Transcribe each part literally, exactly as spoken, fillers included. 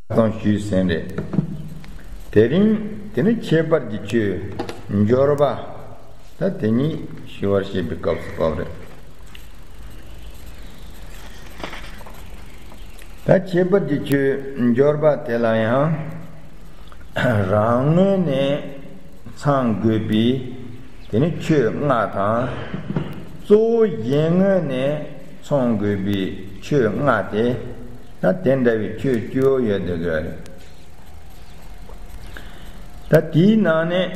ཙམ་ཞུས་ཟིན་རེད། དེ་རིང་དེ་ནི་ཁྱད་པར་གྱི་ཆོས་འབྱོར་པ། ད་དེ་ཉིད་ཞུ་བར་བྱེད་པའི་སྐབས་སུ་བབས་རེད། ད་ཁྱད་པར་གྱི་ཆོས་འབྱོར་པ་དེ་ལ་ཡང་རང་ངོས་ནས་ཚང་དགོས་པའི་དེ་ནི་ཆོས་ལྔ་དང་། གཙོ་བོ་གཞན་ངོས་ནས་ཚང་དགོས་པའི་ཆོས་ལྔ་སྟེ། ད་དེ་འདྲ་བའི་ཆོས་བཅུ་ཡོད་དེ་དགོས་རེད། ད་དེའི་ནང་ནས་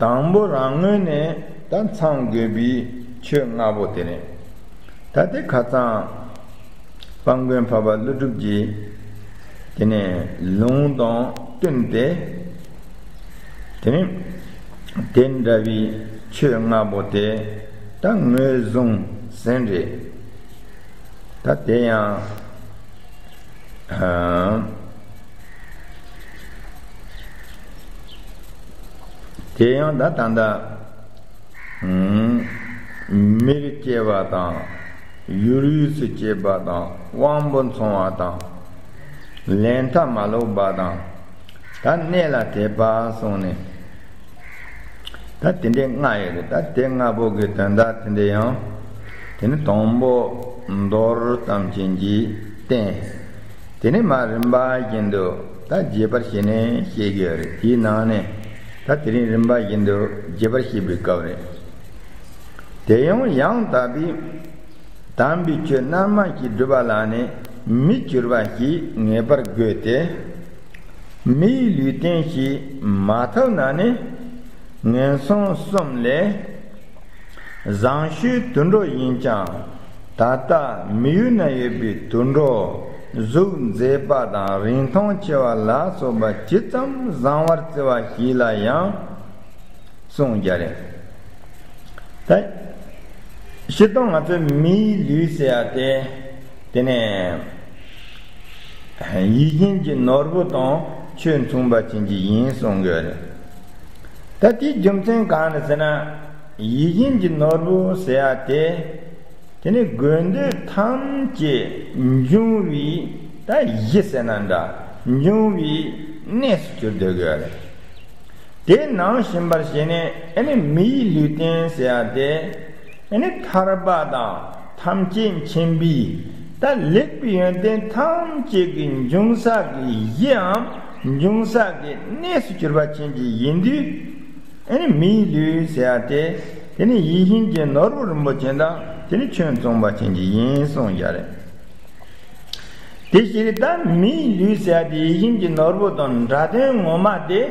དང་པོ་རང་ངོས་ནས་ད་ཚང་དགོས་པའི་ཆོས་ལྔ་པོ་དེ་རེད། ད་དེ་ཁ་སང་དཔལ་མགོན་འཕགས་པ་ཀླུ་སྒྲུབ་ཀྱིས་དེ་ནས་ལུང་དང་བསྟུན་ཏེ། དེ་ནས་དེ་འདྲ་བའི་ཆོས་ལྔ་པོ་དེ་ད་ངོས་བཟུང་ཟིན་རེད། ད་དེ་ཡང་། དེ་ཡང་ད་ད་ལྟ་མིར་སྐྱེ་བ་དང་། ཡུལ་ཡུལ་སུ་སྐྱེས་པ་དང་། དབང་པོ་མཚུངས་པ་དང་། ལས་མཐའ་མ་ལོག་པ་དང་། ད་གནས་ལ་དད་པ་གསུངས་ནས། ད་དེ་འདྲའི་ལྔ་ཡོད་རེད། ད་དེ་ལྔ་པོ་གི་དོན་དག་དེ་འདྲ་ཡང་། དེ་ནི་དང་པོ་མདོར་ཙམ་ཅན་གྱིས་བསྟན། དེ་ནས་མར་རིམ་པ་བཞིན་དུ་ད་རྒྱས་པར་བྱས་ནས་བཤད་ཀྱི་ཡོད་རེད། དེའི་ནང་ནས་ད་དེ་རིང་རིམ་པ་བཞིན་དུ་རྒྱས་པར་བཤད་པའི་སྐབས་རེད། དེ་ཡང་ཡང་དག་པའི་དམ་པའི་ཆོས་རྣལ་མ་ཞིག་སྒྲུབ་པ་ལ་ནི་མི་འགྱུར་བ་ཞིག་ངེས་པར་དགོས་ཏེ། མིའི་ལུས་རྟེན་ཞིག་མ་ཐོབ་ན་ནི་ངན་སོང་གསུམ་ལས། བཟང་ཤོས་དུད་འགྲོ་ཡིན་ཀྱང་། ད་ལྟ་མི་ཡུལ་ན་ཡོད་པའི་དུད་འགྲོ་གཟུགས་མཛེས་པ་དང་རིན་ཐང་ཆེ་བ་ལ་སོགས་པ་ཇི་ཙམ་བཟང་བར་བརྩི་བ་ཞིག་ལ་ཡང་གསུངས་རྒྱུ་རེད། ད་སྤྱིར་བཏང་ང་ཚོའི་མིའི་ལུས་ཟེར་ཡ་དེ། དེ་ནས་ཡིད་བཞིན་གྱི་ནོར་བུ་དང་ཆོས་མཚུངས་པ་ཅན་གྱི་ཡིན་གསུང་གི་ཡོད་རེད། ད་དེའི་རྒྱུ་མཚན་གང་རེད་ཟེར་ན། ཡིད་བཞིན་གྱི་ནོར་བུ་ཟེར་ཡ་དེ། དེ་ནི་དགོས་འདོད་ཐམས་ཅད་འབྱུང་བའི་ད་གཞི་ཟེར་ན་འདྲ། འབྱུང་བའི་གནས་སུ་གྱུར་སྡོད་དགོས་རེད། དེ་ནང་བཞིན་པར་བྱས་ནས་ཨ་ནི་མིའི་ལུས་རྟེན་ཟེར་ཡ་དེ། ཨ་ནི་ཐར་པ་དང་ཐམས་ཅད་མཁྱེན་པའི་ད་ལེགས་པའི་ཡོན་ཏན་ཐམས་ཅད་ཀྱི་འབྱུང་ས་གི་གཞིའམ་འབྱུང་ས་གི་གནས་སུ་གྱུར་པ་ཅན་གྱི་ཡིན་དུས། ཨ་ནི་མིའི་ལུས་ཟེར་ཡ་དེ། དེ་ནི་ཡིད་བཞིན་གྱི་ནོར་བུ་རིན་པོ་ཆེ་དང་དེ་ནི་ཆོས་མཚུངས་པ་ཅན་གྱི་ཡིན་གསུངས་ཡ་རེད། དེ་བཞིན་ད་མིའི་ལུས་ཟེར་ཡ་དེ་ཡིད་བཞིན་གྱི་ནོར་བུ་དང་འདྲ་དོན་ངོ་མ་དེ།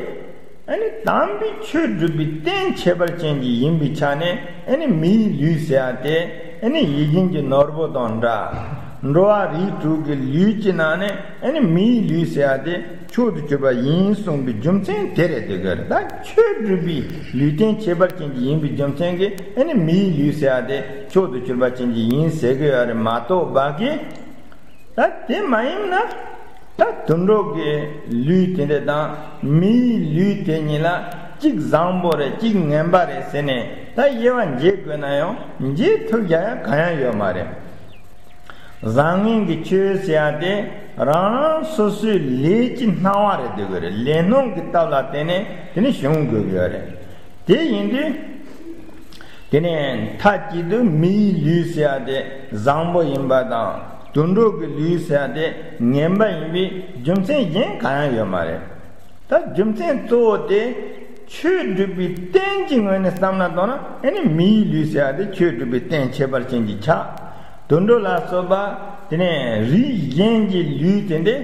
ཨ་ནི་དམ་པའི་ཆོས་སྒྲུབ་པའི་རྟེན་ཁྱད་པར་ཅན་གྱི་ཡིན་པའི་ཆ་ནས། ཨ་ནི་མིའི་ལུས་ཟེར་ཡ་དེ། ཨ་ནི་ཡིད་བཞིན་གྱི་ནོར་བུ་དང་འདྲ། འགྲོ་བ་རིགས་དྲུག་གི་ལུས་ཀྱི་ནང་ནས། ཨ་ནི་མིའི་ལུས་ཟེར་ཡ་དེ་མཆོག་ཏུ་གྱུར་པ་ཡིན་གསུངས་པའི་རྒྱུ་མཚན་དེ་རེད། དེ་ག་རེད། ད་ཆོས་སྒྲུབ་པའི་ལུས་རྟེན་ཁྱད་པར་ཅན་གྱི་ཡིན་པའི་རྒྱུ་མཚན་གྱིས། ཨ་ནི་མིའི་ལུས་ཟེར་ཡ་དེ་མཆོག་ཏུ་གྱུར་པ་ཅན་གྱི་ཡིན་ཟེར་གི་ཡོད་རེད་མ་གཏོགས་པ་གི། ད་དེ་མ་ཡིན་ན། ད་དུད་འགྲོ་གི་ལུས་དེ་འདྲ་དང་མིའི་ལུས་དེ་གཉིས་ལ་གཅིག་བཟང་པོ་རེད། གཅིག་ངན་པ་རེད་ཟེར་ནས་ད་དབྱེ་བ་འབྱེད་དགོས་ན་ཡང་འབྱེད་ཐུབ་ཡ་ཡང་གང་ཡང་ཡོད་མ་རེད། བཟང་ངན་གྱི་ཆོས་ཟེར་ཡ་དེ་རང་རང་སོ་སོའི་ལས་ཀྱི་སྣང་བ་རེད། དེ་དགོས་རེད། ལས་སྣང་གི་སྟབས་ལ་བརྟེན་ནས་དེ་ནི་བྱུང་དགོས་ཀྱི་ཡོད་རེད། དེ་ཡིན་དུས། དེ་ནས་མཐའ་གཅིག་ཏུ་མིའི་ལུས་ཟེར་ཡ་དེ་བཟང་པོ་ཡིན་པ་དང་། དུད་འགྲོ་གི་ལུས་ཟེར་ཡ་དེ་ངན་པ་ཡིན་པའི་རྒྱུ་མཚན་གཞན་གང་ཡང་ཡོད་མ་རེད། ད་རྒྱུ་མཚན་གཙོ་བོ་དེ་ཆོས་སྒྲུབ་པའི་རྟེན་གྱི་ངོས་ནས་བསམ་བློ་བཏང་ན། ཨ་ནི་མིའི་ལུས་ཟེར་ཡ་དེ་ཆོས་སྒྲུབ་པའི་རྟེན་ཁྱད་པར་ཅན་གྱི་ཆ། དུད་འགྲོ་ལ་སོགས་པ་དེ་ནས་རིགས་གཞན་གྱི་ལུས་དེ་འདྲ།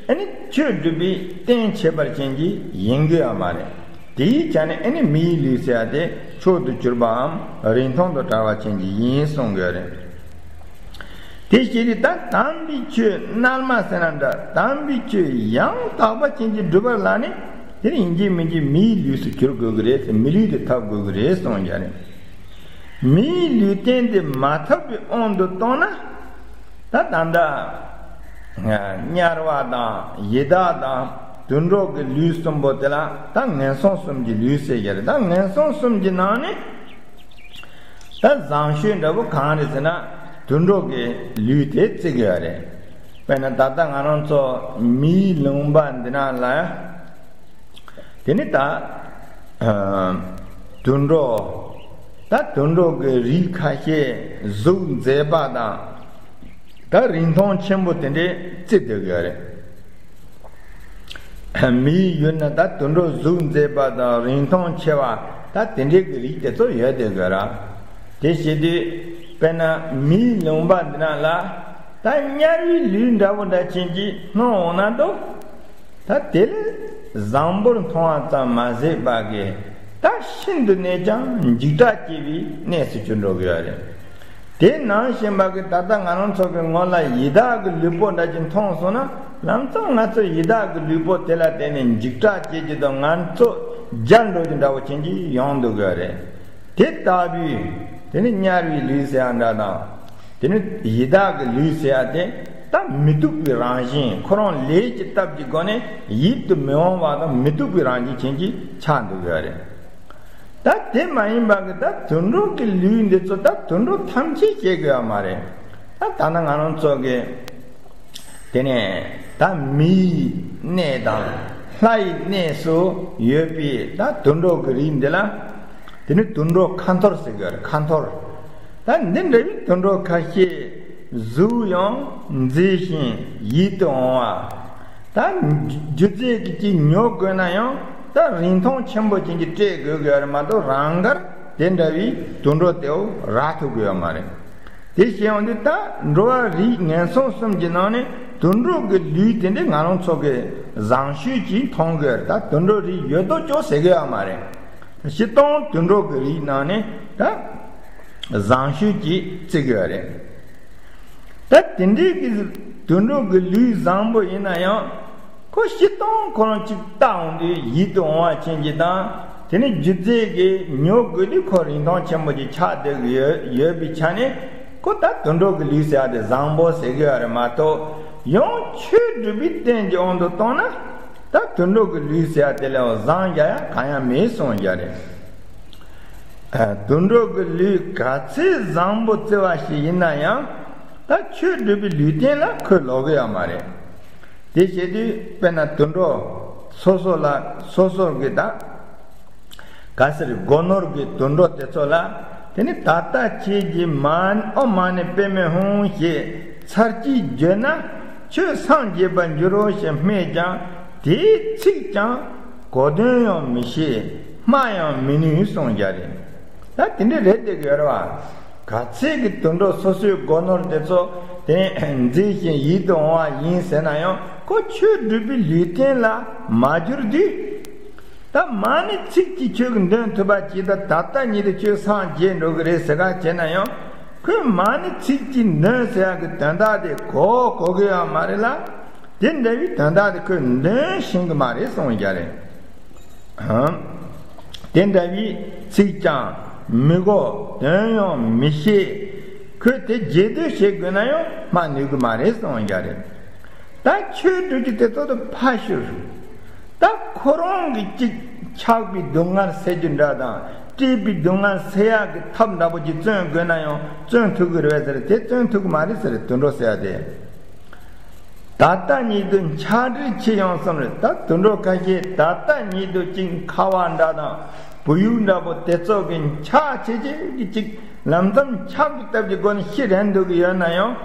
ཨ་ནི་ཆོས་སྒྲུབ་པའི་རྟེན་ཁྱད་པར་ཅན་གྱི་ཡིན་དགོས་ཡ་མ་རེད། དེའི་ཆ་ནས་ཨ་ནི་མིའི་ལུས་ཟེར་ཡ་དེ་མཆོག་ཏུ་གྱུར་པའམ་རིན་ཐང་དུ་བཀྲ་བ་ཅན་གྱི་ཡིན་གསུང་གི་ཡོད་རེད། དེ་བཞིན་དུ་ད་དམ་པའི་ཆོས་རྣལ་མ་ཟེར་ན་འདྲ། དམ་པའི་ཆོས་ཡང་དག་པ་ཅན་གྱི་སྒྲུབ་པ་ལ་ནི་དེ་ནི་ཡིན་གཅིག་མིན་གཅིག་མིའི་ལུས་སུ་གྱུར་དགོས་ཀྱི་རེད། མི་ལུས་དེ་ཐོབ་དགོས་ཀྱི་རེད་གསུང་ཡ་རེད། མིའི་ལུས་རྟེན་དེ་མ་ཐོབ་པའི་དབང་དུ་བཏང་ན། ད་ད་ལྟ་དམྱལ་བ་དང་ཡི་དྭགས་དང་དུད་འགྲོ་གི་ལུས་གསུམ་པོ་དེ་ལ་ད་ངན་སོང་གསུམ་གྱི་ལུས་ཟེར་གྱི་རེད། ད་ངན་སོང་གསུམ་གྱི་ནང་ནས་ད་བཟང་ཤོས་འདྲ་པོ་གང་རེད་ཟེར་ན། དུད་འགྲོ་གི་ལུས་དེ་བརྩི་གི་ཡོད་རེད། ད་ དཔེར་ན་ད་ལྟ་ང་རང་ཚོ་མིའི་ལུང་པ་འདི་ན་ལ། དེ་ནི་ད་དུད་འགྲོ། ད་དུད་འགྲོ་གི་རིགས་ཁ་ཤས་གཟུགས་མཛེས་པ་དང་། ད་རིན་ཐང་ཆེན་པོ་དེ་འདྲས་བརྩི་སྡོད་ཀྱི་ཡོད་རེད། མིའི་ཡུལ་ན་ད་དུད་འགྲོ་གཟུགས་མཛེས་པ་དང་རིན་ཐང་ཆེ་བ་ད་དེ་འདྲའི་གི་རིགས་དེ་ཚོ་ཡོད་དེ་དགོས་ར། དེ་བྱེད་དུས་དཔེར་ན་མིའི་ལུང་པ་འདི་ན་ལ་ད་དམྱལ་བའི་ལུས་འདྲ་བོ་འདྲ་ཅན་གྱི་སྣང་འོང་ན་འདུག་ད་དེ་ལས་བཟང་པོར་མཐོང་བ་ཙམ་མ་ཟད་པ་གི་ད་ཤིན་ཏུ་ནས་ཀྱང་འཇིགས་སྐྲག་སྐྱེ་བའི་གནས་སུ་གྱུར་འགྲོ་གི་ཡོད་རེད། དེ་ནང་བཞིན་པ་གི་ད་ལྟ་ང་རང་ཚོ་གི་ངོ་ལ་ཡི་དྭགས་ཀྱི་ལུས་པོ་འདྲ་ཅིག་མཐོང་སོང་ན། ལམ་སང་ང་ཚོ་ཡི་དྭགས་ཀྱི་ལུས་པོ་དེ་ལ་བརྟེན་ནས་འཇིགས་སྐྲག་སྐྱེ་རྒྱུ་དང་ང་ཚོ་འཇར་འགྲོ་རྒྱུ་འདྲ་བོ་ཅན་གྱི་ཡོང་འདུག་གི་རེད། དེ་ལྟ་བུའི་དེ་ནི་དམྱལ་བའི་ལུས་ཟེར་ཡ་འདྲ་དང་། དེ་ནི་ཡི་དྭགས་ཀྱི་ལུས་ཟེར་ཡ་དེ་ད་མི་སྡུག་པའི་རང་བཞིན། ཁོ་རང་ལས་ཀྱི་སྟབས་ཀྱི་སྒོ་ནས་ཡིད་དུ་མི་འོང་བ་དང་མི་སྡུག་པའི་རང་བཞིན་ཅན་གྱི་ཆགས་འདུག་གི་རེད། ད་དེ་མ་ཡིན་པ་གི་ད་དུད་འགྲོ་གི་ལུས་འདི་ཚོ་ད་དུད་འགྲོ་ཐམས་ཅད་སྐྱེ་དགོས་ཡ་མ་རེད། ད་ད་ནི་ང་རང་ཚོ་གི་དེ་ནས་ད་མིའི་གནས་དང་ལྷའི་གནས་སུ་ཡོད་པའི་ད་དུད་འགྲོ་གི་རིགས་འདི་ལ་དེ་ནི་དུད་འགྲོ་ཁ་འཐོར་ཟེར་གི་ཡོད་རེད། ཁ་འཐོར། ད་འདི་འདྲ་བའི་དུད་འགྲོ་ཁ་ཤས་གཟུགས་ཡང་མཛེས་ཤིང་ཡིད་དུ་འོང་བ། ད་རྒྱུ་རྫས་ཀྱི་ཅིག་ཉོ་དགོས་ན་ཡང་ད་རིན་ཐང་ཆེན་པོ་ཅན་གྱི་སྤྲད་དགོས་ཀྱི་ཡོད་རེད་མ་གཏོགས། རང་དགར་དེ་འདྲ་བའི་དུད་འགྲོ་དེའོ་རག་ཐུབ་ཀྱི་ཡོད་མ་རེད། དེ་བྱས་ཡོང་དུས་ད་འགྲོ་བ་རིགས་ངན་སོང་གསུམ་གྱི་ནང་ནས་དུད་འགྲོ་གི་ལུས་དེ་འདྲ་ང་རང་ཚོ་གི་བཟང་ཤོས་ཅིག་མཐོང་གི་ཡོད་རེད། ད་དུད་འགྲོ་རིགས་ཡོད་དོ་ཅོག་ཟེར་གི་ཡོད་མ་རེད། སྤྱིར་བཏང་དུད་འགྲོ་གི་རིགས་ནང་ནས་ད་བཟང་ཤོས་ཅིག་བརྩི་གི་ཡོད་རེད། ད་དེ་འདྲའི་གི་དུད་འགྲོ་གི་ལུས་བཟང་པོ་ཡིན་ན་ཡང་ཁོ་སྤྱིར་བཏང་ཁོ་རང་གཅིག་བལྟ་འོང་དུས་ཡིད་དུ་འོང་བ་ཅན་གྱི་དང་། དེ་ནི་རྒྱུ་རྫས་ཀྱི་ཉོ་དགོས་དུས་ཁོ་རིན་ཐང་ཆེན་པོ་ཅིག་ཆགས་བསྡད་ཀྱི་ཡོད་ཡོད་པའི་ཆ་ནས་ཁོ་ད་དུད་འགྲོ་གི་ལུས་ཟེར་ཡ་དེ་བཟང་པོ་ཟེར་གི་ཡོད་རེད་མ་གཏོགས། ཡང་ཆོས་སྒྲུབ་པའི་རྟེན་གྱི་དབང་དུ་བཏང་ན་ད་དུད་འགྲོ་གི་ལུས་ཟེར་ཡ་དེ་ལས་བཟང་རྒྱ་ཡ་གང་ཡང་མེད་གསུངས་རྒྱ་རེད། དུད་འགྲོ་གི་ལུས་ག་ཚད་བཟང་པོ་བརྩི་བ་ཞིག་ཡིན་ན་ཡང་ད་ཆོས་སྒྲུབ་པའི་ལུས་རྟེན་ལ་ཁོས་ལོག་གི་ཡོད་མ་རེད། དེ་བྱེད་དུས་དཔེར་ན་དུད་འགྲོ་སོ་སོ་ལ་སོ་སོར་གི་ད་ག་ཟེར་སྒོ་ནོར་གི་དུད་འགྲོ་དེ་ཚོ་ལ་དེ་ནི་ད་ལྟ་ཁྱེད་ཀྱིས་མ་ཨོཾ་མ་ཎི་པདྨེ་ཧཱུྃ་ཞེས་ཚར་གཅིག་བརྗོད་ན་ཁྱོད་སངས་རྒྱས་པར་འགྱུར་རོ་ཞེས་སྨྲས་ཀྱང་དེའི་ཚིག་ཀྱང་གོ་དོན་ཡང་མི་ཤེས། སྨྲ་ཡང་མི་ནུས་གསུངས་རྒྱ་རེད། ད་དེ་འདྲ་རེད་དེ་གི་ཡོད་རེད་བ། ག་ཚད་ཀྱི་དུད་འགྲོ་སོ་སོའི་སྒོ་ནོར་དེ་ཚོ་དེ་མཛེས་ཤིང་ཡིད་དུ་འོང་བ་ཡིན་ཟེར་ན་ཡང་ཁོ་ཆོས་སྒྲུབ་པའི་ལུས་རྟེན་ལ་མ་གྱུར་དུས། ད་མ་ཎི་ཚིག་གཅིག་ཁྱོད་ཀྱིས་འདོན་ཐུབ་པ་ཅིག་ད་ད་ལྟ་ཉིད་དུ་ཁྱོད་སངས་རྒྱས་འགྲོ་གི་རེད་ཟེར་ག་བྱས་ན་ཡང་ཁོས་མ་ཎི་ཚིག་གཅིག་འདོན་ཟེར་ཡག་གི་དོན་དག་དེ་གོ་གོ་གི་ཡོད་མ་རེད་ལ། དེ་འདྲ་བའི་དོན་དག་དེ་ཁོས་འདོན་ཤེས་གི་མ་རེད་གསུངས་རྒྱ་རེད། དེ་འདྲ་བའི་ཚིག་ཀྱང་མི་གོ། དོན་ཡང་མི་ཤེས། ཁོས་དེ་རྗེས་ཟློས་བྱེད་དགོས་ན་ཡང་སྨྲ་ནུས་གི་མ་རེད་གསུངས་རྒྱ་རེད། ད་ཆོས་སྒྲུབ་རྒྱུ་དེ་ཚོ་དེ་ཕར་ཞོག་ད་ཁོ་རང་གི་ཅིག་ཆགས་པའི་སྡུག་བསྔལ་སེལ་རྒྱུ་འདྲ་དང་བཀྲེས་པའི་སྡུག་བསྔལ་སེལ་ཡག་གི་ཐབས་འདྲ་པོ་ཅིག་བརྩོན་དགོས་ན་ཡང་བརྩོན་ཐུབ་གི་རེད་ཟེར། དེ་བརྩོན་ཐུབ་གི་མ་རེད་ཟེར། དུད་འགྲོ་ཟེར་ཡ་དེ། ད་ལྟ་ཉིད་དུ་འཆའ་དྲི་ཆེ་ཡང་གསུངས་རེད། ད་དུད་འགྲོ་ཁ་ཤས་ད་ལྟ་ཉིད་དུ་ཅིག་ཁ་བ་འདྲ་དང་བུ་ཡུག་འདྲ་པོ་དེ་ཚོ་གི་འཆག་ཆེ་ཆེ་གི་ཅིག་ལམ་སང་འཆག་གི་སྟབས་ཀྱི་སྒོ་ནས་ཤི་རན་འདུག་གི་ཡོད་ན་ཡང་།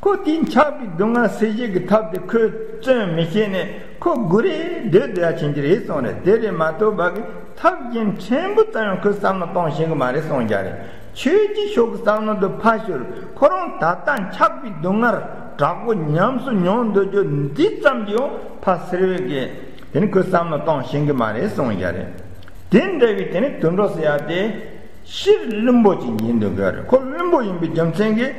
ཁོ་དེའི་འཆག་པའི་སྡུག་བསྔལ་སེལ་བྱེད་ཀྱི་ཐབས་དེ་ཁོས་བརྩོན་མི་ཤེས་ནས་ཁོ་སྒུག་རེ་སྡོད་སྡོད་ཡ་ཕྱིན་གྱི་རེད་གསུངས་རེད། དེ་རེད་མ་གཏོགས་པ་གི་ཐབས་གཞན་ཕྲན་བུ་ཙམ་ཡང་ཁོས་བསམ་བློ་གཏོང་ཤེས་གི་མ་རེད་གསུངས་རྒྱ་རེད། ཆོས་ཀྱི་ཕྱོགས་ཀྱི་བསམ་བློ་དེ་ཕར་ཞོག་ཁོ་རང་ད་ལྟ་འཆག་པའི་སྡུག་བསྔལ་དྲག་པོ་ཉམས་སུ་མྱོང་འདོད་རྒྱུ་འདི་ཙམ་གྱིས་ཡང་ཕར་སེལ་བའི་གི་དེ་ནི་ཁོས་བསམ་བློ་གཏོང་ཤེས་གི་མ་རེད་གསུངས་རྒྱ་རེད། དེ་འདྲ་བའི་དེ་ནི་དུད་འགྲོ་ཟེར་ཡ་དེ་ཕྱིར་བླུན་པོ་ཅིག་ཡིན་འདུག་གི་རེད། ཁོ་བླུན་པོ་ཡིན་པའི་རྒྱུ་མཚན་གྱིས།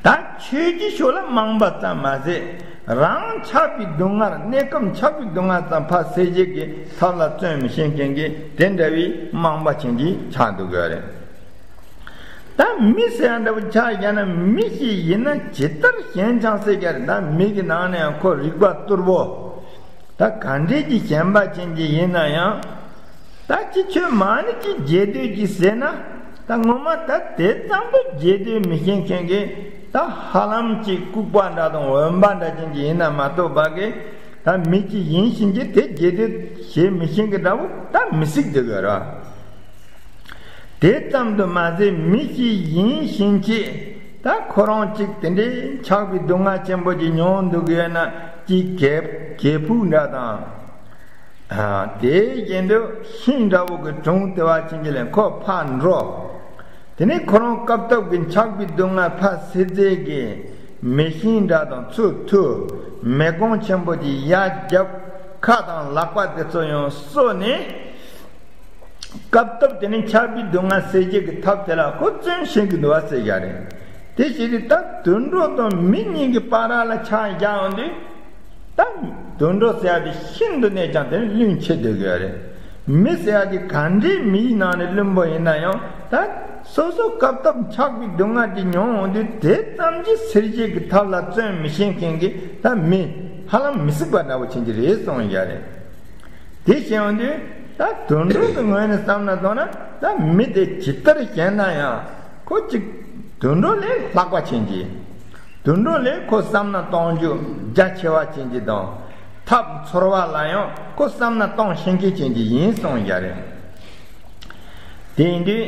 ད་ཆོས་ཀྱི་ཕྱོགས་ལ་རྨོངས་པ་ཙམ་མ་ཟད། རང་འཆག་པའི་སྡུག་བསྔལ། གནས་སྐབས་འཆག་པའི་སྡུག་བསྔལ་ཙམ་ཕར་སེལ་བྱེད་ཀྱི་ཐབས་ལ་བརྩོན་མི་ཤེས་མཁན་གྱི་དེ་འདྲ་བའི་རྨོངས་པ་ཅན་གྱི་ཆགས་འདུག་གི་རེད། ད་མི་ཟེར་ཡ་འདྲ་བོ་ཆགས་བཞག་ན་མི་ཞིག་ཡིན་ན་ཇི་ལྟར་ཞན་ཆང་ཟེར་གྱི་རེད། ད་མི་གི་ནང་ནས་ཡང་ཁོ་རིག་པ་སྟུར་པོ། ད་ག་འདྲས་ཀྱི་ཞན་པ་ཅན་གྱི་ཡིན་ན་ཡང་། ད་ཅི་ཁྱོད་མ་ཎི་ཅིག་རྗེས་ཟློས་ཅིག་ཟེར་ན། ད་ངོ་མ་ད་དེ་ཙམ་དུ་རྒྱས་བསྡུས་མི་ཤེས་མཁན་གྱི་ད་ཧ་ལམ་གྱི་ལྐུགས་པ་འདྲ་དང་འོན་པ་འདྲ་ཅན་གྱི་ཡིན་ན་མ་གཏོགས་པ་གི། ད་མི་གཅིག་ཡིན་ཕྱིན་གྱི་དེ་རྒྱས་བསྡུས་བྱེད་མི་ཤེས་མཁན་འདྲ་བོ་ད་མི་སྲིད་འདུག་གི་ར། དེ་ཙམ་དུ་མ་ཟད་མི་གཅིག་ཡིན་ཕྱིན་ཆད་ད་ཁོ་རང་གཅིག་དེ་འདྲའི་ཆགས་པའི་སྡུག་བསྔལ་ཆེན་པོ་ཅིག་མྱོང་འདུག་གི་ཡོད་ན་གཅིག་གད་གད་ཕུག་འདྲ་དང་། ཨ། དེ་བཞིན་དུ་ཤིང་འདྲ་བོ་གི་དྲུང་དེ་བ་ཕྱིན་གྱི་ལས་ཁོ་ཕར་འགྲོ། དེ་ནས་ཁོ་རང་སྐབས་ཐོབ་ཀྱི་ཆགས་པའི་སྡུག་བསྔལ་ཕར་སེལ་རྩེ་གི་མེ་ཤིང་འདྲ་དང་ཚུར་ཐུག་མེ་སྒོང་ཆེན་པོ་དེ་ཡར་རྒྱབ། ཁ་དང་ལག་པ་དེ་ཚོ་ཡང་གསོ་ནས། སྐབས་ཐོབ་དེ་ནས་ཆགས་པའི་སྡུག་བསྔལ་སེལ་བྱེད་ཀྱི་ཐབས་དེ་ལ་ཁོ་བརྩོན་ཤེས་ཀྱི་འདུག་བ་ཟེར་ཡ་རེད། དེ་བྱས་ཏེ་ད་དུད་འགྲོ་དང་མི་གཉིས་ཀྱི་བར་ལ་ཆ་བཞག་ཡོང་དུས། ད་དུད་འགྲོ་ཟེར་ཡ་དེ་ཤིན་ཏུ་ནས་ཀྱང་དེ་ནི་བླུན་ཆེ་སྡོད་ཀྱི་ཡོད་རེད། མི་ཟེར་ཡ་དེ་ག་འདྲའི་མིའི་ནང་ནས་བླུན་པོ་ཡིན་ན་ཡང་ད་སོ་སོ་སྐབས་ཐོབ་ཆགས་པའི་སྡུག་བསྔལ་དེ་མྱོང་ཡོང་དུས་དེ་ཙམ་གྱིས་སེལ་བྱེད་ཀྱི་ཐབས་ལ་བརྩོན་མི་ཤེས་མཁན་གྱི་ད་མི་ཧ་ལམ་མི་སྲིད་པ་འདྲ་བོ་ཕྱིན་གྱི་རེད་གསུངས་ཡ་རེད། དེ་བྱས་ཡོང་དུས་ད་དུད་འགྲོ་གི་ངོས་ནས་བསམ་ན་མདོར་ན་ད་མི་དེ་ཇི་ལྟར་བྱས་ན་ཡང་ཁོ་གཅིག་དུད་འགྲོ་ལས་ལྷག་པ་ཕྱིན་གྱི། དུད་འགྲོ་ལས་ཁོ་བསམ་ན་གཏོང་རྒྱུ་རྒྱ་ཆེ་བ་ཕྱིན་གྱི་དང་། ཐབས་འཚོལ་བ་ལ་ཡང་ཁོ་བསམ་ན་གཏོང་ཤེས་མཁན་ཕྱིན་གྱི་ཡིན་གསུངས་ཡ་རེད། དེ་ཡིན་དུས་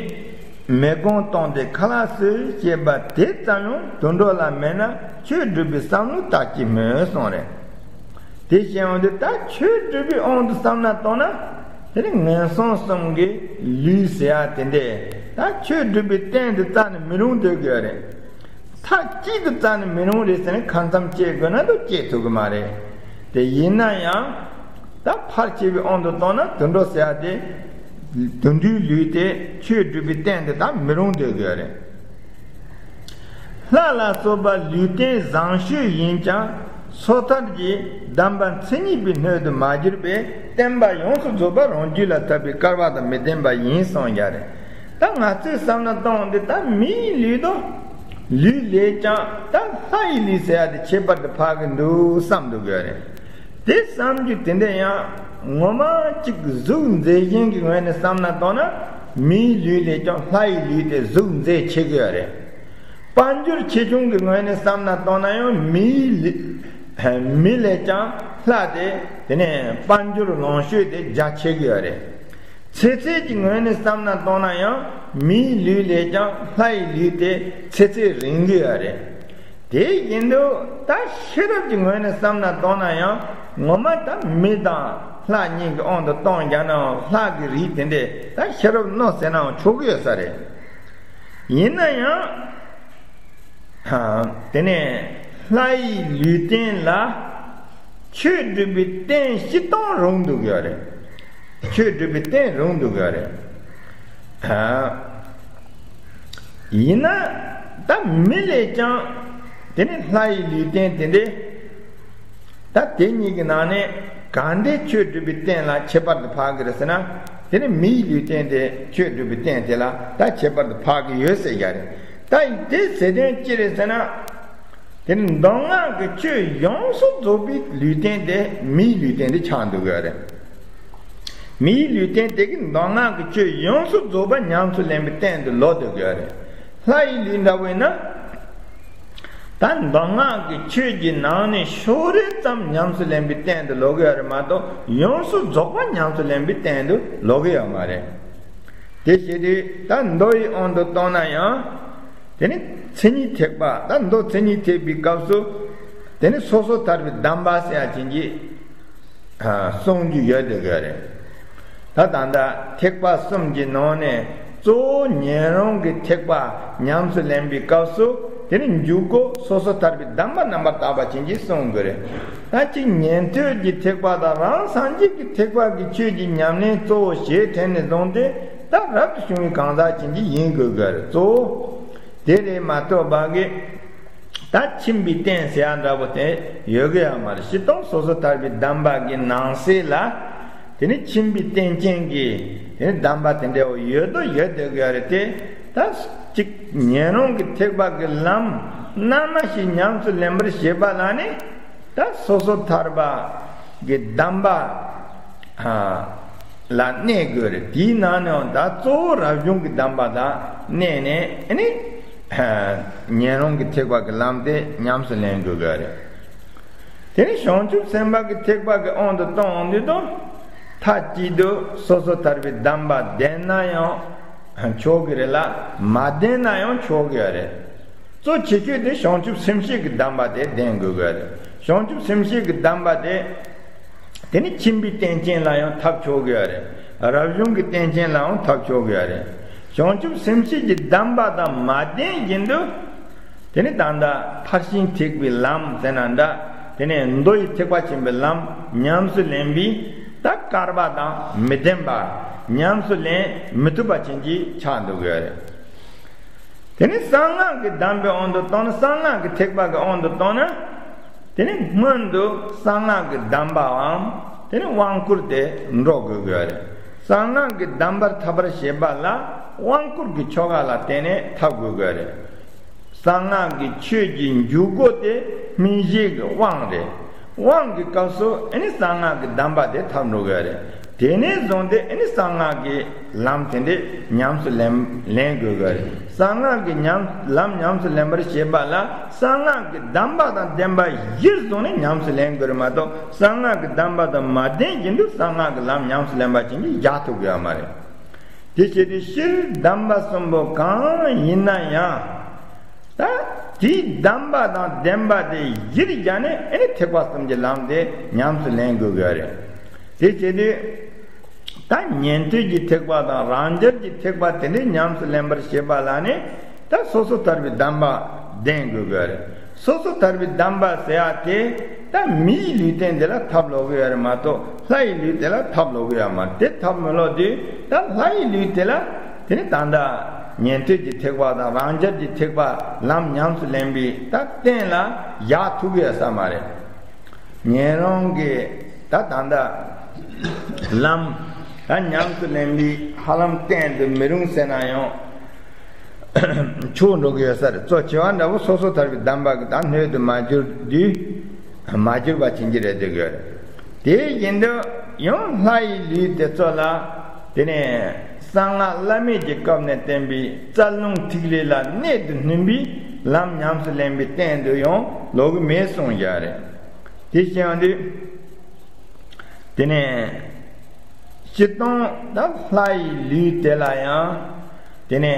མེ་སྒོང་གཏོང་སྟེ་ཁ་ལག་གསོལ་ཞེས་པ་དེ་ཙམ་ཡང་དུད་འགྲོ་ལ་མེད་ན་ཆོས་སྒྲུབ་པའི་བསམ་བློ་བཏང་གི་མོད་གསུངས་རེད། དེ་བྱས་ཡོང་དུས་ད་ཆོས་སྒྲུབ་པའི་དབང་དུ་བསམ་ན་གཏོང་ན། དེ་ནི་ངན་སོང་གསུམ་གྱི་ལུས་ཟེར་ཡ་དེ་འདྲས་ད་ཆོས་སྒྲུབ་པའི་རྟེན་དུ་རྩ་ནས་མི་རུང་འདོད་ཀྱི་ཡོད་རེད། མཐའ་གཅིག་ཏུ་རྩ་ནས་མི་རུང་རེད་ཟེར་ནས་ཁ་མཚམས་བཅད་དགོས་ན་འདུག་བཅད་ཐུབ་ཀྱི་མ་རེད། དེ་ཡིན་ན་ཡང་ད་ཕལ་ཆེ་བའི་དབང་དུ་བཏང་ན་དུད་འགྲོ་ཟེར་ཡ་དེ། དུད་འགྲོའི་ལུས་དེ་ཆོས་སྒྲུབ་པའི་རྟེན་དུ་ད་མི་རུང་འདོད་ཀྱི་ཡོད་རེད། ལྷ་ལ་སོགས་པ་ལུས་རྟེན་བཟང་ཤོས་ཡིན་ཀྱང་སོ་ཐར་གྱི་གདམས་པ་མཚན་ཉིད་པའི་སྣོད་དུ་མ་གྱུར་པས་བསྟན་པ་ཡོངས་སུ་རྫོགས་པ་རང་རྒྱུད་ལ་ཐོབ་པའི་སྐལ་བ་དང་མི་ལྡན་པ་ཡིན་གསུངས་ཡ་རེད། ད་ང་ཚོས་བསམ་བློ་གཏོང་འདི་ད་མིའི་ལུས་དང་ལུས་ལས་ཀྱང་ད་ལྷ་ཡི་ལུས་ཟེར་ཡ་དེ་ཁྱད་པར་དུ་འཕགས་ཀྱི་འདུག་བསམ་འདུག་ཡོད་རེད། དེ་བསམ་རྒྱུ་དེ་འདྲ་ཡང་ངོ་མ་གཅིག་གཟུགས་མཛེས་ཤིང་གི་ངོས་ནས་བསམ་ན་མདོར་ན་མིའི་ལུས་ལས་ཀྱང་ལྷ་ཡི་ལུས་དེ་གཟུགས་མཛེས་ཆེ་གི་ཡོད་རེད། དཔལ་འབྱོར་ཆེ་ཆུང་གི་ངོས་ནས་བསམ་ན་མདོར་ན་ཡང་མིའི་ལུས་མི་ལས་ཀྱང་ལྷ་དེ་དེ་ནས་དཔལ་འབྱོར་ལོངས་སྤྱོད་དེ་རྒྱ་ཆེ་གི་ཡོད་རེད། ཚེ་ཚད་ཀྱི་ངོས་ནས་བསམ་ན་མདོར་ན་ཡང་མིའི་ལུས་ལས་ཀྱང་ལྷ་ཡི་ལུས་དེ་ཚེ་ཚད་རིང་གི་ཡོད་རེད། དེ་བཞིན་དུ་ད་ཤེས་རབ་ཀྱི་ངོས་ནས་བསམ་ན་མདོར་ན་ཡང་ངོ་མ་ད་མི་དང་ལྷ་གཉིས་ཀྱི་དབང་དུ་གཏོང་རྒྱུ་ནའང་ལྷ་གི་རིགས་དེ་འདྲས་ད་ཤེས་རབ་རྣོ་ཟེར་ནའང་ཆོག་གི་ཡོད་ས་རེད། ཡིན་ན་ཡང་དེ་ནས་ལྷ་ཡི་ལུས་རྟེན་ལ་ཆོས་སྒྲུབ་པའི་རྟེན་སྤྱིར་བཏང་རུང་འདུག་ཡོད་རེད། ཆོས་སྒྲུབ་པའི་རྟེན་རུང་འདུག་ཡོད་རེད། ཡིན་ན་ད་མི་ལས་ཀྱང་དེ་ནི་ལྷ་ཡི་ལུས་རྟེན་དེ་འདྲས། ད་དེ་གཉིས་ཀྱི་ནང་ནས་གང་འདྲའི་ཆོས་སྒྲུབ་པའི་རྟེན་ལ་ཁྱད་པར་དུ་འཕགས་ཀྱི་རེད་ཟེར་ན། དེ་ནི་མིའི་ལུས་རྟེན་དེ་ཆོས་སྒྲུབ་པའི་རྟེན་དེ་ལ་ད་ཁྱད་པར་དུ་འཕགས་ཀྱི་ཡོད་ཟེར་ཡ་རེད། ད་དེ་ཟེར་དོན་ཅི་རེད་ཟེར་ན། དེ་ནི་མདོ་སྔགས་ཀྱི་ཆོས་ཡོངས་སུ་རྫོགས་པའི་ལུས་རྟེན་དེ་མིའི་ལུས་རྟེན་དེ་ཆགས་འདུག་ཡོད་རེད། མིའི་ལུས་རྟེན་དེ་གིས་མདོ་སྔགས་ཀྱི་ཆོས་ཡོངས་སུ་རྫོགས་པ་ཉམས་སུ་ལེན་པའི་རྟེན་དུ་ལོག་འདུག་ཡོད་རེད། ལྷ་ཡི་ལུས་འདྲ་བོ་ཡིན་ན། ད་མདོ་སྔགས་ཀྱི་ཆོས་ཀྱི་ནང་ནས་ཕྱོགས་རེ་ཙམ་ཉམས་སུ་ལེན་པའི་རྟེན་དུ་ལོག་གི་ཡོད་རེད་མ་གཏོགས་ཡོངས་སུ་རྫོགས་པ་ཉམས་སུ་ལེན་པའི་རྟེན་དུ་ལོག་གི་ཡོད་མ་རེད། དེ་བྱེད་དུས་ད་མདོ་ཡི་དབང་དུ་བཏང་ན་ཡང་། དེ་ནི་མཚན་ཉིད་ཐེག་པ་ད་མདོ་མཚན་ཉིད་ཐེག་པའི་སྐབས་སུ། དེ་ནི་སོ་སོར་ཐར་པའི་གདམས་པ་ཟེར་ཡ་ཅན་གྱི། གསུང་རྒྱུ་ཡོད་དེ་ག་རེད། ད་ད་ལྟ་ཐེག་པ་གསུམ་གྱི་ནང་ནས་གཙོ་བོ་ཉན་རང་གི་ཐེག་པ་ཉམས་སུ་ལེན་པའི་སྐབས་སུ་དེ་ནི་འཇུག་སྒོ་སོ་སོར་ཐར་པའི་གདམས་པ་རྣམ་པར་དག་པ་ཅན་གྱིས་གསུང་དགོས་རེད། ད་ཅིག་ཉན་ཐོས་ཀྱི་ཐེག་པ་དང་རང་སངས་རྒྱས་ཀྱི་ཐེག་པ་གི་ཆོས་ཀྱི་ཉམས་ལེན་གཙོ་བོ་ཞེས་དྲན་ནས་བཟུང་སྟེ་ད་རབ་ཏུ་བྱུང་བའི་གང་ཟག་ཅན་གྱིས་ཡིན་དགོས་དགོས་རེད་གཙོ་བོ། དེ་ལས་མ་གཏོགས་པ་གི། ད་ཁྱིམ་པའི་རྟེན་ཟེར་ཡ་འདྲ་པོ་དེ་ཡོད་གི་ཡོད་མ་རེད། སྤྱིར་བཏང་སོ་སོར་ཐར་པའི་གདམས་པ་གི་ནང་གསེས་ལ། དེ་ནི་ཁྱིམ་པའི་རྟེན་ཅན་གྱི་དེ་ནི་གདམས་པ་དེ་འདྲ་བོ་ཡོད་དོ་ཡོད་དེ་གི་ཡོད་རེད་དེ། ད་གཅིག་ཉན་རང་གི་ཐེག་པ་གི་ལམ་རྣལ་མ་ཞིག་ཉམས་སུ་ལེན་པར་བྱེད་པ་ལ་ནི། ད་སོ་སོར་ཐར་པ་གི་གདམས་པ། ལ་གནས་དགོས་རེད། དེའི་ནང་ནས་ད་གཙོ་བོ་རབ་བྱུང་གི་གདམས་པ་དང་གནས་ནས་ཨ་ནི་ཉན་རང་གི་ཐེག་པ་གི་ལམ་དེ་ཉམས་སུ་ལེན་དགོས་དགོས་རེད། དེ་ནི་བྱང་ཆུབ་སེམས་དཔའ་གི་ཐེག་པ་གི་དབང་དུ་གཏོང་འོང་དུས་དང་མཐའ་གཅིག་ཏུ་སོ་སོ་ཐར་པའི་གདམས་པ་ལྡན་ན་ཡང་ཆོག་གི་རེད་ལ། མ་ལྡན་ན་ཡང་ཆོག་གི་རེད། གཙོ་ཆེ་ཤོས་དེ་བྱང་ཆུབ་སེམས་བསྐྱེད་ཀྱི་གདམས་པ་དེ་ལྡན་དགོས་ཀྱི་རེད། བྱང་ཆུབ་སེམས་བསྐྱེད་ཀྱི་གདམས་པ་དེ། དེ་ནི་ཁྱིམ་པའི་རྟེན་ཅན་ལ་ཡང་ཐོབ་ཆོག་གི་རེད། རབ་བྱུང་གི་རྟེན་ཅན་ལ་ཡང་ཐོབ་ཆོག་གི་རེད། བྱང་ཆུབ་སེམས་བསྐྱེད་ཀྱི་གདམས་པ་དང་མ་ལྡན་བཞིན་དུ། དེ་ནི་ད་ལྟ་ཕར་ཕྱིན་ཐེག་པའི་ལམ་ཟེར་ན་འདྲ། དེ་ནི་མདོ་ཡི་ཐེག་པ་ཆེན་པོའི་ལམ་ཉམས་སུ་ལེན་པའི་ད་བསྐལ་པ་དང་མི་ལྡན་པ། ཉམས་སུ་ལེན་མི་ཐུབ་པ་ཅན་གྱི་ཆགས་འདུག་གི་རེད། དེ་ནི་གསང་སྔགས་ཀྱི་གདམས་པའི་དབང་དུ་བཏང་ན། གསང་སྔགས་ཀྱི་ཐེག་པ་གི་དབང་དུ་བཏང་ན། དེ་ནི་སྔོན་དུ་གསང་སྔགས་ཀྱི་གདམས་པའམ་དེ་ནི་དབང་བསྐུར་དེ་འགྲོ་དགོས་དགོས་རེད། གསང་སྔགས་ཀྱི་གདམས་པར་ཐོབ་པར་བྱེད་པ་ལ་དབང་བསྐུར་གྱི་ཆོ་ག་ལ་བརྟེན་ནས་ཐོབ་དགོས་དགོས་རེད། གསང་སྔགས་ཀྱི་ཆོས་ཀྱི་འཇུག་སྒོ་དེ་སྨིན་བྱེད་ཀྱི་དབང་རེད། དབང་གི་སྐབས་སུ་ཨ་ནི་གསང་སྔགས་ཀྱི་གདམས་པ་དེ་ཐོབ་འགྲོ་གི་རེད། དེ་ནས་བཟུང་སྟེ་ཨ་ནི་གསང་སྔགས་ཀྱི་ལམ་དེ་འདྲས་ཉམས་སུ་ལེན་ལེན་དགོས་གི་རེད། གསང་སྔགས་ཀྱི་ཉམས་ལམ་ཉམས་སུ་ལེན་པར་བྱེད་པ་ལ་གསང་སྔགས་ཀྱི་གདམས་པ་དང་ལྡན་པ་གཞིར་བཟུང་ནས་ཉམས་སུ་ལེན་དགོས་རེད་མ་གཏོགས། གསང་སྔགས་ཀྱི་གདམས་པ་དང་མ་ལྡན་བཞིན་དུ་གསང་སྔགས་ཀྱི་ལམ་ཉམས་སུ་ལེན་པ་ཅན་གྱིས་བཞག་ཐུབ་ཀྱི་ཡོད་མ་རེད། དེ་བྱས་ཏེ་སྤྱིར་གདམས་པ་གསུམ་པོ་གང་ཡིན་ན་ཡང་། ད་དེའི་གདམས་པ་དང་ལྡན་པ་དེ་གཞིར་བཞག་ནས་ཨ་ནི་ཐེག་པ་གསུམ་གྱི་ལམ་དེ་ཉམས་སུ་ལེན་དགོས་ཀྱི་རེད། དེ་བྱས་ཏེ་ད་ཉན་ཐོས་ཀྱི་ཐེག་པ་དང་རང་རྒྱལ་གྱི་ཐེག་པ་དེ་འདྲའི་ཉམས་སུ་ལེན་པར་བྱེད་པ་ལ་ནི། ད་སོ་སོ་ཐར་པའི་གདམས་པ་ལྡན་དགོས་ཀྱི་རེད། སོ་སོ་ཐར་པའི་གདམས་པ་ཟེར་ཡ་དེ་ད་མིའི་ལུས་རྟེན་དེ་ལ་ཐོབ་ལོག་གི་ཡོད་རེད་མ་གཏོགས། ལྷ་ཡི་ལུས་དེ་ལ་ཐོབ་ལོག་གི་ཡོད་མ་རེད། དེ་ཐོབ་མི་ལོག་དུས་ད་ལྷ་ཡི་ལུས་དེ་ལ་དེ་ནི་ད་ལྟ་ཉན་ཐོས་ཀྱི་ཐེག་པ་དང་རང་རྒྱལ་གྱི་ཐེག་པ་ལམ་ཉམས་སུ་ལེན་པའི་ད་རྟེན་ལ་བཞག་ཐུབ་ཀྱི་ཡོད་ས་མ་རེད། ཉན་རང་གི་ད་ད་ལྟ་ལམ་ད་ཉམས་སུ་ལེན་པའི་ཧ་ལམ་རྟེན་དུ་མི་རུང་ཟེར་ན་ཡང་། ཆོག་འགྲོ་གི་ཡོད་ས་རེད། གཙོ་ཆེ་བ་འདྲ་བོ་སོ་སོ་ཐར་པའི་གདམས་པ་གི་ད་སྣོད་དུ་མ་གྱུར་དུས། མ་གྱུར་པ་ཅན་གྱི་རེད་འདོད་ཀྱི་ཡོད་རེད། དེ་བཞིན་དུ་ཡང་ལྷ་ཡི་ལུས་དེ་ཚོ་ལ། དེ་ནས་གསང་སྔགས་བླ་མེད་ཀྱི་སྐབས་ནས་བསྟན་པའི་རྩ་རླུང་ཐིག་ལེ་ལ་གནད་དུ་བསྣུན་པའི་ལམ་ཉམས་སུ་ལེན་པའི་རྟེན་དུ་ཡང་ལོག་གི་མེད་གསུངས་བཞག་རེད། དེ་བཞིན་དུ། དེ་ནས་སྤྱིར་བཏང་ད་ལྷ་ཡི་ལུས་དེ་ལ་ཡང་། དེ་ནས་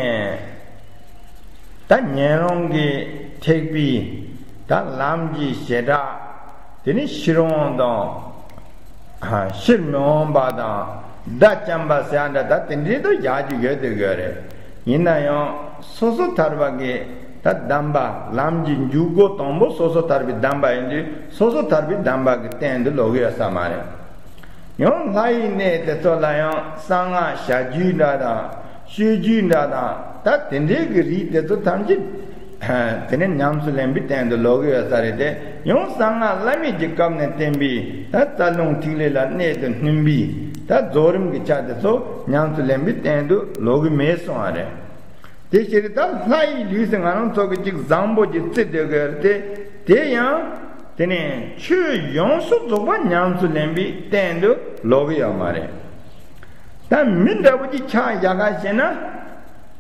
ད་ཉན་རང་གི་ཐེག་པའི་ད་ལམ་གྱི་བྱེ་བྲག་དེ་ནི་ཕྱིར་འོང་དང་། ཕྱིར་མི་འོང་བ་དང་། བརྡ་བཅོམ་པ་ཟེར་ཡ་འདྲ་ད་དེ་འདྲའི་དུ་བཞག་རྒྱུ་ཡོད་དེ་དགོས་རེད། ཡིན་ན་ཡང་སོ་སོ་ཐར་པ་གི་ད་གདམས་པ་ལམ་གྱི་འཇུག་སྒོ་དང་པོ་སོ་སོ་ཐར་པའི་གདམས་པ་ཡིན་དུས་སོ་སོ་ཐར་པའི་གདམས་པ་གི་རྟེན་དུ་ལོག་གི་ཡོད་ས་མ་རེད། ཡང་ལྷ་ཡི་གནས་དེ་ཚོ་ལ་ཡང་གསང་སྔགས་བྱ་རྒྱུད་འདྲ་དང་། སྤྱོད་རྒྱུད་འདྲ་དང་། ད་དེ་འདྲའི་གི་རིགས་དེ་ཚོ་ཐམས་ཅད་དེ་ནས་ཉམས་སུ་ལེན་པའི་རྟེན་དུ་ལོག་གི་ཡོད་ས་རེད་དེ། ཡང་གསང་སྔགས་བླ་མེད་ཀྱི་སྐབས་ནས་བསྟན་པའི་ད་རྩ་རླུང་ཐིག་ལེ་ལ་གནད་དུ་བསྣུན་པའི་ད་རྫོགས་རིམ་གྱི་ཆ་དེ་ཚོ་ཉམས་སུ་ལེན་པའི་རྟེན་དུ་ལོག་གི་མེད་གསུངས་པ་རེད། དེ་ཕྱིར་ད་ལྷ་ཡི་ལུས་སུ་ང་རང་ཚོ་གི་ཅིག་བཟང་པོ་ཅིག་བརྩི་སྡོད་དགོས་རེད་དེ། དེ་ཡང་དེ་ནས་ཆོས་ཡོངས་སུ་རྫོགས་པ་ཉམས་སུ་ལེན་པའི་རྟེན་དུ་ལོག་གི་ཡོད་མ་རེད། ད་མི་འདྲ་བོ་ཅིག་ཆ་བཞག་ག་བྱས་ན།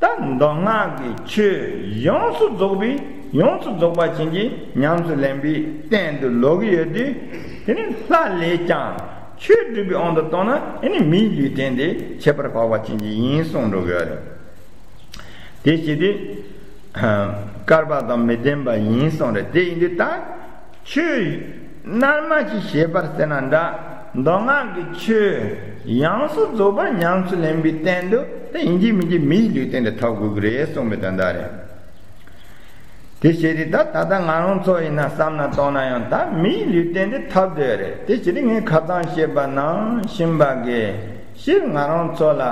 ད་མདོ་སྔགས་ཀྱི་ཆོས་ཡོངས་སུ་རྫོགས་པའི་ཡོངས་སུ་རྫོགས་པ་ཅན་གྱི་ཉམས་སུ་ལེན་པའི་རྟེན་དུ་ལོག་གི་ཡོད་དུས། དེ་ནི་ལྷ་ལས་ཀྱང་ཆོས་སྒྲུབ་པའི་དབང་དུ་བཏང་ན་ཨེ་ནི་མིའི་ལུས་རྟེན་དེ་ཁྱད་པར་འཕགས་པ་ཅན་གྱི་ཡིན་གསུངས་འགྲོ་གི་ཡོད་རེད། དེ་བྱས་ཏེ། བསྐལ་པ་དང་མི་ལྡན་པ་ཡིན་གསུངས་རེད། དེ་ཡིན་དུས་ད་ཆོས་རྣལ་མ་ཞིག་བྱེད་པར་ཟེར་ན་འདྲ། མདོ་སྔགས་ཀྱི་ཆོས་ཡོངས་སུ་རྫོགས་པར་ཉམས་སུ་ལེན་པའི་རྟེན་དུ་ད་ཡིན་གཅིག་མིན་གཅིག་མིའི་ལུས་རྟེན་དེ་ཐོབ་དགོས་ཀྱི་རེད་གསུངས་པའི་དོན་དག་རེད། དེ་བྱས་ཏེ་ད་ད་ལྟ་ང་རང་ཚོ་ཡིན་ན་བསམ་ན་གཏོང་ན་ཡང་ད་མིའི་ལུས་རྟེན་དེ་ཐོབ་བསྡད་རེད། དེ་བྱས་ཏེ་ངས་ཁ་སང་བཤད་པ་ནང་བཞིན་པ་གི་སྤྱིར་ང་རང་ཚོ་ལ་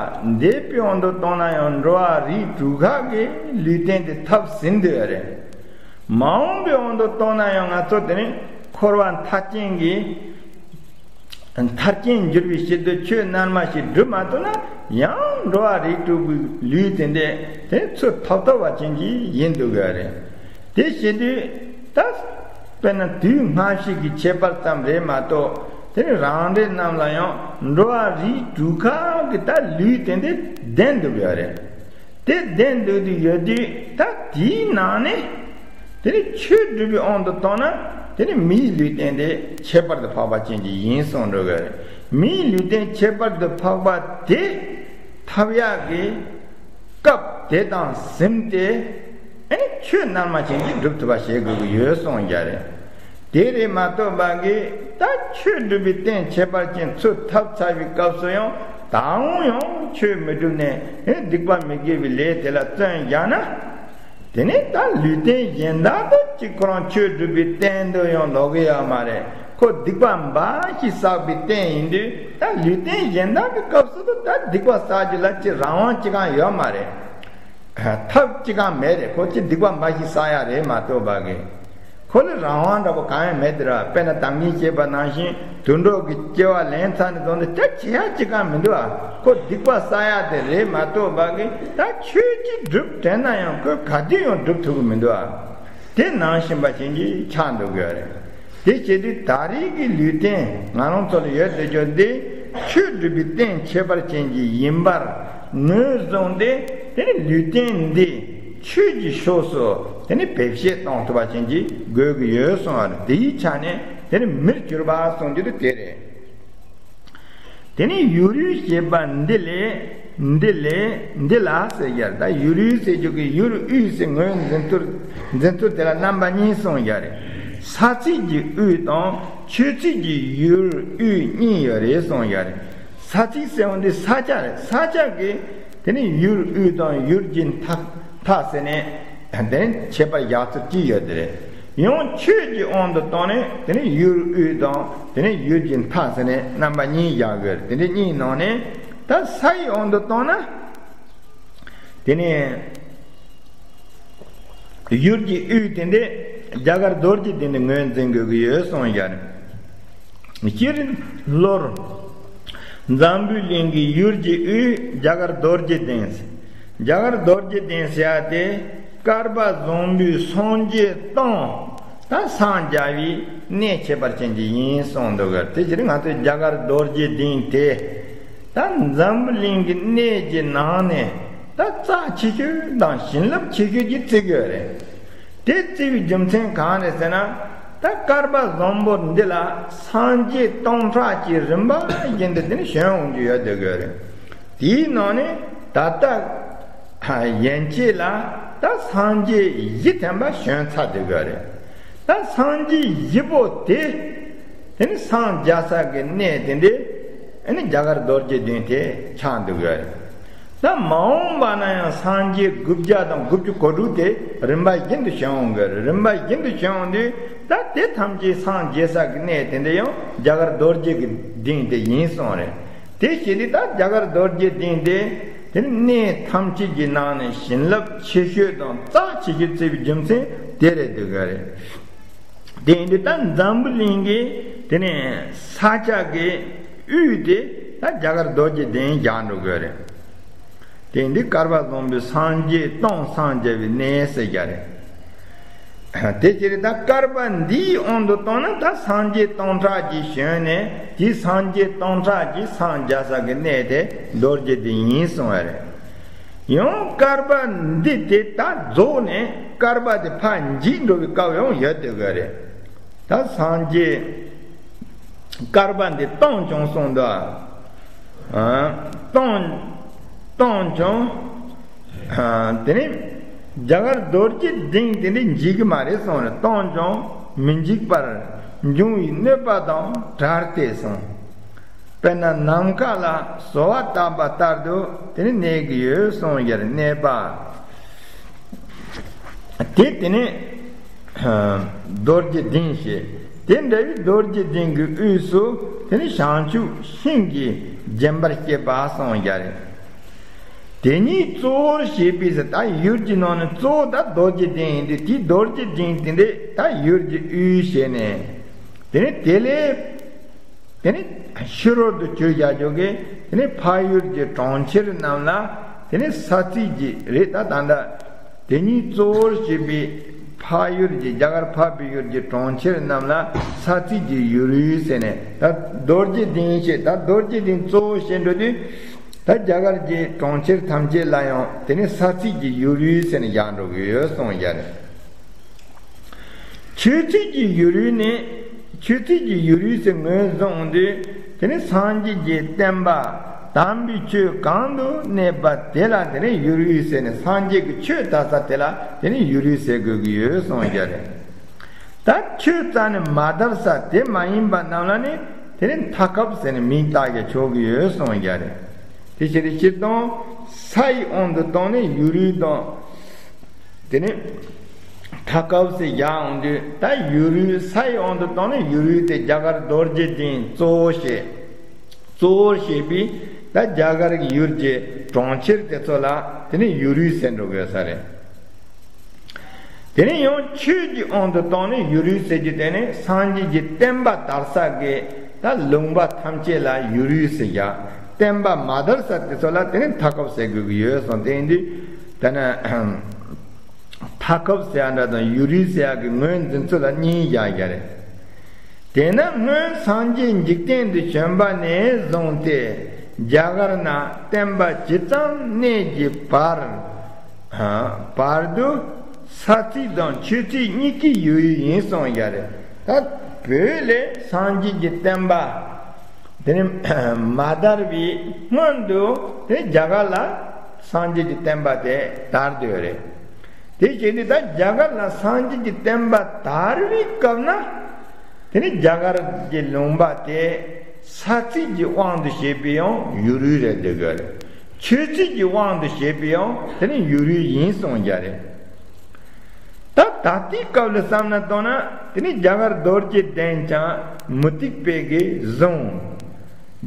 འདས་པའི་དབང་དུ་གཏོང་ན་ཡང་འགྲོ་བ་རིགས་དྲུག་ཁག་གི་ལུས་རྟེན་དེ་ཐོབ་ཟིན་བསྡད་རེད། མ་འོངས་པའི་དབང་དུ་གཏོང་ན་ཡང་ང་ཚོ་དེ་ནི་འཁོར་བ་མཐའ་རྐྱེན་གྱི་མཐར་རྐྱེན་འགྱུར་བའི་ཕྱིར་དུ་ཆོས་རྣལ་མ་ཞིག་སྒྲུབ་མ་ཐུབ་ན་ཡང་འགྲོ་བ་རིགས་དྲུག་པའི་ལུས་དེ་འདྲ་དེ་ཚུར་ཐོབ་ཐུབ་པ་ཅན་གྱི་ཡིན་འདུག་ག་རེད། དེ་བྱེད་དུས་ད་དཔེར་ན་དུས་སྔ་ཕྱི་གི་ཁྱད་པར་ཙམ་རེད་མ་གཏོགས། དེ་ནི་རང་འདྲེ་རྣམས་ལ་ཡང་འགྲོ་བ་རིགས་དྲུག་ཁག་གི་ད་ལུས་རྟེན་དེ་ལྡན་འདུག་ཡོད་རེད། དེ་ལྡན་འདུག་དུ་ཡོད་དུས་ད་དེའི་ནང་ནས་དེ་ནི་ཆོས་སྒྲུབ་པའི་དབང་དུ་བཏང་ན་དེ་ནི་མིའི་ལུས་རྟེན་དེ་ཁྱད་པར་དུ་འཕགས་པ་ཅན་གྱི་ཡིན་གསུངས་འགྲོ་གི་རེད། མིའི་ལུས་རྟེན་ཁྱད་པར་དུ་འཕགས་པ་དེ་ཐོབ་ཡག་གི་སྐབས་དེ་དང་ཟིན་ཏེ་ཨེ་ཆོས་རྣལ་མ་ཅན་གྱིས་སྒྲུབ་ཐུབ་པ་བྱེད་དགོས་ཀྱི་ཡོད་གསུངས་རྒྱུ་རེད། དེ་རེད་མ་གཏོགས་པ་གི་ད་ཆོས་སྒྲུབ་པའི་རྟེན་ཁྱད་པར་ཅན་ཚུར་ཐོབ་ཚར་བའི་སྐབས་སུ་ཡང་ད་འོང་ཡང་ཆོས་མི་སྒྲུབ་ནས་ཨེ་སྡིག་པ་མི་དགེ་བའི་ལས་དེ་ལ་བརྩོན་བཞག་ན། དེ་ནས་ད་ལུས་རྟེན་གཞན་དག་ཏུ་ཅིག་ཁོ་རང་ཆོས་སྒྲུབ་པའི་རྟེན་དུ་ཡང་ལོག་གི་ཡོད་མ་རེད། ཁོ་སྡིག་པ་འབའ་ཞིག་བསགས་པའི་རྟེན་ཡིན་དུས་ད་ལུས་རྟེན་གཞན་དག་གི་སྐབས་སུ་ད་སྡིག་པ་བསགས་རྒྱུ་ལ་ཅི་རང་དབང་ཅི་གང་ཡོད་མ་རེད། ཐབས་ཅི་གང་མེད་རེད། ཁོ་ཅི་སྡིག་པ་འབའ་ཞིག་བསགས་ཡ་རེད་མ་གཏོགས་པ་གི། ཁོ་ལ་རང་དབང་འདྲ་པོ་གང་ཡང་མེད་དེ་ར། དཔེར་ན་ད་གིན་བཤད་པ་ནང་བཞིན་དུད་འགྲོ་གི་སྐྱེ་བ་ལེན་ཚར་ནས་བཟུང་སྟེ་ད་ཅི་ཡ་ཅི་གང་མི་འདུག་ཨ། ཁོ་སྡིག་པ་བསགས་ཡ་དེ་རེད་མ་གཏོགས་པ་གི་ད་ཆོས་ཅི་སྒྲུབ་དྲན་ན་ཡང་ཁོས་ག་དུས་ཡང་སྒྲུབ་ཐུབ་ཀྱི་མི་འདུག་ཨ། དེ་ནང་བཞིན་པ་ཅན་གྱི་ཆགས་འདུག་གི་རེད། དེ་བྱེད་དུས་ད་རེས་ཀྱི་ལུས་རྟེན་ང་རང་ཚོ་ལ་ཡོད་དེ་ཅོ་འདི་ཆོས་སྒྲུབ་པའི་རྟེན་ཁྱད་པར་ཅན་གྱི་ཡིན་པར་ངོས་བཟུང་སྟེ་དེ་ནི་ལུས་རྟེན་འདི་ཆོས་ཀྱི་ཕྱོགས་སུ་དེ་ནི་བེད་སྤྱད་གཏོང་ཐུབ་པ་ཅན་གྱི་དགོས་ཀྱི་ཡོད་གསུངས་པ་རེད། དེའི་ཆ་ནས་དེ་ནི་མིར་གྱུར་པ་གསུངས་རྒྱུ་དེ་དེ་རེད། དེ་ནས་ཡུལ་ཡུལ་ཞེས་པ་འདི་ལས་འདི་ལས་འདི་ལ་ཟེར་ཡར་ད་ཡུལ་ཡུལ་ཟེར་རྒྱུ་གི་ཡུལ་དབུས་ཟེར་ངོས་འཛིན་ཚུལ་འཛིན་ཚུལ་དེ་ལ་རྣམ་པ་གཉིས་གསུངས་ཡ་རེད། ས་ཚིགས་ཀྱི་དབུས་དང་ཆོས་ཚིགས་ཀྱི་ཡུལ་དབུས་གཉིས་ཡོད་རེད་གསུངས་ཡ་རེད། ས་ཚིགས་ཟེར་བ་འདི་ས་ཆ་རེད། ས་ཆ་གི་དེ་ནས་ཡུལ་དབུས་དང་ཡུལ་གྱི་མཐའ་མཐའ་ཟེར་ནས་དེ་ནས་ཁྱད་པར་བཞག་ཚུལ་གཅིག་ཡོད་དེ་རེད། ཡང་ཆོས་ཀྱི་དབང་དུ་བཏང་ནས་དེ་ནས་ཡུལ་དབུས་དང་དེ་ནས་ཡུལ་གྱི་མཐའ་ཟེར་ནས་རྣམ་པ་གཉིས་བཞག་དགོས་རེད། དེ་འདྲའི་གཉིས་ནང་ནས་ད་ས་ཡི་དབང་དུ་བཏང་ན་དེ་ནས་ཡུལ་གྱི་དབུས་དེ་འདྲས་རྒྱ་གར་རྡོ་རྗེ་གདན་དེ་ངོས་འཛིན་དགོས་ཀྱི་ཡོད་གསུངས་ཡ་རེད། སྤྱིར་ལྷོར་འཛམ་བུའི་གླིང་གི་ཡུལ་གྱི་དབུས་རྒྱ་གར་རྡོ་རྗེ་གདན་ཟེར། རྒྱ་གར་རྡོ་རྗེ་གདན་ཟེར་ཡ་དེ་བསྐལ་པ་བཟང་པོའི་སངས་རྒྱས་སྟོང་ད་སངས་རྒྱ་བའི་གནས་ཁྱད་པར་ཅན་གྱི་ཡིན་གསུངས་འདུག་ག་དེ་ཕྱིར་ང་ཚོས་རྒྱ་གར་རྡོ་རྗེ་གདན་དེ་ད་འཛམ་བུ་གླིང་གི་གནས་ཀྱི་ནང་ནས་ད་རྩ་ཆེ་ཤོས་དང་བྱིན་རླབས་ཆེ་ཤོས་ཀྱི་བརྩི་གི་ཡོད་རེད། དེ་བརྩི་བའི་རྒྱུ་མཚན་གང་རེད་ཟེར་ན། ད་བསྐལ་པ་བཟང་པོ་འདི་ལ་སངས་རྒྱས་སྟོང་ཕྲག་གཅིག་རིམ་པ་བཞིན་དུ་དེ་ནི་བྱོན་འོང་རྒྱུ་ཡོད་དེ་གི་རེད། དེའི་ནང་ནས་ད་ལྟ་ཡན་ཆད་ལ་ད་སངས་རྒྱས་བཞི་ཐམ་པ་བྱོན་ཚར་དེ་གི་རེད། ད་སངས་རྒྱས་བཞི་པོ་དེ་དེ་ནི་སངས་རྒྱ་ས་གི་གནས་དེ་འདྲའི་ཨ་ནི་རྒྱ་གར་རྡོ་རྗེ་གདན་དེ་ཆགས་འདུག་གི་རེད། ད་མ་འོངས་པ་ན་ཡང་སངས་རྒྱས་དགུ་བརྒྱ་དང་དགུ་བཅུ་གོ་དྲུག་དེ་རིམ་པ་བཞིན་དུ་བྱོན་འོང་གི་རེད། རིམ་པ་བཞིན་དུ་བྱོན་འོང་དུས་ད་དེ་ཐམས་ཅད་སངས་རྒྱས་ས་གི་གནས་དེ་འདྲ་ཡང་རྒྱ་གར་རྡོ་རྗེ་གི་གདན་དེ་ཡིན་གསུངས་རེད། དེ་བྱས་ཏེ་ད་རྒྱ་གར་རྡོ་རྗེ་གདན་དེ་དེ་གནས་ཐམས་ཅད་ཀྱི་ནང་ནས་བྱིན་རླབས་ཆེ་ཤོས་དང་རྩ་ཆེ་ཤོས་བརྩི་བའི་རྒྱུ་མཚན་དེ་རེད་འདུག་གི་རེད། དེ་ཡིན་དུས་ད་འཛམ་བུ་གླིང་གི་དེ་ནས་ས་ཆ་གི་དབུས་དེ་ད་རྒྱ་གར་རྡོ་རྗེ་གདན་བཞག་འགྲོ་དགོས་རེད། དེ་ཡིན་དུས་བསྐལ་པ་བཟང་པོའི་སངས་རྒྱས་སྟོང་སངས་རྒྱས་པའི་གནས་ཟེར་རྒྱ་རེད། དེ་ཕྱིར་ད་བསྐལ་པ་འདིའི་དབང་དུ་བཏང་ན་ད་སངས་རྒྱས་སྟོང་ཕྲག་གཅིག་བྱོན་ནས་དེའི་སངས་རྒྱས་སྟོང་ཕྲག་གཅིག་སངས་རྒྱ་ས་གི་གནས་དེ་རྡོ་རྗེ་གདན་ཡིན་གསུངས་པ་རེད། ཡང་བསྐལ་པ་འདི་དེ་ད་རྫོགས་ནས་བསྐལ་པ་དེ་ཕར་འཇིག་འགྲོ་བའི་སྐབས་ཡང་ཡོད་དེ་ག་རེད། ད་སངས་རྒྱས་བསྐལ་པ་འདི་སྟོང་བྱུང་གསུངས་འདུག་ཨ། སྟོང་སྟོང་བྱུང་། ཨ། དེ་ནས་རྒྱ་གར་རྡོ་རྗེ་གདན་དེ་འདྲ་འཇིག་གི་མ་རེད་གསུངས་རེད། སྟོང་བྱུང་མི་འཇིག་པར་འབྱུང་བའི་གནོད་པ་དང་བྲལ་ཏེ་གསུངས། དཔེར་ན་ནམ་མཁའ་ལ་སོལ་བ་བཏབ་པ་ལྟར་དུ་དེ་ནི་གནས་ཀྱི་ཡོད་གསུངས་ཡར་གནས་པ། དེ་དེ་ནི་རྡོ་རྗེ་གདན་ཞེས། དེ་འདྲ་བའི་རྡོ་རྗེ་གདན་གྱི་དབུས་སུ་དེ་ནི་བྱང་ཆུབ་ཤིང་གིས་བརྒྱན་པར་བཤད་པ་གསུངས་ཡ་རེད། དེ་ཉིད་གཙོ་བོར་བྱས་པའི་ཟེར་ད་ཡུལ་གྱི་ནང་ནས་གཙོ་བོ་ད་རྡོ་རྗེ་གདན་ཡིན་དུས་དེའི་རྡོ་རྗེ་གདན་དེ་འདྲས་ད་ཡུལ་གྱི་དབུས་བྱས་ནས་དེ་ནི་དེ་ལས། དེ་ནི་ཕྱི་རོལ་དུ་བྱོན་བཞག་རྒྱུ་གི་དེ་ནི་ཕ་ཡུལ་གྱི་གྲོང་ཁྱེར་རྣམས་ལ་དེ་ནི་ས་ཚིགས་ཀྱི་རེད། ད་ད་ལྟ་དེ་ཉིད་གཙོ་བོར་བྱས་པའི་ འཕགས་ཡུལ་གྱི་རྒྱ་གར་འཕགས་པའི་ཡུལ་གྱི་གྲོང་ཁྱེར་རྣམས་ལ་ས་ཚིགས་ཀྱི་ཡུལ་ཟེར་ནས། ད་རྡོ་རྗེ་གདན་བཤད། ད་རྡོ་རྗེ་གདན་གཙོ་བོ་བཤད་འགྲོ་དུས། ད་རྒྱ་གར་གྱི་གྲོང་ཁྱེར་ཐམས་ཅད་ལ་ཡང་དེ་ནི་ས་ཚིགས་ཀྱི་ཡུལ་ཟེར་ནས་བཞག་འགྲོ་གི་ཡོད་གསུངས་བཞག་རེད། ཆོས་ཚིགས་ཀྱི་ཡུལ་ནི། ཆོས་ཚིགས་ཀྱི་ཡུལ་ཟེར་ངོས་བཟུང་དུས། དེ་ནི་སངས་རྒྱས་ཀྱི་བསྟན་པ་དམ་པའི་ཆོས་གང་དུ་གནས་པ་དེ་ལ་དེ་ནི་ཡུལ་ཟེར་ནས། སངས་རྒྱས་ཀྱི་ཆོས་དར་ས་དེ་ལ་དེ་ནི་ཡུལ་ཟེར་དགོས་ཀྱི་ཡོད་གསུངས་བཞག་རེད། ད་ཆོས་རྩ་ནས་མ་དར་ས་དེ་མ་ཡིན་པ་རྣམས་ལ་ནི་དེ་ནི་མཐའ་འཁོབ་ཟེར་ནས་མིང་བཏགས་ཀྱང་ཆོག་གི་ཡོད་གསུངས་བཞག་རེད། དེ་ཕྱིར་སྤྱིར་བཏང་ས་ཡི་དབང་དུ་བཏང་ནས་ཡུལ་དང་། དེ་ནས་མཐའ་འཁོབ་ཟེར་བཞག་འོང་དུས། ད་ཡུལ་ས་ཡི་དབང་དུ་བཏང་ནས་ཡུལ་དེ་རྒྱ་གར་རྡོ་རྗེ་གདན་གཙོ་བོ་བྱས། གཙོ་བོར་བྱས་པའི་ད་རྒྱ་གར་གྱི་ཡུལ་གྱི་གྲོང་ཁྱེར་དེ་ཚོ་ལ་དེ་ནས་ཡུལ་ཟེར་འགྲོ་དགོས་ས་རེད། དེ་ནས་ཡང་ཆོས་ཀྱི་དབང་དུ་བཏང་ནས་ཡུལ་ཟེར་རྒྱུ་དེ་ནི་སངས་རྒྱས་ཀྱི་བསྟན་པ་དར་ས་གི་ད་ལུང་པ་ཐམས་ཅད་ལ་ཡུལ་ཟེར་བཞག་བསྟན་པ་མ་དར་ས་དེ་ཚོ་ལ་དེ་ནི་མཐའ་འཁོབ་ཟེར་དགོས་ཀྱི་ཡོད་གསུངས། དེ་ཡིན་དུས་ད་ནི་མཐའ་འཁོབ་ཟེར་ཡ་འདྲ་དང་ཡུལ་ཟེར་ཡ་གི་ངོས་འཛིན་ཚུལ་ལ་གཉིས་བཞག་བཞག་རེད། དེས་ན་སྔོན་སངས་རྒྱས་འཇིག་རྟེན་དུ་བྱོན་པ་ནས་བཟུང་སྟེ་རྒྱ་གར་ན་བསྟན་པ་ཇི་ཙམ་གནས་ཀྱི་བར་བར་དུ་ས་ཚིགས་དང་ཆོས་ཚིགས་གཉིས་ཀའི་ཡུལ་ཡིན་གསུངས་བཞག་རེད། ད་བོད་ལས་སངས་རྒྱས་ཀྱི་བསྟན་པ་དེ་ནི་མ་དར་བའི་སྔོན་དུ་དེ་རྒྱ་གར་ལ་སངས་རྒྱས་ཀྱི་བསྟན་པ་དེ་དར་སྡོད་རེད། དེ་བྱས་ནས་ད་རྒྱ་གར་ལ་སངས་རྒྱས་ཀྱི་བསྟན་པ་དར་བའི་སྐབས་ན། དེ་ནི་རྒྱ་གར་གྱི་ལུང་པ་དེ་ས་ཚིགས་ཀྱི་དབང་དུ་བྱས་པའི་ཡང་ཡུལ་རེད་འདུག་གི་རེད། ཆོས་ཚིགས་ཀྱི་དབང་དུ་བྱས་པའི་ཡང་དེ་ནི་ཡུལ་ཡིན་གསུངས་བཞག་རེད། ད་ད་ལྟའི་སྐབས་ལ་བསམ་ན་བཏང་ན་དེ་ནི་རྒྱ་གར་རྡོ་རྗེ་གདན་ཀྱང་མུ་སྟེགས་པའི་གིས་བཟུང་།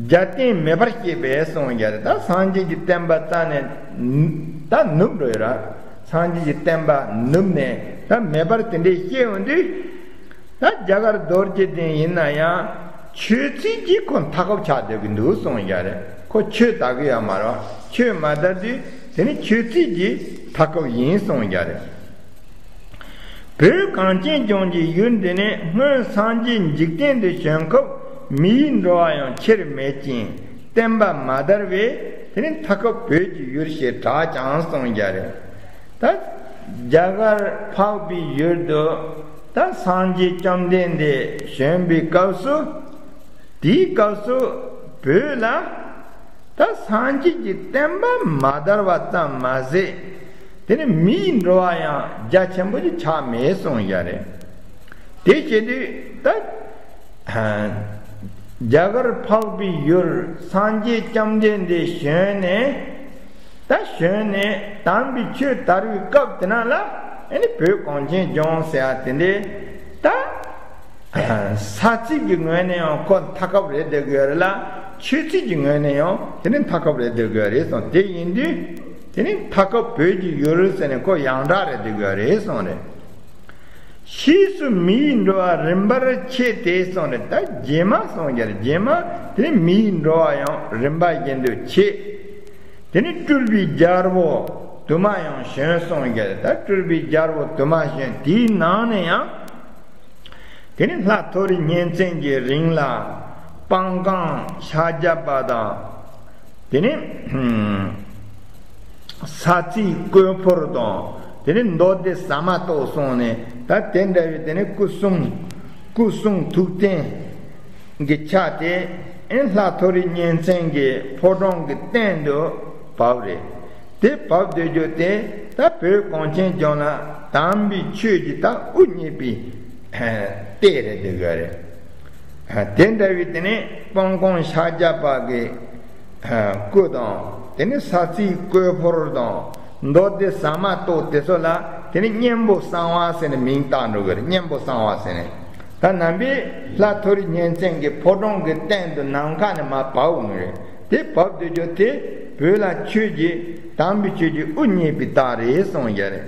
རྒྱལ་བསྟན་མེད་པར་བྱས་པས་གསུངས་བཞག་རེད། ད་སངས་རྒྱས་ཀྱི་བསྟན་པ་རྩ་ནས་ད་ནུབ་འགྲོ་ཡོད་ར། སངས་རྒྱས་ཀྱི་བསྟན་པ་ནུབ་ནས་ད་མེད་པར་དེ་འདྲའི་བཤད་འོང་དུས། ད་རྒྱ་གར་རྡོ་རྗེ་གདན་ཡིན་ན་ཡང་ཆོས་ཚིགས་ཀྱིས་ཁོ་མཐའ་འཁོབ་ཆགས་སྡོད་ཀྱི་འདུག་གསུངས་བཞག་རེད། ཁོ་ཆོས་དར་གི་ཡོད་མ་རེད། ཆོས་མ་དར་དུས་དེ་ནི་ཆོས་ཚིགས་ཀྱིས་མཐའ་འཁོབ་ཡིན་གསུངས་བཞག་རེད། བོད་གངས་ཅན་ལྗོངས་ཀྱི་ཡུལ་འདི་ནི་སྔོན་སངས་རྒྱས་འཇིག་རྟེན་དུ་བྱོན་སྐབས་མིའི་འགྲོ་བ་ཡང་ཆེར་མེད་ཅིང་བསྟན་པ་མ་དར་བས། དེ་ནི་མཐའ་འཁོབ་བོད་ཀྱི་ཡུལ་ཞེས་གྲགས་ཀྱང་གསུངས་བཞག་རེད། ད་རྒྱ་གར་འཕགས་པའི་ཡུལ་དུ་ད་སངས་རྒྱས་བཅོམ་ལྡན་འདས་བྱོན་པའི་སྐབས་སུ། དེའི་སྐབས་སུ་བོད་ལ་ད་སངས་རྒྱས་ཀྱི་བསྟན་པ་མ་དར་བ་ཙམ་མ་ཟད། དེ་ནི་མིའི་འགྲོ་བ་ཡང་རྒྱ་ཆེན་པོ་ཞིག་ཆགས་མེད་གསུངས་བཞག་རེད། དེ་བྱེད་དུས་ད་རྒྱ་གར་འཕགས་པའི་ཡུལ་སངས་རྒྱས་བཅོམ་ལྡན་འདས་བྱོན་ནས། ད་བྱོན་ནས་དམ་པའི་ཆོས་དར་བའི་སྐབས་དེ་ན་ལ་ཨ་ནི་བོད་གངས་ཅན་ལྗོངས་ཟེར་ཡ་དེ་འདྲའི་ད་ས་ཚིགས་ཀྱི་ངོས་ནས་ཡང་ཁོ་མཐའ་འཁོབ་རེད་བསྡད་དགོས་རེད་ལ། ཆོས་ཚིགས་ཀྱི་ངོས་ནས་ཡང་དེ་ནི་མཐའ་འཁོབ་རེད་བསྡད་དགོས་རེད་གསུངས། དེ་ཡིན་དུས་དེ་ནི་མཐའ་འཁོབ་བོད་ཀྱི་ཡུལ་ཟེར་ནས་ཁོ་ཡང་དག་རེད་བསྡད་དགོས་རེད་གསུངས་རེད། ཕྱིས་སུ་མིའི་འགྲོ་བ་རིམ་པར་མཆེད་དེ་གསུངས་རེད། ད་རྗེས་མ་གསུངས་ཀྱི་རེད། རྗེས་མ་དེ་ནི་མིའི་འགྲོ་བ་ཡང་རིམ་པ་བཞིན་དུ་མཆེད། དེ་ནི་སྤྲུལ་པའི་རྒྱལ་པོ་དུ་མ་ཡང་བྱོན་གསུངས་ཀྱི་རེད། ད་སྤྲུལ་པའི་རྒྱལ་པོ་དུ་མ་བྱོན། དེའི་ནང་ནས་ཡང་དེ་ནི་ལྷ་མཐོ་རིས་གཉན་བཙན་གྱི་རིང་ལ་སྤང་སྒང་ཤཱཀྱ་པ་དང་། དེ་ནི་ས་རྩིས་ཀོས་ཕོར་དང་། དེ་ནི་མདོ་སྡེ་ཟ་མ་ཏོག་གསུངས་ནས། ད་དེ་འདྲ་བའི་དེ་ནི་སྐུ་གསུང་སྐུ་གསུང་ཐུགས་རྟེན་གྱི་ཆ་དེ་ཨེ་ལྷ་མཐོ་རིས་གཉན་བཙན་གྱི་ཕོ་བྲང་གི་སྟེང་དུ་བབས་རེད། དེ་བབས་སྡོད་རྒྱུ་དེ་ད་བོད་གངས་ཅན་ལྗོངས་ལ་དམ་པའི་ཆོས་ཀྱི་ད་དབུ་བརྙེས་པའི་ལྟས་རེད་འདུག་ག་རེད། དེ་འདྲ་བའི་དེ་ནི་སྤང་སྒང་ཤཱཀྱ་པ་གི་སྐུ་དང་། དེ་ནི་ས་རྩིས་ཀོས་ཕོར་དང་། མདོ་སྡེ་ཟ་མ་ཏོག་དེ་ཚོ་ལ་དེ་ནི་གཉན་པོ་གསང་བ་ཟེར་ནས་མིང་བཏགས་འགྲོ་གི་རེད། གཉན་པོ་གསང་བ་ཟེར་ནས། ད་ནང་པའི་ལྷ་མཐོ་རིས་གཉན་བཙན་གྱི་ཕོ་བྲང་གི་སྟེང་དུ་ནམ་མཁའ་ནས་མར་བབས་འོང་གི་རེད། དེ་བབས་སྡོད་རྒྱུ་དེ་བོད་ལ་ཆོས་ཀྱི་དམ་པའི་ཆོས་ཀྱི་དབུ་བརྙེས་པའི་རྟགས་རེད་གསུངས་ཡ་རེད།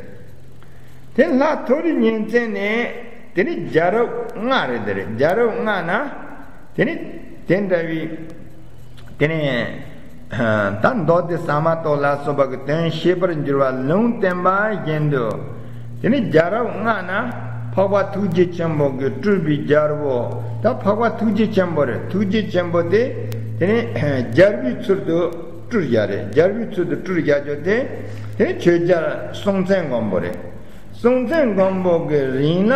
དེ་ལྷ་མཐོ་རིས་གཉན་བཙན་ནས་དེ་ནི་རྒྱལ་རབས་ལྔ་རེད། དེ་རེད། རྒྱལ་རབས་ལྔ་ན་དེ་ནི་དེ་འདྲ་བའི་དེ་ནི་ད་མདོ་སྡེ་ཟ་མ་ཏོག་ལ་སོགས་པ་གི་དོན་ཤེས་པར་འགྱུར་བ་ལུང་བསྟན་པ་བཞིན་དུ་ དེ་ནས་རྒྱལ་རབས་ལྔ་ན་འཕགས་པ་ཐུགས་རྗེ་ཆེན་པོ་གིས་སྤྲུལ་པའི་རྒྱལ་པོ། ད་འཕགས་པ་ཐུགས་རྗེ་ཆེན་པོ་རེད། ཐུགས་རྗེ་ཆེན་པོ་དེ་དེ་ནས་རྒྱལ་པོའི་ཚུལ་དུ་སྤྲུལ་བཞག་རེད། རྒྱལ་པོའི་ཚུལ་དུ་སྤྲུལ་བཞག་རྒྱུ་དེ་དེ་ནས་ཆོས་རྒྱལ་སྲོང་བཙན་སྒམ་པོ་རེད། སྲོང་བཙན་སྒམ་པོ་གི་རིང་ལ་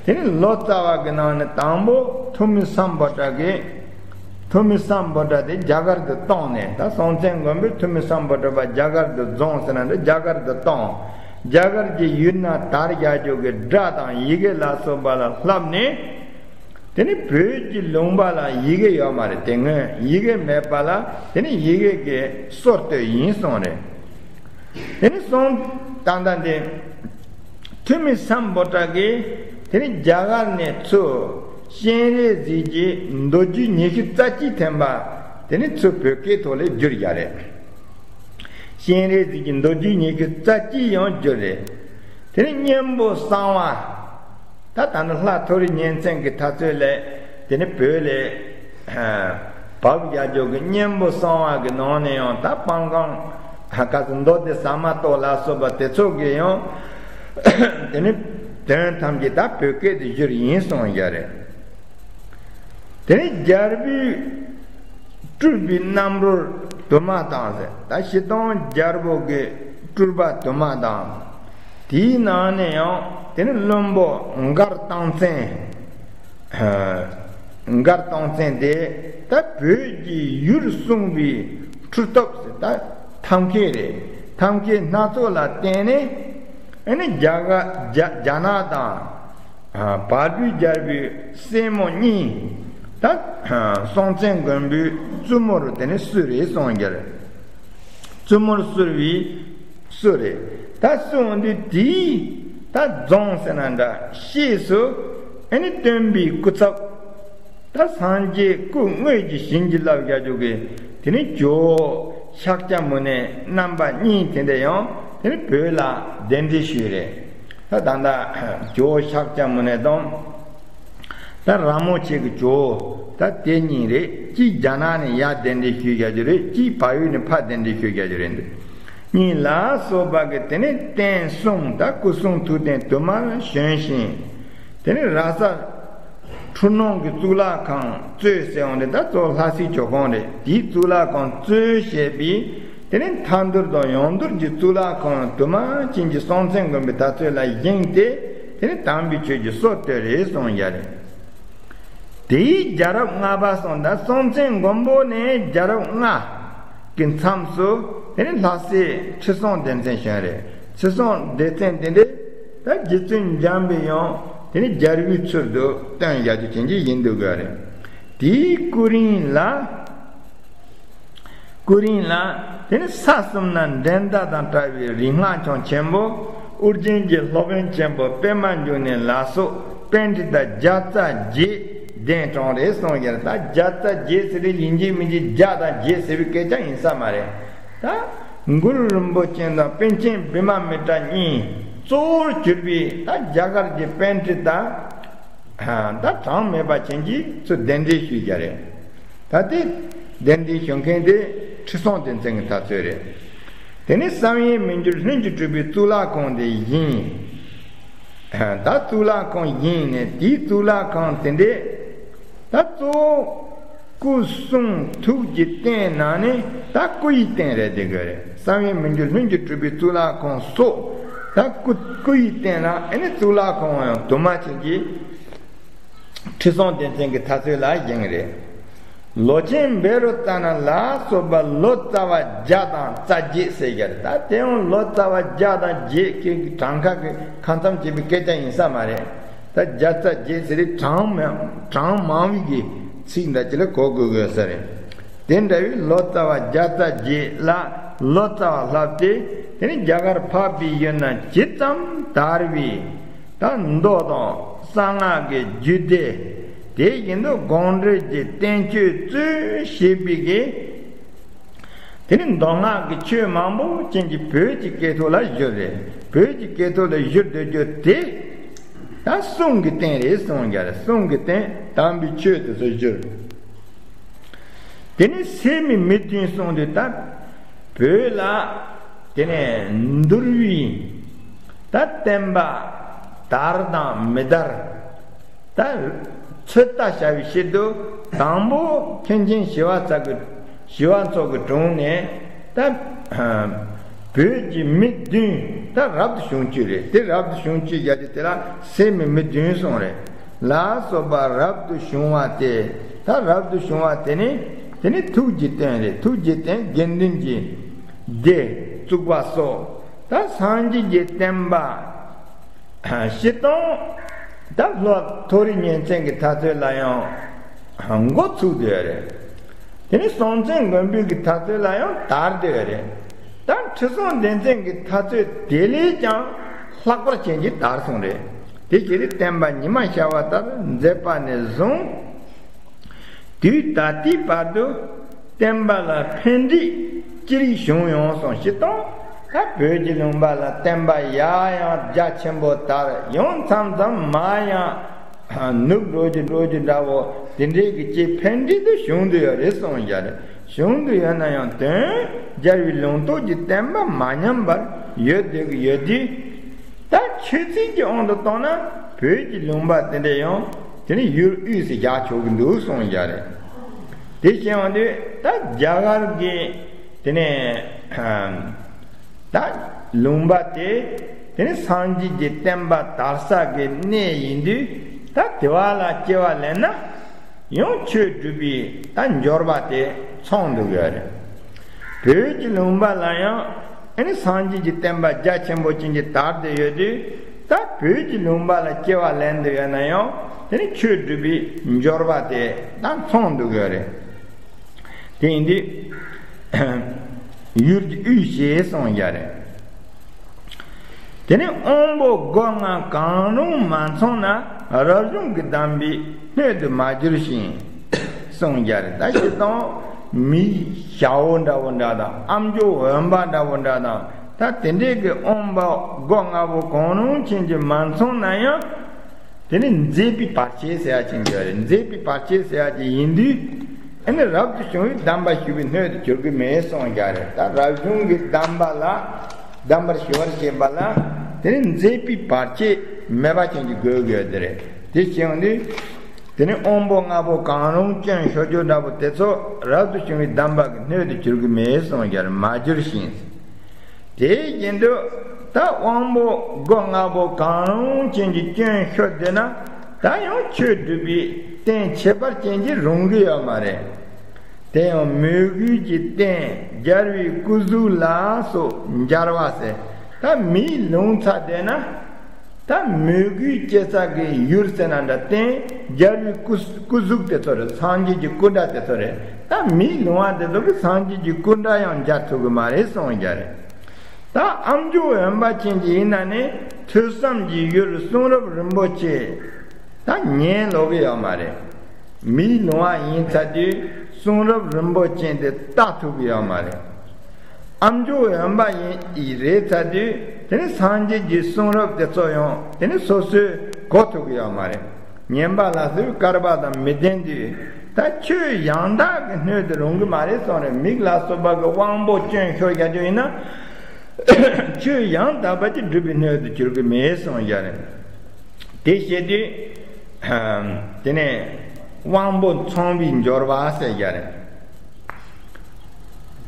དེ་ནས་ལོ་ཙཱ་བ་གི་ནང་ནས་དང་པོ་ཐོན་མི་སམ་བྷོ་ཊ་གིས། ཐོན་མི་སམ་བྷོ་ཊ་དེ་རྒྱ་གར་དུ་བཏང་ནས། ད་སྲོང་བཙན་སྒམ་པོས་ཐོན་མི་སམ་བྷོ་ཊ་པ་རྒྱ་གར་དུ་རྫོངས་ཟེར་ན་འདི་རྒྱ་གར་དུ་བཏང་། རྒྱ་གར་གྱི་ཡུལ་ན་དར་བཞག་རྒྱུ་གི་སྒྲ་དང་ཡི་གེ་ལ་སོགས་པ་ལ་བསླབས་ནས། དེ་ནི་བོད་ཀྱི་ལུང་པ་ལ་ཡི་གེ་ཡོད་མ་རེད། དེ་སྔོན་ཡི་གེ་མེད་པ་ལ་དེ་ནི་ཡི་གེ་གི་སྲོལ་གཏོད་ཡིན་གསུངས་རེད། དེ་ནི་སོང་ད་ལྟ་འདི་ཐོན་མི་སམ་བྷོ་ཊ་གིས་དེ་ནི་རྒྱ་གར་ནས་ཚུར་སྤྱན་རས་གཟིགས་ཀྱི་མདོ་རྒྱུད་ཉི་ཤུ་རྩ་གཅིག་ཐེམ་པ་དེ་ནི་ཚུར་བོད་སྐད་ཐོག་ལ་བསྒྱུར་བཞག་རེད། སྤྱན་རས་གཟིགས་ཀྱི་མདོ་རྒྱུད་ཉི་ཤུ་རྩ་གཅིག་ཡང་བསྒྱུར་རེད། དེ་ནི་གཉན་པོ་གསང་བ། ད་ད་ནི་ལྷ་མཐོ་རིས་གཉན་བཙན་གྱི་དུས་ཚོད་ལ་དེ་ནི་བོད་ལ་བབས་བཞག་རྒྱུ་གི་གཉན་པོ་གསང་བ་གི་ནང་ནས་ཡང་ད་སྤང་སྒང་ག་ཚོད་མདོ་སྡེ་ཟ་མ་ཏོག་ལ་སོགས་པ་དེ་ཚོ་གི་ཡང་དེ་ནི་དོན་ཐམས་ཅད་ད་བོད་སྐད་དུ་བསྒྱུར་ཡིན་གསུངས་བཞག་རེད། དེ་ནས་རྒྱལ་པོས་སྤྲུལ་པའི་རྣམ་རོལ་དུ་མ་དང་ཟེར། ད་སྤྱིར་བཏང་རྒྱལ་པོ་གི་སྤྲུལ་པ་དུ་མ་དང་། དེའི་ནང་ནས་ཡང་དེ་ནི་བློན་པོ་མགར་སྟོང་བཙན། མགར་སྟོང་བཙན་དེ་ད་བོད་ཀྱི་ཡུལ་སྲུང་བའི་མཐུ་སྟོབས་ཟེར། ད་ཐབས་མཁས་རེད། ཐབས་མཁས་སྣ་ཚོགས་ལ་བརྟེན་ནས་ཨ་ནི་རྒྱ་གར་རྒྱ་རྒྱ་ནག་དང་། བལ་པོའི་རྒྱལ་པོའི་སྲས་མོ་གཉིས་ད་སྲོང་བཙན་མགོན་པོའི་བཙུན་མོར་དེ་ནས་བསུ་རེད་གསུངས་རྒྱུ་རེད། བཙུན་མོར་བསུ་བའི་བསུ་རེད། ད་བསུ་འོང་དུས་དེའི་ད་རྫོང་ཟེར་ན་འདྲ་གཤེགས་སུ་ཨ་ནི་སྟོན་པའི་སྐུ་ཚབ། ད་སངས་རྒྱས་སྐུ་དངོས་ཀྱི་བྱིན་གྱིས་བརླབས་བཞག་རྒྱུ་གི་དེ་ནི་ཇོ་བོ་ཤཱཀྱ་མུ་ནེ་རྣམ་པ་གཉིས་དེ་འདྲ་ཡང་དེ་ནི་བོད་ལ་གདན་འདྲེན་ཞུས་རེད། ད་ད་ལྟ་ཇོ་བོ་ཤཱཀྱ་མུ་ནེ་དང་། ད་ར་མོ་ཆེ་གི་ཇོ་བོ་ད་དེ་གཉིས་རེད། གཅིག་རྒྱ་ནག་ནས་ཡར་གདན་འདྲེན་ཞུས་བཞག་རྒྱུ་རེད། གཅིག་བལ་ཡུལ་ནས་ཕར་གདན་འདྲེན་ཞུས་བཞག་རྒྱུ་རེད། འདི་གཉིས་ལ་སོགས་པ་གི་དེ་ནས་རྟེན་གསུམ། ད་སྐུ་གསུང་ཐུགས་རྟེན་དུ་མར་བྱོན་ཞིང་། དེ་ནས་ར་ས་འཕྲུལ་སྣང་གི་གཙུག་ལག་ཁང་གཙོས་ཟེར་འོང་དེ་ད་གཙོ་བོ་ལྷ་སའི་ཇོ་ཁང་རེད། དེའི་གཙུག་ལག་ཁང་གཙོས་བྱས་པའི་དེ་ནས་མཐའ་འདུལ་དང་ཡང་འདུལ་གྱི་གཙུག་ལག་ཁང་དུ་མ་ཅན་གྱི་སྲོང་བཙན་མགོན་པོའི་དུས་ཚོད་ལ་བཞེངས་ཏེ། དེ་ནས་དམ་པའི་ཆོས་ཀྱི་སྲོལ་གཏོད་རེད་གསུངས་ཡ་རེད། དེའི་རྒྱལ་རབས་ལྔ་པ་སོང་ད་སྲོང་བཙན་མགོན་པོ་ནས་རྒྱལ་རབས་ལྔ་གི་མཚམས་སུ་དེ་ནས་ལྷ་སའི་ཁྲི་སྲོང་ལྡེ་བཙན་བྱོན་རེད། ཁྲི་སྲོང་ལྡེ་བཙན་དེ་འདྲས་ད་རྗེ་བཙུན་འཇམ་པའི་དབྱངས་དེ་ནས་རྒྱལ་པོའི་ཚུལ་དུ་སྟོན་བཞག་རྒྱུ་ཅན་གྱི་ཡིན་འདུག་གི་རེད། དེའི་སྐུ་རིང་ལ། སྐུ་རིང་ལ་དེ་ནི་ས་གསུམ་ན་འགྲན་ཟླ་དང་བྲལ་བའི་རིག་སྔགས་ཀྱང་ཆེན་པོ། ཨོ་རྒྱན་གྱི་སློབ་དཔོན་ཆེན་པོ་པདྨ་འབྱུང་གནས་ལ་སོགས་པཎྜི་ཏ་བརྒྱ་རྩ་བརྒྱད་གདན་དྲངས་རེད་གསུངས་ཡོད། ད་བརྒྱ་རྩ་བརྒྱད་ཟེར་རེད། ཡིན་གཅིག་མིན་གཅིག་བརྒྱ་དང་བརྒྱད་ཟེར་བའི་སྐད་ཆ་ཡིན་ས་མ་རེད། ད་གུ་རུ་རིན་པོ་ཆེ་དང་པཎ་ཆེན་བི་མ་མི་ཏྲ་གཉིས་གཙོ་བོར་གྱུར་པའི་ད་རྒྱ་གར་གྱི་པཎྜི་ཏ་ད་གྲངས་མེད་པ་ཅན་གྱིས་ཚུར་གདན་འདྲེན་ཞུས་ཀྱི་རེད། ད་ལྟའི་གདན་འདྲེན་ཞུ་མཁན་དེ་ཁྲི་སྲོང་ལྡེ་བཙན་གྱི་དུས་ཚོད་རེད། དེ་ནས་བསམ་ཡས་མི་འགྱུར་ལྷུན་གྱིས་གྲུབ་པའི་གཙུག་ལག་ཁང་དེ་བཞེངས། ད་གཙུག་ལག་ཁང་བཞེངས་ནས་དེའི་གཙུག་ལག་ཁང་དེ་འདྲས་ད་གཙོ་བོ་སྐུ་གསུང་ཐུགས་ཀྱི་རྟེན་ནང་ནས་ད་སྐུ་ཡི་རྟེན་རེད་དེ་གི་རེད། བསམ་ཡས་མི་འགྱུར་ལྷུན་གྱིས་གྲུབ་པའི་གཙུག་ལག་ཁང་སོགས་ད་སྐུ་སྐུ་ཡི་རྟེན་ལ་ཨ་ནི་གཙུག་ལག་ཁང་ཡང་དུ་མ་ཆེན་གྱི་ཁྲི་སྲོང་ལྡེ་བཙན་གྱི་དུས་ཚོད་ལ་བཞེངས་རེད། ལོ་ཆེན་བཻ་རོ་ཙ་ན་ལ་སོགས་པ་ལོ་ཙཱ་བ་བརྒྱ་དང་རྩ་བརྒྱད་ཟེར་གྱི་རེད། ད་དེ་ཡང་ལོ་ཙཱ་བ་བརྒྱ་དང་བརྒྱད་ཀྱི་གྲངས་ཀ་གི་ཁ་མཚམས་བཅད་པའི་སྐད་ཆ་ཡིན་ས་མ་རེད། ད་བརྒྱ་རྩ་བརྒྱད་ཟེར་རེད། གྲངས་མ་གྲངས་མང་བའི་གི་ཚིག་འདྲ་ཅིག་ལ་གོ་དགོས་དགོས་ས་རེད། དེ་འདྲ་བའི་ལོ་ཙཱ་བ་བརྒྱ་རྩ་བརྒྱད་ལ་ལོ་ཙཱ་བ་ལྷག་སྟེ་དེ་ནི་རྒྱ་གར་འཕགས་པའི་ཡུལ་ན་ཇི་ཙམ་དར་བའི་ད་མདོ་དང་གསང་སྔགས་ཀྱི་རྒྱུད་སྡེ་དེ་བཞིན་དུ་དགོངས་འགྲེལ་གྱི་བསྟན་བཅོས་གཙོས་བྱས་པའི་གི་དེ་ནི་མདོ་སྔགས་ཀྱི་ཆོས་མང་པོ་ཅན་གྱི་བོད་ཀྱི་སྐད་ཐོག་ལ་བསྒྱུར་རེད། བོད་ཀྱི་སྐད་ཐོག་ལ་བསྒྱུར་སྡོད་རྒྱུ་དེ་ད་གསུང་གི་རྟེན་རེད་གསུངས་ཀྱི་རེད། གསུང་གི་རྟེན་དམ་པའི་ཆོས་དེ་ཚོ་བསྒྱུར། དེ་ནི་སད་མི་མི་མཐུན་གསུངས་དུས་ད་བོད་ལ་དེ་ནས་འདུལ་བའི་ ད་བསྟན་པ་དར་དང་མི་དར། ད་ཚོད་ལྟ་བྱ་བའི་ཆེད་དུ་དང་པོ་མཁན་ཆེན་ཞི་བ་ཚ་གི་ཞི་བ་འཚོ་གི་དྲུང་ནས། ད་བོད་ཀྱི་མི་བདུན། ད་རབ་ཏུ་བྱུང་བཅུ་རེད། དེ་རབ་ཏུ་བྱུང་བཅུ་བརྒྱབ་དུས་དེ་ལ་སད་མི་མི་བདུན་གསུངས་རེད། ལ་སོགས་པ་རབ་ཏུ་བྱུང་བ་སྟེ། ད་རབ་ཏུ་བྱུང་བ་དེ་ནི་དེ་ནི་ཐུགས་རྗེ་བསྟན་རེད། ཐུགས་རྗེ་བསྟན། དགེ་འདུན་གྱི་སྡེ་བཙུགས་པ་སོགས། ད་སངས་རྒྱས་ཀྱི་བསྟན་པ་སྤྱིར་བཏང་ད་ལྷོ་མཐོ་རིས་ཉིན་མཚན་གྱི་ཐ་ཚོད་ལ་ཡང་འགོ་ཚུགས་བསྡད་ཡོད་རེད། དེ་ནི་སྲོང་བཙན་སྒམ་པོའི་གི་ཐ་ཚོད་ལ་ཡང་དར་བསྡད་ཡོད་རེད། ད་ཁྲི་སྲོང་ལྡེ་བཙན་གྱི་ཐ་ཚོད་དེ་ལས་ཀྱང་ལྷག་པར་ཅན་གྱི་དར་སོང་རེད། དེ་ཕྱིར་བསྟན་པ་ཉི་མ་ཤར་བ་ལྟར་མཛད་པ་ནས་བཟུང་། དུས་ད་ལྟའི་བར་དུ་བསྟན་པ་ལ་ཕན་འབྲས་ཅི་རིགས་བྱུང་ཡོང་སོང་། སྤྱིར་བཏང་ད་བོད་ཀྱི་ལུང་པ་ལ་བསྟན་པ་ཡར་ཡང་རྒྱ་ཆེན་པོ་དར། ཡང་མཚམས་མཚམས་མར་ཡང་ནུབ་འགྲོ་རྒྱུ་འགྲོ་རྒྱུ་འདྲ་བོ་དེ་འདྲའི་གི་ཅིག་ཕན་འབྲས་དུ་བྱུང་དུ་ཡོད་རེད་གསུངས་ཡོད་རེད། བྱུང་དུ་ཡོད་ན་ཡང་དོན་རྒྱལ་བའི་ལུང་རྟོགས་ཀྱི་བསྟན་པ་མ་ཉམས་པར་ཡོད་བསྡད་ཀྱི་ཡོད་དུས། ད་ཆོས་ཚིག་གི་དབང་དུ་བཏང་ན་བོད་ཀྱི་ལུང་པ་དེ་འདྲ་ཡང་དེ་ནི་ཡུལ་དབུས་སུ་བཞག་ཆོག་གི་འདུག་གསུངས་ཡོད་རེད། དེ་བྱས་ཡོང་དུས་ད་རྒྱ་གར་གྱི་དེ་ནས་ད་ལུང་པ་དེ་དེ་ནི་སངས་རྒྱས་ཀྱི་བསྟན་པ་དར་ས་གི་གནས་ཡིན་དུས། ད་དེ་བ་ལ་སྐྱེ་བ་ལེན་ན་ཡང་ཆོས་སྒྲུབ་པའི་ད་འབྱོར་པ་དེ་ཚང་འདུག་ཡོད་རེད། བོད་ཀྱི་ལུང་པ་ལ་ཡང་ཨ་ནི་སངས་རྒྱས་ཀྱི་བསྟན་པ་རྒྱ་ཆེན་པོ་ཅན་གྱི་དར་ཏེ་ཡོད་དུས། ད་བོད་ཀྱི་ལུང་པ་ལ་སྐྱེ་བ་ལེན་འདོད་ཡོད་ན་ཡང་དེ་ནི་ཆོས་སྒྲུབ་པའི་འབྱོར་པ་དེ་ད་ཚང་འདུག་ཡོད་རེད། དེ་ཡིན་དུས་ཡུལ་གྱི་དབུས་ཞེས་གསུངས་ཡོད་རེད། དེ་ནས་དབང་པོ་སྒོ་ལྔ་གང་རུང་མ་ཚང་ན་རབ་བྱུང་གི་གདམས་པའི་སྣོད་དུ་མ་གྱུར་ཞིང་། གསུངས་ཡོད་རེད། ད་སྤྱིར་བཏང་མིའི་ཞ་བོ་འདྲ་བོ་འདྲ་དང་། ཨ་མཆོག་འོན་པ་འདྲ་བོ་འདྲ་དང་། ད་དེ་འདྲའི་གི་དབང་པོ་སྒོ་ལྔ་པོ་གང་རུང་ཅན་གྱི་མ་ཚང་ན་ཡང་། དེ་ནི་མཛད་པའི་བར་ཆད་ཟེར་ཡ་ཅིག་ཡོད་རེད། མཛད་པའི་བར་ཆད་ཟེར་ཡ་ཅིག་ཡིན་དུས། ཨ་ནི་རབ་ཏུ་བྱུང་བའི་གདམས་པ་ཞུ་བའི་སྣོད་དུ་གྱུར་གི་མེད་གསུངས་ཡོད་རེད། ད་རབ་བྱུང་གི་གདམས་པ་ལ་གདམས་པར་ཞུ་བར་བྱེད་པ་ལ་དེ་ནི་མཛད་པའི་བར་ཆད་མེད་པ་ཅན་གྱི་དགོས་ཀྱི་ཡོད་དེ་རེད། དེ་བྱས་ཡོང་དུས། དེ་ནི་དབང་པོ་ལྔ་པོ་གང་རུང་སྐྱོན་ཤོར་རྒྱུ་འདྲ་པོ་དེ་ཚོ་རབ་ཏུ་བྱུང་བའི་གདམས་པ་གི་སྣོད་དུ་གྱུར་གི་མེད་གསུངས་ཡོད་རེད། མ་གྱུར་ཞིང་། དེ་བཞིན་དུ་ད་དབང་པོ་སྒོ་ལྔ་པོ་གང་རུང་ཅན་གྱི་སྐྱོན་ཤོར་བསྡད་ན། ད་ཡང་ཆོས་སྒྲུབ་པའི་རྟེན་ཁྱད་པར་ཅན་གྱི་རུང་གི་ཡོད་མ་རེད། དེ་ཡང་མོས་གུས་ཀྱི་རྟེན་རྒྱལ་བའི་སྐུ་གཟུགས་ལ་སོགས་སྦྱར་བ་ཟེར། ད་མིའི་ལུང་ཚ་བསྡད་ན། ད་མོས་གུས་སྐྱེ་ས་གི་ཡུལ་ཟེར་ན་འདྲ། རྟེན་རྒྱལ་བའི་སྐུ་སྐུ་གཟུགས་དེ་ཚོ་རེད། སངས་རྒྱས་ཀྱི་སྐུ་འདྲ་དེ་ཚོ་རེད། ད་མིའི་ལུང་བ་དེ་ཚོ་གི་སངས་རྒྱས་ཀྱི་སྐུ་འདྲ་ཡང་སྦྱར་ཐུབ་གི་མ་རེད་གསུངས་ཡོད་རེད། ད་ཨ་མཆོག་འོན་པ་ཅན་གྱི་ཡིན་ན་ནི་ཐོས་བསམ་གྱི་ཡུལ་གསུང་རབ་རིན་པོ་ཆེ་ད་ཉན་ལོག་གི་ཡོད་མ་རེད། མིའི་ལུང་བ་ཡིན་ཚར་དུས་གསུང་རབ་རིན་པོ་ཆེ་འདི་ལྟ་ཐུབ་ཀྱི་ཡོད་མ་རེད། ཨ་མཆོག་འོན་པ་ཡིན་ཡི་རེད་ཚར་དུས་དེ་ནི་སངས་རྒྱས་ཀྱི་གསུང་རབ་དེ་ཚོ་ཡང་དེ་ནི་སོ་སོས་གོ་ཐུབ་ཀྱི་ཡོད་མ་རེད། ཉན་པ་ལ་སོགས་སྐལ་པ་དང་མི་ལྡན་དུས། ད་ཆོས་ཡང་དག་གི་སྣོད་དུ་རུང་གི་མ་རེད་གསུངས་རེད། མིག་ལ་སོགས་པ་གི་དབང་པོ་སྐྱོན་ཤོར་བཞག་རྒྱུ་ཡིན་ན། ཆོས་ཡང་དག་པ་ཅིག་སྒྲུབ་པའི་སྣོད་དུ་གྱུར་གི་མེད་གསུངས་ཡོད་རེད། དེ་བཤད་དུས། དེ་ནས་དབང་པོ་ཚང་བའི་འབྱོར་བ་ཟེར་ཡོད་རེད།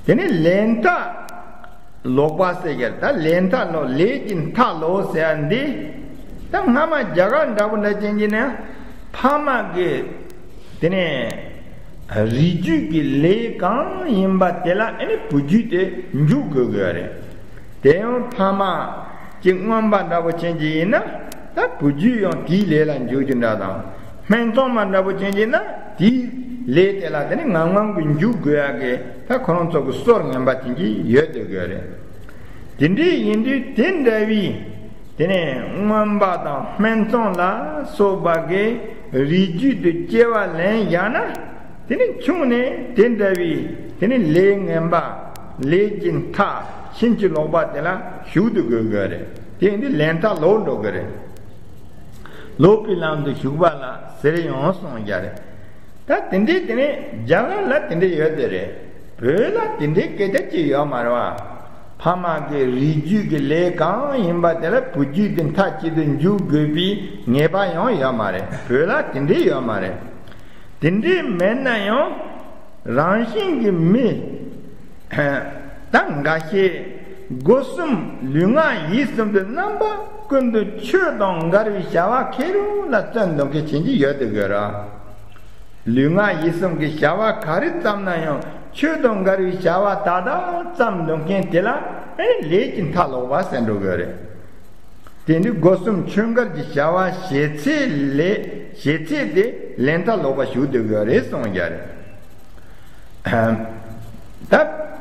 དེ་ནས་ལས་མཐའ་ལོག་པ་ཟེར་ཡོད་རེད། ད་ལས་མཐའ་ལོག་ལས་ཀྱི་མཐའ་ལོག་ཟེར་ཡ་འདི། ད་སྔ་མ་རྒྱ་གར་འདྲ་པོ་འདྲ་ཅན་གྱི་ནས་ཕ་མ་གི་དེ་ནས་རིགས་རྒྱུད་ཀྱི་ལས་གང་ཡིན་པ་དེ་ལ་ཨ་ནི་བུ་རྒྱུད་དེ་འཇུག་དགོས་དགོས་རེད། དེ་ཡང་ཕ་མ་གཅིག་རྔོན་པ་འདྲ་པོ་ཅན་གྱི་ཡིན་ན། ད་བུ་རྒྱུད་ཡང་དེའི་ལས་ལ་འཇུག་རྒྱུ་འདྲ་དང་། སྨད་འཚོང་མ་འདྲ་པོ་ཅན་གྱི་ན་དེའི་ལས་དེ་ལ་དེ་ནི་ངམ་ངམ་གྱི་འཇུག་དགོས་ཡ་གི་ད་ཁོ་རང་ཚོ་གི་སྲོལ་ངན་པ་ཅན་གྱི་ཡོད་དེ་དགོས་རེད། དེ་འདྲའི་ཡིན་དུས་དེ་འདྲ་བའི་དེ་ནས་རྔོན་པ་དང་སྨད་འཚོང་ལ་སོགས་པ་གི་རིགས་རྒྱུད་དུ་སྐྱེ་བ་ལེན་ཡང་ན། དེ་ནི་ཆུང་ནས་དེ་འདྲ་བའི་དེ་ནི་ལས་ངན་པ་ལས་ཀྱི་མཐའ་ཕྱིན་ཅི་ལོག་པ་དེ་ལ་ཞུགས་ཏུ་དགོས་དགོས་རེད། དེ་ཡིན་དུས་ལས་མཐའ་ལོག་འགྲོ་གི་རེད། ལོག་པའི་ལམ་དུ་ཞུགས་པ་ལ་ཟེར་ཡང་གསུངས་ཡོད་རེད། ད་དེ་འདྲའི་དེ་ནི་རྒྱ་གར་ལ་དེ་འདྲ་ཡོད་དེ་རེད། བོད་ལ་དེ་འདྲའི་སྐད་ཆ་ཅིག་ཡོད་མ་རེད་བ། ཕ་མ་གི་རིགས་རྒྱུད་ཀྱི་ལས་གང་ཡིན་པ་དེ་ལ་བུ་རྒྱུད་དེ་མཐའ་གཅིག་ཏུ་འཇུག་དགོས་པའི་ངེས་པ་ཡང་ཡོད་མ་རེད། བོད་ལ་དེ་འདྲས་ཡོད་མ་རེད། དེ་འདྲས་མེད་ན་ཡང་རང་བཞིན་གྱི་མི་ད་འགའ་ཤས་སྒོ་གསུམ་ལུས་ངག་ཡིད་གསུམ་དུ་རྣམ་པ་ཀུན་ཏུ་ཆོས་དང་འགལ་བའི་བྱ་བ་ག་རེ་ལ་བརྩོན་འདུག་མཁན་བྱེད་ཀྱི་ཡོད་དེ་དགོས་ར། ལུས་ངག་ཡིད་གསུམ་གྱི་བྱ་བ་ག་རེ་བརྩམས་ན་ཡང་ཆོས་དང་འགལ་བའི་བྱ་བ་ད་ལྟ་བརྩམས་འདུག་མཁན་དེ་ལ་ཨེ་ནི་ལས་ཀྱི་མཐའ་ལོག་པ་ཟེར་འགྲོ་དགོས་རེད། དེ་འདི་སྒོ་གསུམ་ཆོས་འགལ་གྱི་བྱ་བ་བྱེད་ཚེ་ལས་བྱེད་ཚེ་དེ་ལས་མཐའ་ལོག་པ་ཞུགས་སྡོད་དགོས་རེད་གསུངས་ཀྱི་རེད། ད་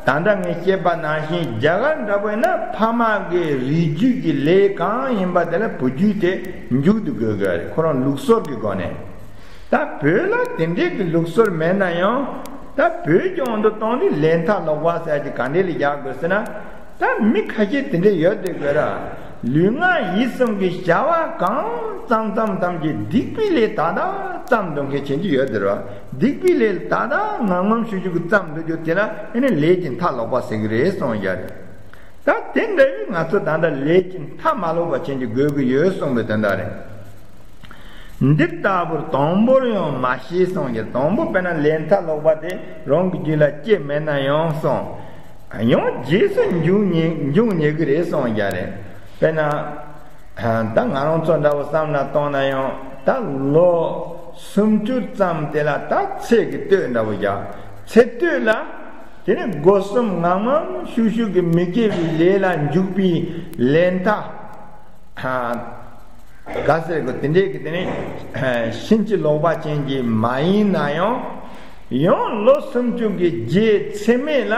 ད་ལྟ་ངས་བཤད་པ་ནང་བཞིན་རྒྱ་གར་འདྲ་པོ་ཡིན་ན་ཕ་མ་གི་རིགས་རྒྱུད་ཀྱི་ལས་གང་ཡིན་པ་དེ་ལ་བུ་རྒྱུད་དེ་འཇུག་ཏུ་དགོས་དགོས་རེད། ཁོ་རང་ལུགས་སྲོལ་གྱི་སྒོ་ནས། ད་བོད་ལ་དེ་འདྲའི་གི་ལུགས་སྲོལ་མེད་ན་ཡང་ད་བོད་ཀྱི་དབང་དུ་བཏང་དུས་ལས་མཐའ་ལོག་པ་ཟེར་གྱི་ག་འདྲས་ལ་རྒྱག་དགོས་ཟེར་ན། ད་མི་ཁ་ཤས་དེ་འདྲས་ཡོད་དེ་དགོས་ར། ལུས་ངག་ཡིད་གསུམ་གྱི་བྱ་བ་གང་བརྩམས་བརྩམས་ཙམ་གྱི་སྡིག་པའི་ལས་ད་ལྟ་བརྩམས་འདུག་མཁན་བྱེད་ཀྱི་ཡོད་དེ་ར། སྡིག་པའི་ལས་ད་ལྟ་ངམ་ངམ་ཤུགས་ཤུགས་ཀྱིས་བརྩམས་འདུག་རྒྱུ་དེ་ལ་ཨེ་ནི་ལས་ཀྱི་མཐའ་ལོག་པ་ཟེར་གྱི་རེད་གསུངས་ཀྱི་རེད། ད་དེ་འདྲ་བའི་ང་ཚོ་ད་ལྟ་ལས་ཀྱི་མཐའ་མ་ལོག་པ་བྱེད་ཀྱི་དགོས་ཀྱི་ཡོད་གསུངས་པའི་དོན་དག་རེད། འདི་ལྟ་བུར་དང་པོར་ཡང་མ་ཤེས་གསུངས་ཀྱི། དང་པོ་དཔེར་ན་ལས་མཐའ་ལོག་པ་དེ་རང་གི་རྒྱུད་ལ་སྐྱེས་མེད་ན་ཡང་གསུངས། ཡང་རྗེས་སུ་འཇུག་ཉེ་འཇུག་ཉེ་གི་རེད་གསུངས་ཀྱི་རེད། དཔེར་ན་ད་ང་རང་ཚོ་འདྲ་བོ་བསམ་ན་གཏོང་ན་ཡང་ད་ལོ་སུམ་ཅུ་ཙམ་དེ་ལ་ད་ཚེ་གི་སྟོད་འདྲ་བོ་བཞག་ཚེ་སྟོད་ལ་དེ་ནི་སྒོ་གསུམ་ངམ་ངམ་ཤུགས་ཤུགས་ཀྱི་མི་དགེ་བའི་ལས་ལ་འཇུག་པའི་ལས་མཐའ། ག་ཟེར་གོ་དེ་འདྲའི་གི་དེ་ནི་ཕྱིན་ཅི་ལོག་པ་ཅན་གྱི་མ་ཡིན་ན་ཡང་། ཡང་ལོ་སུམ་ཅུ་གི་རྗེས་ཚེ་སྨད་ལ་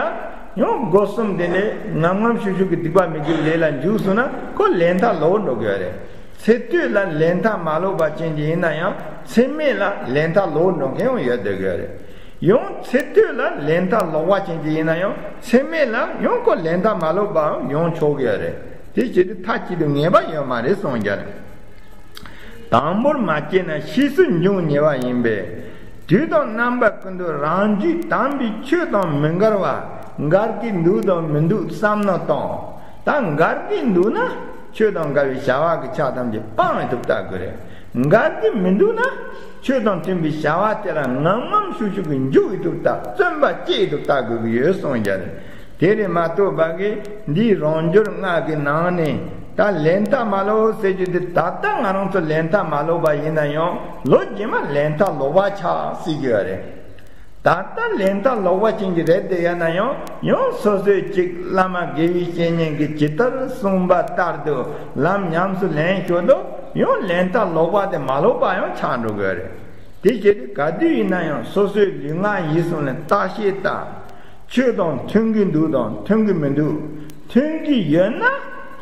ཡང་སྒོ་གསུམ་དེ་ནི་ངམ་ངམ་ཤུགས་ཤུགས་ཀྱི་སྡིག་པ་མི་དགེ་ལས་ལ་འཇུག་སོང་ན་ཁོ་ལས་མཐའ་ལོག་འགྲོ་གི་ཡོད་རེད། ཚེ་སྟོད་ལ་ལས་མཐའ་མ་ལོག་པ་ཅན་གྱི་ཡིན་ན་ཡང་ཚེ་སྨད་ལ་ལས་མཐའ་ལོག་འགྲོ་མཁན་ཡང་ཡོད་སྡོད་གི་ཡོད་རེད། ཡང་ཚེ་སྟོད་ལ་ལས་མཐའ་ལོག་པ་ཅན་གྱི་ཡིན་ན་ཡང་ཚེ་སྨད་ལ་ཡང་ཁོ་ལས་མཐའ་མ་ལོག་པའང་ཡོང་ཆོག་གི་ཡོད་རེད། དེ་བྱེད་དུས་མཐའ་གཅིག་ཏུ་ངེས་པ་ཡོད་མ་རེད་གསུངས་ཀྱང་། དང་པོར་མ་སྐྱེས་ན་ཕྱིས་སུ་འབྱུང་ཉེ་བ་ཡིན་པས། དུས་དང་རྣམ་པ་ཀུན་ཏུ་རང་རྒྱུད་དམ་པའི་ཆོས་དང་མི་འགལ་བ་འགལ་གྱི་འདུག་དང་མི་འདུག་བསམ་མནོ་གཏོང་། ད་འགལ་གྱི་འདུག་ན་ཆོས་དང་འགལ་བའི་བྱ་བ་གི་ཆ་ཐམས་ཅད་སྤང་ཐུབ་ལྟ་དགོས་རེད། འགལ་གྱི་མི་འདུག་ན་ཆོས་དང་མཐུན་པའི་བྱ་བ་དེ་ལ་ངམ་ངམ་ཤུགས་ཤུགས་ཀྱིས་འཇུག་ཡི་ཐུབ་ལྟ་བརྩོན་པ་སྐྱེ་ཡི་ཐུབ་ལྟ་དགོས་ཀྱི་ཡོད་གསུངས་ཀྱང་། དེ་རེད་མ་གཏོགས་པ་གི་འདིའི་རང་འབྱོར་ལྔ་གི་ནང་ནས་ད་ལས་མཐའ་མ་ལོག་ཟེར་རྒྱུ་དེ་ད་ལྟ་ང་རང་ཚོ་ལས་མཐའ་མ་ལོག་པ་ཡིན་ན་ཡང་ལོ་རྗེས་མ་ལས་མཐའ་ལོག་པ་ཆགས་སྲིད་ཀྱི་ཡོད་རེད། ད་ལྟ་ལས་མཐའ་ལོག་པ་ཅན་གྱི་རེད་དེ་ཡིན་ན་ཡང་ཡང་སོ་སོའི་ཅིག་བླ་མ་དགེ་བའི་བཤེས་གཉེན་གྱིས་ཇི་ལྟར་གསུངས་པ་ལྟར་དུ་ལམ་ཉམས་སུ་ལེན་ཞོར་དུ་ཡང་ལས་མཐའ་ལོག་པ་དེ་མ་ལོག་པ་ཡང་ཆགས་འགྲོ་གི་ཡོད་རེད། དེ་བྱེད་དུས་ག་དུས་ཡིན་ན་ཡང་སོ་སོའི་ལུས་ངག་ཡིད་གསུམ་ལ་བརྟག་དཔྱད་བཏང་། ཆོས་དང་མཐུན་གྱི་འདུག་དང་མཐུན་གྱི་མི་འདུག་མཐུན་གྱི་ཡོད་ན་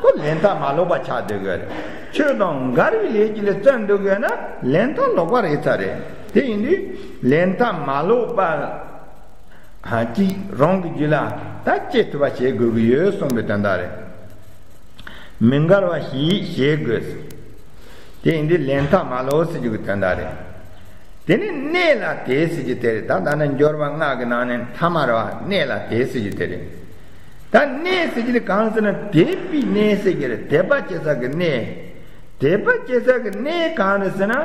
ཁོ་ལས་མཐའ་མ་ལོག་པ་ཆགས་སྡོད་ཀྱི་རེད། ཆོས་དང་འགལ་བའི་ལས་ཀྱི་ལ་བརྩོན་འགྲོ་གི་ཡོད་ན་ལས་མཐའ་ལོག་པ་རེད་ཚར་རེད། དེ་ཡིན་དུས་ལས་མཐའ་མ་ལོག་པ་ཧ་ཅིག་རང་གི་རྒྱུད་ལ་ད་སྐྱེ་ཐུབ་པ་བྱེད་དགོས་ཀྱི་ཡོད་གསུངས་པའི་དོན་དག་རེད། མི་འགལ་བ་ཞིག་བྱེད་དགོས། དེ་ཡིན་དུས་ལས་མཐའ་མ་ལོག་ཟེར་རྒྱུ་གི་དོན་དག་རེད། དེ་ནས་གནས་ལ་དེ་ཟེར་རྒྱུ་དེ་རེད། ད་ད་ནི་འབྱོར་པ་ལྔ་གི་ནང་ནས་ཐ་མ་རེད་བ། གནས་ལ་དེ་ཟེར་རྒྱུ་དེ་རེད། ད་གནས་ཟེར་རྒྱུ་དེ་གང་ཟེར་ན་དད་པའི་གནས་ཟེར་གྱི་རེད། དད་པ་བྱེད་ས་གི་གནས། དད་པ་བྱེད་ས་གི་གནས་གང་རེད་ཟེར་ན་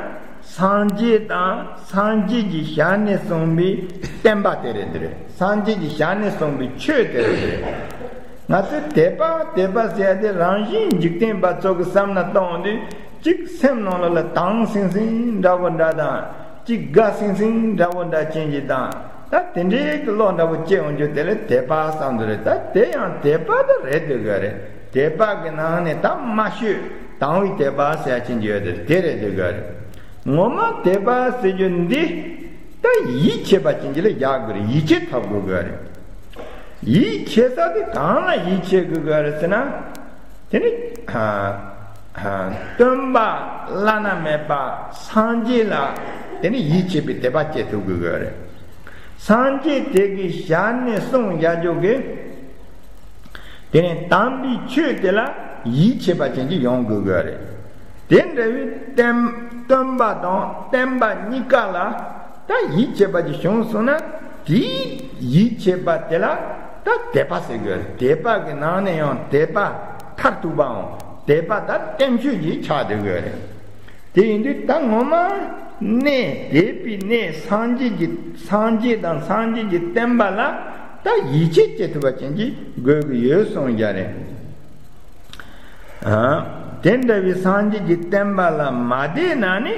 སངས་རྒྱས་དང་སངས་རྒྱས་ཀྱི་ཞལ་ནས་གསུངས་པའི་བསྟན་པ་དེ་རེད་འདི་རེད། སངས་རྒྱས་ཀྱི་ཞལ་ནས་གསུངས་པའི་ཆོས་དེ་རེད་འདི་རེད། ང་ཚོས་དད་པ་དད་པ་ཟེར་ཡ་དེ་རང་བཞིན་འཇིག་རྟེན་པ་ཚོ་གི་བསམ་ན་གཏོང་དུས་གཅིག་སེམས་ནང་ལོགས་ལ་དྭངས་སིང་སིང་འདྲ་བོ་འདྲ་དང་གཅིག་དགའ་སིང་སིང་འདྲ་བོ་འདྲ་ཅན་གྱི་དང་ད་དེ་འདྲའི་གི་བློ་འདྲ་བོ་སྐྱེ་འོང་རྒྱུ་དེ་ལ་དད་པ་བསམ་དུ་རེད། ད་དེ་ཡང་དད་པ་དེ་རེད་འདོད་གི་རེད། དད་པ་གི་ནང་ནས་ད་དམའ་ཤོས་དང་བའི་དད་པ་ཟེར་ཡ་ཅན་གྱི་ཡོད་དེ་དེ་རེད་འདོད་གི་རེད། ངོ་མ་དད་པ་ཟེར་རྒྱུ་འདི་ད་ཡིད་ཆེས་པ་ཅན་གྱི་ལ་ཡག་དགོས་རེད། ཡིད་ཆེས་ཐོབ་དགོས་གི་རེད། ཡིད་ཆེས་ས་དེ་གང་ལ་ཡིད་ཆེས་དགོས་གི་རེད་ཟེར་ན། དེ་ནི་ཨ་ཨ་སྟོན་པ་བླ་ན་མེད་པ་སངས་རྒྱས་ལ་དེ་ནི་ཡིད་ཆེས་པའི་དད་པ་སྐྱེ་ཐུབ་དགོས་གི་རེད། སངས་རྒྱས་དེ་གི་ཞལ་ནས་གསུངས་བཞག་རྒྱུ་གི་དེ་ནི་དམ་པའི་ཆོས་དེ་ལ་ཡིད་ཆེས་པ་ཅན་གྱི་ཡོང་དགོས་གི་རེད། དེ་འདྲ་བའི་བསྟན་སྟོན་པ་དང་བསྟན་པ་གཉིས་ཀ་ལ་ད་ཡིད་ཆེས་པ་ཅིག་བྱུང་སོང་ན་དེའི་ཡིད་ཆེས་པ་དེ་ལ་ ད་དད་པ་ཟེར་དགོས་རེད། དད་པ་གི་ནང་ནས་ཡང་དད་པ་མཐར་ཐུག་པའང་དད་པ་ད་བརྟན་ཤོས་ཀྱི་ཆགས་སྡོད་དགོས་རེད། དེ་ཡིན་དུས་ད་ངོ་མ་གནས་དད་པའི་གནས་སངས་རྒྱས་ཀྱི་སངས་རྒྱས་དང་སངས་རྒྱས་ཀྱི་བསྟན་པ་ལ་ད་ཡིད་ཆེས་བྱེད་ཐུབ་པ་ཅན་གྱི་དགོས་ཀྱི་ཡོད་གསུངས་ཀྱི་རེད། དེ་འདྲ་བའི་སངས་རྒྱས་ཀྱི་བསྟན་པ་ལ་མ་དད་ན་ནི་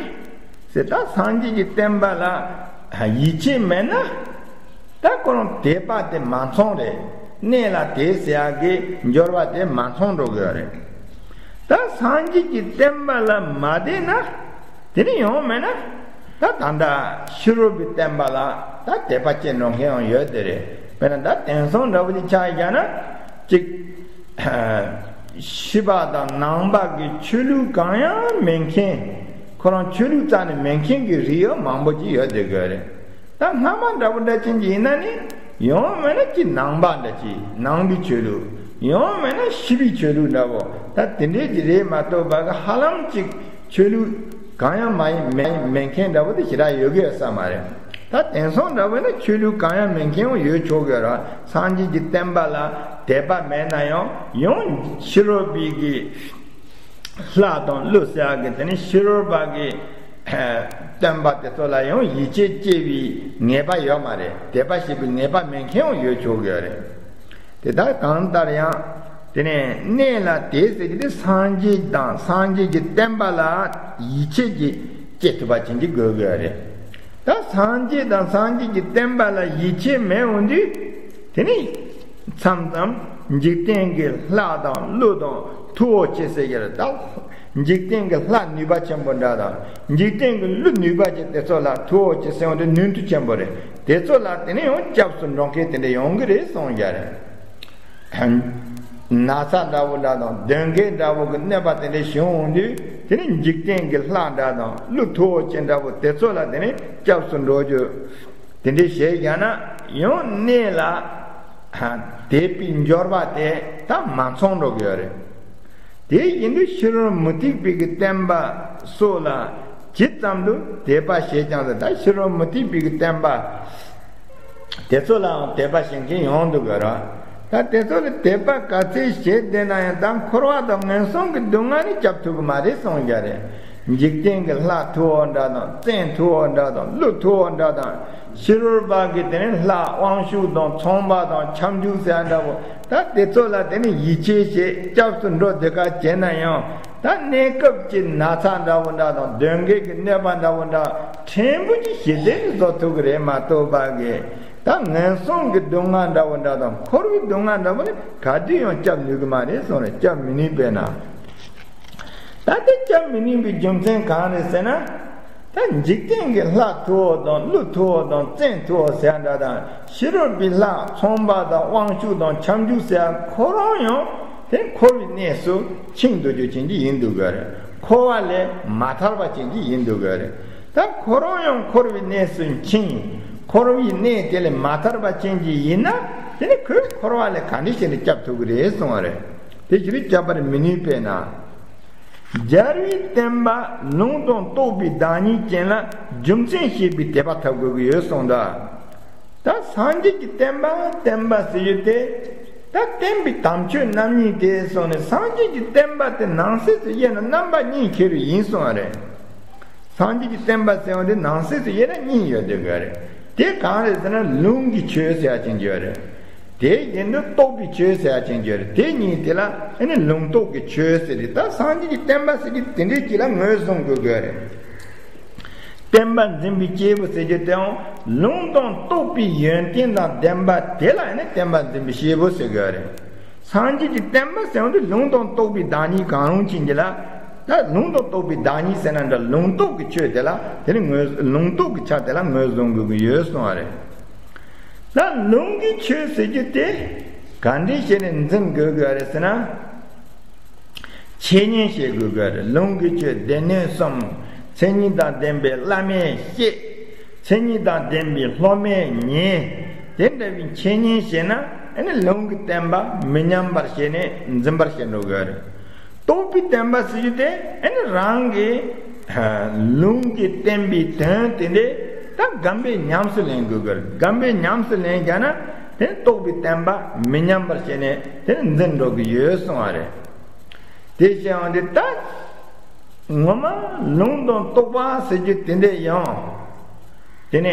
ཟེར། ད་སངས་རྒྱས་ཀྱི་བསྟན་པ་ལ་ཡིད་ཆེས་མེད་ན་ད་ཁོ་རང་དད་པ་དེ་མ་ཚང་རེད། གནས་ལ་དད་ཟེར་ཡག་གི་སྦྱོར་བ་དེ་མ་ཚང་འགྲོ་གི་ཡོད་རེད། ད་སངས་རྒྱས་ཀྱི་བསྟན་པ་ལ་མ་དད་ན་དེ་ནི་ཡོང་མེད་ན། ད་ད་ལྟ་ཕྱི་རོལ་པའི་བསྟན་པ་ལ་ད་དད་པ་སྐྱེ་འགྲོ་མཁན་ཡང་ཡོད་དེ་རེད། དཔེར་ན་ད་དེང་སང་འདྲ་བོ་ཅིག་ཆ་བཞག་ན་ཅིག་ཕྱི་པ་དང་ནང་པ་གི་ཆོས་ལུགས་གང་ཡང་མེད་མཁན། ཁོ་རང་ཆོས་ལུགས་རྩ་ནས་མེད་མཁན་གྱི་རིགས་ཡང་མང་པོ་ཅིག་ཡོད་བསྡད་ཀྱི་ཡོད་རེད། ད་སྔ་མ་འདྲ་བོ་འདྲ་ཅན་གྱི་ཡིན་ན་ནི་ཡང་མིན་ན་ཅིག་ནང་པ་འདྲ་ཅིག་ནང་པའི་ཆོས་ལུགས། ཡང་མིན་ན་ཕྱི་པའི་ཆོས་ལུགས་འདྲ་བོ། ད་དེ་འདྲའི་གི་རེད་མ་གཏོགས་པ་གི་ཧ་ལམ་ཅིག་ཆོས་ལུགས་གང་ཡང་མ་ཡིན་མེད་མེད་མཁན་འདྲ་བོ་དེ་ཞེ་དྲག་ཡོད་ཀྱི་ཡོད་ས་མ་རེད། ད་དེང་སང་འདྲ་བོ་ན་ཆོས་ལུགས་གང་ཡང་མེད་མཁན་ཡང་ཡོད་ཆོག་གི་ར། སངས་རྒྱས་ཀྱི་བསྟན་པ་ལ་དད་པ་མེད་ན་ཡང་ཡང་ཕྱི་རོལ་པའི་གི་ལྷ་དང་ཀླུ་ཟེར་ཡག་གི་དེ་ནི་ཕྱི་རོལ་པ་གི་སྟོན་པ་དེ་ཚོ་ལ་ཡང་ཡིད་ཆེས་སྐྱེ་བའི་ངེས་པ་ཡོད་མ་རེད། དད་པ་བྱེད་པའི་ངེས་པ་མེད་མཁན་ཡང་ཡོད་ཆོག་གི་ཡོད་རེད། དེ་ལྟར་གང་ལྟར་ཡང་དེ་ནས་གནས་ལ་དད་ཟེར་གྱི་དེ་སངས་རྒྱས་དང་སངས་རྒྱས་ཀྱི་བསྟན་པ་ལ་ཡིད་ཆེས་ཀྱི་སྐྱེ་ཐུབ་པ་ཅན་གྱི་དགོས་ཀྱི་ཡོད་རེད། ད་སངས་རྒྱས་དང་སངས་རྒྱས་ཀྱི་བསྟན་པ་ལ་ཡིད་ཆེས་མེད་འོང་དུས་དེ་ནི་མཚམས་མཚམས་འཇིག་རྟེན་གྱི་ལྷ་དང་ཀླུ་དང་མཐུ་བོ་ཆེ་ཟེར་གྱི་རེད། ད་འཇིག་རྟེན་གྱི་ལྷ་ནུས་པ་ཆེན་པོ་འདྲ་དང་འཇིག་རྟེན་གྱི་ཀླུ་ནུས་པ་ཆེ་དེ་ཚོ་ལ་མཐུ་བོ་ཆེ་ཟེར་འོང་དུས་ནུས་མཐུ་ཆེན་པོ་རེད། དེ་ཚོ་ལ་དེ་ནས་ཡང་སྐྱབས་སུ་འགྲོ་མཁན་དེ་འདྲ་ཡོང་གི་རེད་གསུངས་ཀྱི་རེད། ན་ཚ་འདྲ་བོ་འདྲ་དང་གདོན་བགེགས་འདྲ་བོ་གི་གནོད་པ་དེ་འདྲ་བྱུང་འོང་དུས་དེ་ནི་འཇིག་རྟེན་གྱི་ལྷ་འདྲ་དང་ཀླུ་མཐུ་བོ་ཆེ་འདྲ་བོ་དེ་ཚོ་ལ་དེ་ནི་སྐྱབས་སུ་འགྲོ་རྒྱུ་དེ་འདྲ་བྱས་ཀྱང་ན་ཡང་གནས་ལ་དད་པའི་འབྱོར་པ་དེ་ད་མ་ཚང་འགྲོ་གི་ཡོད་རེད། དེ་ཡིན་དུས་ཕྱི་རོལ་མུ་སྟེགས་པའི་གི་བསྟན་པ་སོགས་ལ་ཇི་ཙམ་དུ་དད་པ་བྱས་ཀྱང་ཟེར། ད་ཕྱི་རོལ་མུ་སྟེགས་པའི་གི་བསྟན་པ་དེ་ཚོ་ལའང་དད་པ་བྱེད་མཁན་ཡོང་འདུག་གི་ར། ད་དེ་ཚོ་ལ་དད་པ་ག་ཚད་བྱས་བསྡད་ན་ཡང་ད་འཁོར་བ་དང་ངན་སོང་གི་སྡུག་བསྔལ་ནི་སྐྱོབ་ཐུབ་གི་མ་རེད་གསུངས་ཀྱི་རེད། འཇིག་རྟེན་གྱི་ལྷ་མཐུ་བོ་འདྲ་དང་བཙན་མཐུ་བོ་འདྲ་དང་ཀླུ་མཐུ་བོ་འདྲ་དང་ཕྱི་རོལ་པ་གི་དེ་ནི་ལྷ་དབང་ཕྱུག་དང་ཚངས་པ་དང་ཁྱབ་འཇུག་ཟེར་འདྲ་བོ། ད་དེ་ཚོ་ལ་དེ་ནི་ཡིད་ཆེས་བྱེད་སྐྱབས་སུ་འགྲོ་དེ་ག་བྱས་ན་ཡང་ད་གནས་སྐབས་ཀྱི་ན་ཚ་འདྲ་བོ་འདྲ་དང་གདོན་བགེགས་ཀྱི་གནོད་པ་འདྲ་བོ་འདྲ་ཕྲན་བུ་ཅིག་ཞི་བདེ་ནི་བཟོ་ཐུབ་ཀྱི་རེད་མ་གཏོགས་པ་གི་ད་ངན་སོང་གི་སྡུག་བསྔལ་འདྲ་བོ་འདྲ་དང་འཁོར་བའི་སྡུག་བསྔལ་འདྲ་བོ་ནི་ག་དུས་ཡང་སྐྱབས་ནུས་ཀྱི་མ་རེད་གསུངས་རེད། སྐྱབས་མི་ནུས་པས་ན། ད་དེ་སྐྱབས་མི་ནུས་པའི་རྒྱུ་མཚན་གང་རེད་ཟེར་ན། ད་འཇིག་རྟེན་གྱི་ལྷ་མཐུ་བོ་དང་ཀླུ་མཐུ་བོ་དང་བཙན་མཐུ་བོ་ཟེར་འདྲ་དང་ཕྱི་རོལ་པའི་ལྷ་ཚངས་པ་དང་དབང་ཕྱུག་དང་ཁྱབ་འཇུག་ཟེར་ཁོ་རང་ཡང་དེ་འཁོར་བའི་གནས་སུ་འཆིང་འདོད་རྒྱུ་ཅན་གྱི་ཡིན་འདུག་གི་རེད། འཁོར་བ་ལས་མ་ཐར་བ་ཅན་གྱི་ཡིན་འདུག་གི་རེད། ད་ཁོ་རང་ཡང་འཁོར་བའི་གནས་སུ་འཆིང་། འཁོར་བའི་གནས་དེ་ལས་མ་ཐར་བ་ཅན་གྱི་ཡིན་ན་དེ་ནི་ཁོས་འཁོར་བ་ལས་ག་འདྲ་བྱས་ནས་སྐྱབས་ཐུབ་ཀྱི་རེད་གསུངས་པ་རེད། དེ་ཕྱིར་སྐྱབས་པར་མི་ནུས་པས་ན། རྒྱལ་བའི་བསྟན་པ་ལུང་དང་རྟོགས་པའི་བདག་ཉིད་ཅན་ལ་རྒྱུ་མཚན་ཤེས་པའི་དད་པ་ཐོབ་དགོས་ཀྱི་ཡོད་གསུངས་ད། ད་སངས་རྒྱས་ཀྱི་བསྟན་པ་བསྟན་པ་ཟེར་རྒྱུ་དེ་ད་བསྟན་པའི་དམ་ཆོས་རྣམ་གཉིས་དེ་སོང་ནས་སངས་རྒྱས་ཀྱི་བསྟན་པ་དེ་ནང་གསེས་སུ་དབྱེ་ན་རྣམ་པ་གཉིས་ཁྱེར་བ་ཡིན་གསུངས་པ་རེད། སངས་རྒྱས་ཀྱི་བསྟན་པ་ཟེར་བ་དེ་ནང་གསེས་སུ་དབྱེ་ན་གཉིས་ཡོད་དེ་དགོས་རེད། དེ་གང་རེད་ཟེར་ན་ལུང་གི་ཆོས་ཟེར་ཡ་ཅན་གྱི་ཡོད་རེད། དེ་ཡིན་དུས་རྟོགས་པའི་ཆོས་ཟེར་ཡ་ཅན་གྱི་ཡོད་རེད། དེ་གཉིས་དེ་ལ་ཨ་ནི་ལུང་རྟོགས་ཀྱི་ཆོས་ཟེར་རེད། ད་སངས་རྒྱས་ཀྱི་བསྟན་པ་ཟེར་གྱི་དེ་འདྲའི་ཅིག་ལ་ངོས་བཟུང་དགོས་དགོས་རེད། བསྟན་པ་འཛིན་པའི་སྐྱེས་བུ་ཟེར་རྒྱུ་དེའང་ལུང་དང་རྟོགས་པའི་ཡོན་ཏན་དང་ལྡན་པ་དེ་ལ་ཨ་ནི་བསྟན་པ་འཛིན་པའི་སྐྱེས་བུ་ཟེར་དགོས་རེད། སངས་རྒྱས་ཀྱི་བསྟན་པ་ཟེར་བ་འདི་ལུང་དང་རྟོགས་པའི་བདག་ཉིད་གང་རུང་ཅན་གྱི་ལ། ད་ལུང་དང་རྟོགས་པའི་བདག་ཉིད་ཟེར་ན་འདྲ་ལུང་རྟོགས་ཀྱི་ཆོས་དེ་ལ་དེ་ནི་ངོས་ལུང་རྟོགས་ཀྱི་ཆ་དེ་ལ་ངོས་བཟུང་དགོས་ཀྱི་ཡོད་གསུངས་པ་རེད། ད་ལུང་གི་ཆོས་ཟེར་རྒྱུ་དེ་ག་འདྲས་བྱས་ནས་འཛིན་དགོས་ཀྱི་རེད་ཟེར་ན། འཆད་ཉན་བྱེད་དགོས་ཀྱི་རེད། ལུང་གི་ཆོས་སྡེ་སྣོད་གསུམ། མཚན་ཉིད་དང་ལྡན་པའི་བླ་མས་བཤད། མཚན་ཉིད་དང་ལྡན་པའི་སློབ་མས་ཉན། དེ་འདྲ་བའི་འཆད་ཉན་བྱས་ན་ཨ་ནི་ལུང་གི་བསྟན་པ་མི་ཉམས་པར་བྱས་ནས་འཛིན་པར་བྱེད་འགྲོ་གི་རེད། རྟོགས་པའི་བསྟན་པ་ཟེར་རྒྱུ་དེ་ཨ་ནི་རང་གི་ལུང་གིས་བསྟན་པའི་དོན་དེ་འདྲས་ད་སྒོམ་པས་ཉམས་སུ་ལེན་དགོས་གི་རེད། སྒོམ་པས་ཉམས་སུ་ལེན་རྒྱུ་ན་ དེ་རྟོགས་པའི་བསྟན་པ་མི་ཉམས་པར་བྱས་ནས་དེ་འཛིན་འགྲོ་གི་ཡོད་གསུང་བ་རེད། དེ་བྱས་ཡང་དེ་ད་ངོ་མ་ལུང་དང་རྟོགས་པ་ཟེར་རྒྱུ་དེ་འདྲས་ཡང་། དེ་ནས་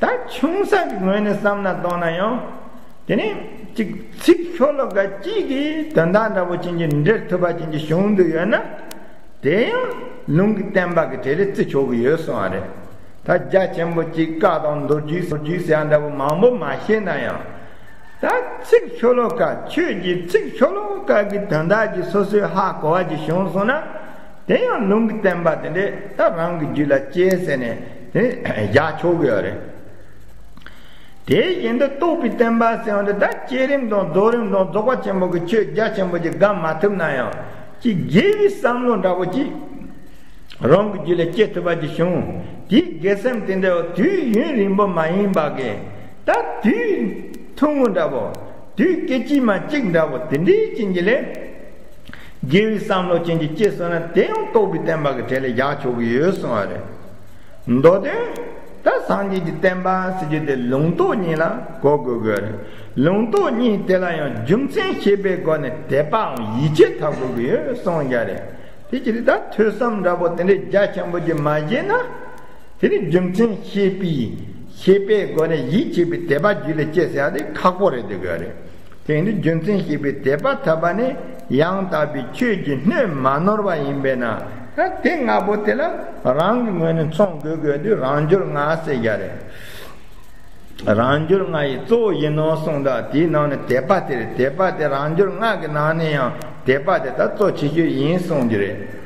ད་ཆུང་ས་གི་ངོས་ནས་བསམ་ན་བཏང་ན་ཡང་། དེ་ནས་ཅིག་ཚིག་ཤོ་ལོ་ཀ་གཅིག་གིས་དོན་དག་འདྲ་པོ་ཅན་གྱི་འགྲེལ་ཐུབ་པ་ཅན་གྱི་བྱུང་འདུག་ཡོད་ན། དེ་ཡང་ལུང་གི་བསྟན་པ་གི་གྲས་ལས་བརྩི་ཆོག་གི་ཡོད་གསུང་བ་རེད། ད་རྒྱ་ཆེན་པོ་གཅིག་བཀའ་དང་མདོ་རྒྱུད་མདོ་རྒྱུད་ཟེར་ཡ་འདྲ་པོ་མང་པོ་མ་ཤེས་ན་ཡང་། ད་ཚིག་ཤོ་ལོ་ཀ་ཆོས་ཀྱི་ཚིག་ཤོ་ལོ་ཀ་གི་དོན་དག་གི་སོ་སོའི་ཧ་གོ་བ་ཅིག་བྱུང་སོང་ན། དེ་ཡང་ལུང་གི་བསྟན་པ་དེ་འདྲས་ད་རང་གི་རྒྱུད་ལ་སྐྱེས་ཟེར་ནས་དེ་བཞག་ཆོག་གི་ཡོད་རེད། དེ་བཞིན་དུ་རྟོགས་པའི་བསྟན་པ་ཟེར་བ་འདི་ད་བསྐྱེད་རིམ་དང་རྫོགས་རིམ་དང་རྫོགས་པ་ཆེན་པོ་གི་ཆོས་རྒྱ་ཆེན་པོ་ཅིག་བསྒོམ་མ་ཐུབ་ན་ཡང་ཅིག་དགེ་བའི་བསམ་བློ་འདྲ་པོ་ཅིག་རང་གི་རྒྱུད་ལ་སྐྱེ་ཐུབ་པ་ཅིག་བྱུང་། དེའི་དགེ་སེམས་དེ་འདྲ་བ་དུས་ཡུན་རིང་པོ་མ་ཡིན་པ་གི་ད་དུས་ཐུང་ངུ་འདྲ་པོ། དུས་སྐད་ཅིག་མ་གཅིག་འདྲ་པོ་དེ་འདྲའི་ཅན་གྱི་ལས། དགེ་བའི་བསམ་བློ་ཅན་གྱི་སྐྱེས་སོང་ན་དེ་ཡང་རྟོགས་པའི་བསྟན་པ་གི་གྲས་ལས་བཞག་ཆོག་གི་ཡོད་གསུང་བ་རེད། མདོ་དོན། ད་སངས་རྒྱས་ཀྱི་བསྟན་པ་ཟེར་རྒྱུ་དེ་ལུང་རྟོགས་གཉིས་ལ་གོ་དགོས་དགོས་རེད། ལུང་རྟོགས་གཉིས་དེ་ལ་ཡང་རྒྱུ་མཚན་ཤེས་པའི་སྒོ་ནས་དད་པའམ་ཡིད་ཆེས་འཐབ་དགོས་ཀྱི་ཡོད་གསུངས་ཡ་རེད། དེ་ཅི་རེད། ད་ཐོས་བསམ་འདྲ་པོ་དེ་འདྲའི་རྒྱ་ཆེན་པོ་ཅིག་མ་བྱས་ན། དེ་ནི་རྒྱུ་མཚན་ཤེས་པའི་ཤེས་པའི་སྒོ་ནས་ཡིད་ཆེས་པའི་དད་པ་རྒྱུད་ལ་སྐྱེས་ཟེར་ཡ་དེ་ཁག་པོ་རེད་འདུག་གི་རེད། དེ་ཡིན་དུས་རྒྱུ་མཚན་ཤེས་པའི་དད་པ་ཐོབ་པ་ནི་ཡང་དག་པའི་ཆོས་ཀྱི་སྣོད་མ་ནོར་བ་ཡིན་པས་ན། ད་དེ་ལྔ་པོ་དེ་ལ་རང་གི་ངོས་ནས་མཚོན་དགོས་དགོས་དུས་རང་འབྱོར་ལྔ་ཟེར་ཡ་རེད། རང་འབྱོར་ལྔ་ཡི་གཙོ་བོ་ཡིན་ནོ་གསུངས། ད་དེའི་ནང་ནས་དད་པ་དེ་རེད། དད་པ་དེ་རང་འབྱོར་ལྔ་གི་ནང་ནས་ཡང་དད་པ་དེ་ད་གཙོ་ཆེ་ཤོས་ཡིན་གསུངས་རྒྱུ་རེད།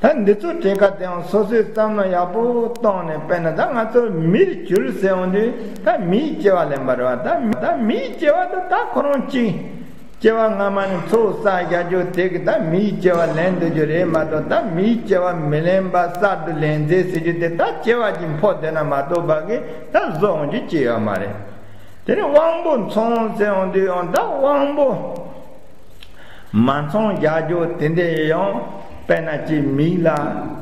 ད་འདི་ཚོ་གྲས་ཁ་དེའང་སོ་སོའི་བསམ་བློ་ཡག་པོ་བཏང་ནས། དཔེར་ན་ད་ང་ཚོ་མིར་གྱུར་ཟེར་འོང་དུས་ད་མིའི་སྐྱེ་བ་ལེན་པ་རེད་བ། ད་ད་མིའི་སྐྱེ་བ་དེ་ད་ཁོ་རང་གཅིག་སྐྱེ་བ་སྔ་མ་ནས་ཚོགས་བསགས་བཞག་རྒྱུ་དེ་གི་ད་མིའི་སྐྱེ་བ་ལེན་སྡོད་རྒྱུ་རེད་མ་གཏོགས། ད་མིའི་སྐྱེ་བ་མི་ལེན་པ་གསར་དུ་ལེན་རྩིས་ཟེར་རྒྱུ་དེ་ད་སྐྱེ་བ་གཅིག་ཕོག་བསྡད་ན་མ་གཏོགས་པ་གི་ད་བཟོ་འོང་རྒྱུ་ཅི་ཡོད་མ་རེད། དེ་ནས་དབང་པོ་མཚོན་ཟེར་འོང་དུས་ཡང་ད་དབང་པོ་མ་མཚོན་བཞག་རྒྱུ་དེ་འདྲ་ཡང་། དཔེར་ན་ཅིག་མིག་ལ་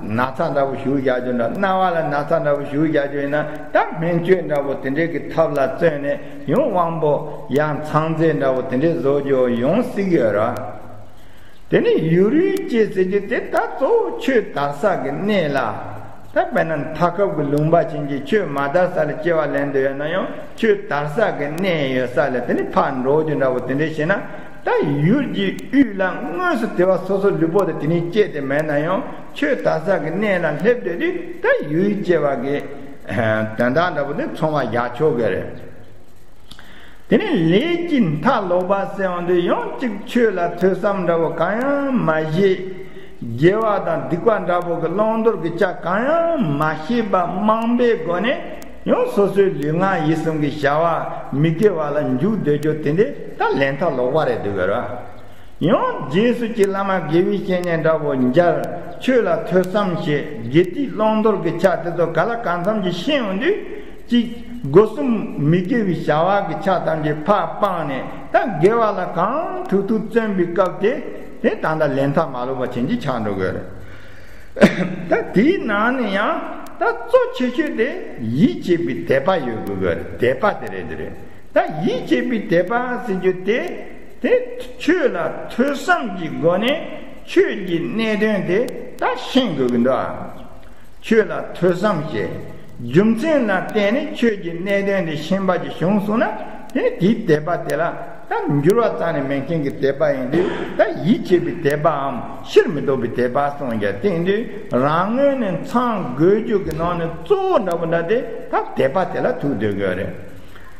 ན་ཚ་འདྲ་པོ་ཞུགས་བཞག་རྒྱུ་འདྲ། རྣ་བ་ལ་ན་ཚ་འདྲ་པོ་ཞུགས་བཞག་རྒྱུ་ཡིན་ན། ད་སྨན་བཅོས་འདྲ་པོ་དེ་འདྲའི་གི་ཐབས་ལ་བརྩོན་ནས་ཡང་དབང་པོ་ཡར་འཚང་རྩེ་འདྲ་པོ་དེ་འདྲའི་བཟོ་རྒྱུ་ཡང་སྲིད་ཀྱི་ཡོད་རེད། དེ་ནས་ཡུལ་ཡུལ་སྐྱེ་ཟེར་རྒྱུ་དེ་ད་གཙོ་བོ་ཆོས་དར་ས་གི་གནས་ལ། ད་དཔེར་ན་མཐའ་ཁབ་ཀྱི་ལུང་པ་ཅན་གྱི་ཆོས་མ་དར་ས་ལ་སྐྱེ་བ་ལེན་འདོད་ཡོད་ན་ཡང་། ཆོས་དར་ས་གི་གནས་ཡོད་ས་ལ་དེ་ནས་ཕར་འགྲོ་རྒྱུ་འདྲ་པོ་དེ་འདྲ་བྱས་ན། ད་ཡུལ་གྱི་དབུས་ལ་དངོས་སུ་དེ་བ་སོ་སོ་ལུས་པོ་དེ་དེ་ནས་སྐྱེས་ཏེ་མེད་ན་ཡང་། ཆོས་དར་ས་གི་གནས་ལ་སླེབས་སྡོད་དུས་ད་ཡུལ་སྐྱེ་བ་གི་དོན་དག་འདྲ་པོ་དེ་མཚོན་པ་བཞག་ཆོག་གི་རེད། དེ་ནས་ལས་ཀྱི་མཐའ་ལོག་པ་ཟེར་འོང་དུས་ཡང་གཅིག་ཆོས་ལ་ཐོས་བསམ་འདྲ་པོ་གང་ཡང་མ་བྱས། དགེ་བ་དང་སྡིག་པ་འདྲ་པོ་གི་བླང་དོར་གྱི་ཆ་གང་ཡང་མ་ཤེས་པ་རྨོངས་པའི་སྒོ་ནས་ཡང་སོ་སོའི་ལུས་ངག་ཡིད་གསུམ་གྱི་བྱ་བ་མི་དགེ་བ་ལ་འཇུག་སྡོད་རྒྱུ་དེ་འདྲའི་ད་ལས་མཐའ་ལོག་པ་རེད་འདུག་གི་ར། ཡང་རྗེས་སུ་ཅིག་བླ་མ་དགེ་བའི་བཤེས་གཉེན་འདྲ་པོ་མཇལ། ཆོས་ལ་ཐོས་བསམ་བྱེད། དགེ་སྡིག་བླང་དོར་གྱི་ཆ་དེ་ཚོ་ག་ལ་གང་འཚམ་ཅིག་ཤེས་འོང་དུས། གཅིག་སྒོ་གསུམ་མི་དགེ་བའི་བྱ་བ་གི་ཆ་ཐམས་ཅད་ཕར་སྤངས་ནས། ད་དགེ་བ་ལ་གང་ཐུབ་ཐུབ་བརྩོན་པའི་སྐབས་དེ། དེ་ད་ལྟ་ལས་མཐའ་མ་ལོག་པ་ཅན་གྱི་ཆགས་འགྲོ་གི་རེད། ད་དེའི་ནང་ནས་ཡང་ད་གཙོ་ཆེ་ཤོས་དེ་ཡིད་ཆེས་པའི་དད་པ་ཡོད་དགོས་གི་རེད། དད་པ་དེ་རེད། དེ་རེད། ད་ཡིད་ཆེས་པའི་དད་པ་ཟེར་རྒྱུ་དེ། དེ་ཆོས་ལ་ཐོས་བསམ་གྱི་སྒོ་ནས་ཆོས་ཀྱི་གནད་དོན་དེ་ད་ཤེས་དགོས་ཀྱི་འདུག་ཨ། ཆོས་ལ་ཐོས་བསམ་བྱས། རྒྱུ་མཚན་ལ་བརྟེན་ནས་ཆོས་ཀྱི་གནད་དོན་དེ་ཤེས་པ་ཅིག་བྱུང་སོང་ན། དེ་དེའི་དད་པ་དེ་ལ་ད་འགྱུར་བ་རྩ་ནས་མེད་མཁན་གྱི་དད་པ་ཡིན་དུས། ད་ཡིད་ཆེས་པའི་དད་པའམ་ཕྱིར་མི་ལྡོག་པའི་དད་པ་གསུངས་ཀྱང་། དེ་ཡིན་དུས་རང་ངོས་ནས་ཚང་དགོས་རྒྱུ་གི་ནང་ནས་གཙོ་བོ་འདྲ་པོ་འདྲ་དེ་ད་དད་པ་དེ་ལ་ཐུག་སྡོད་དགོས་རེད།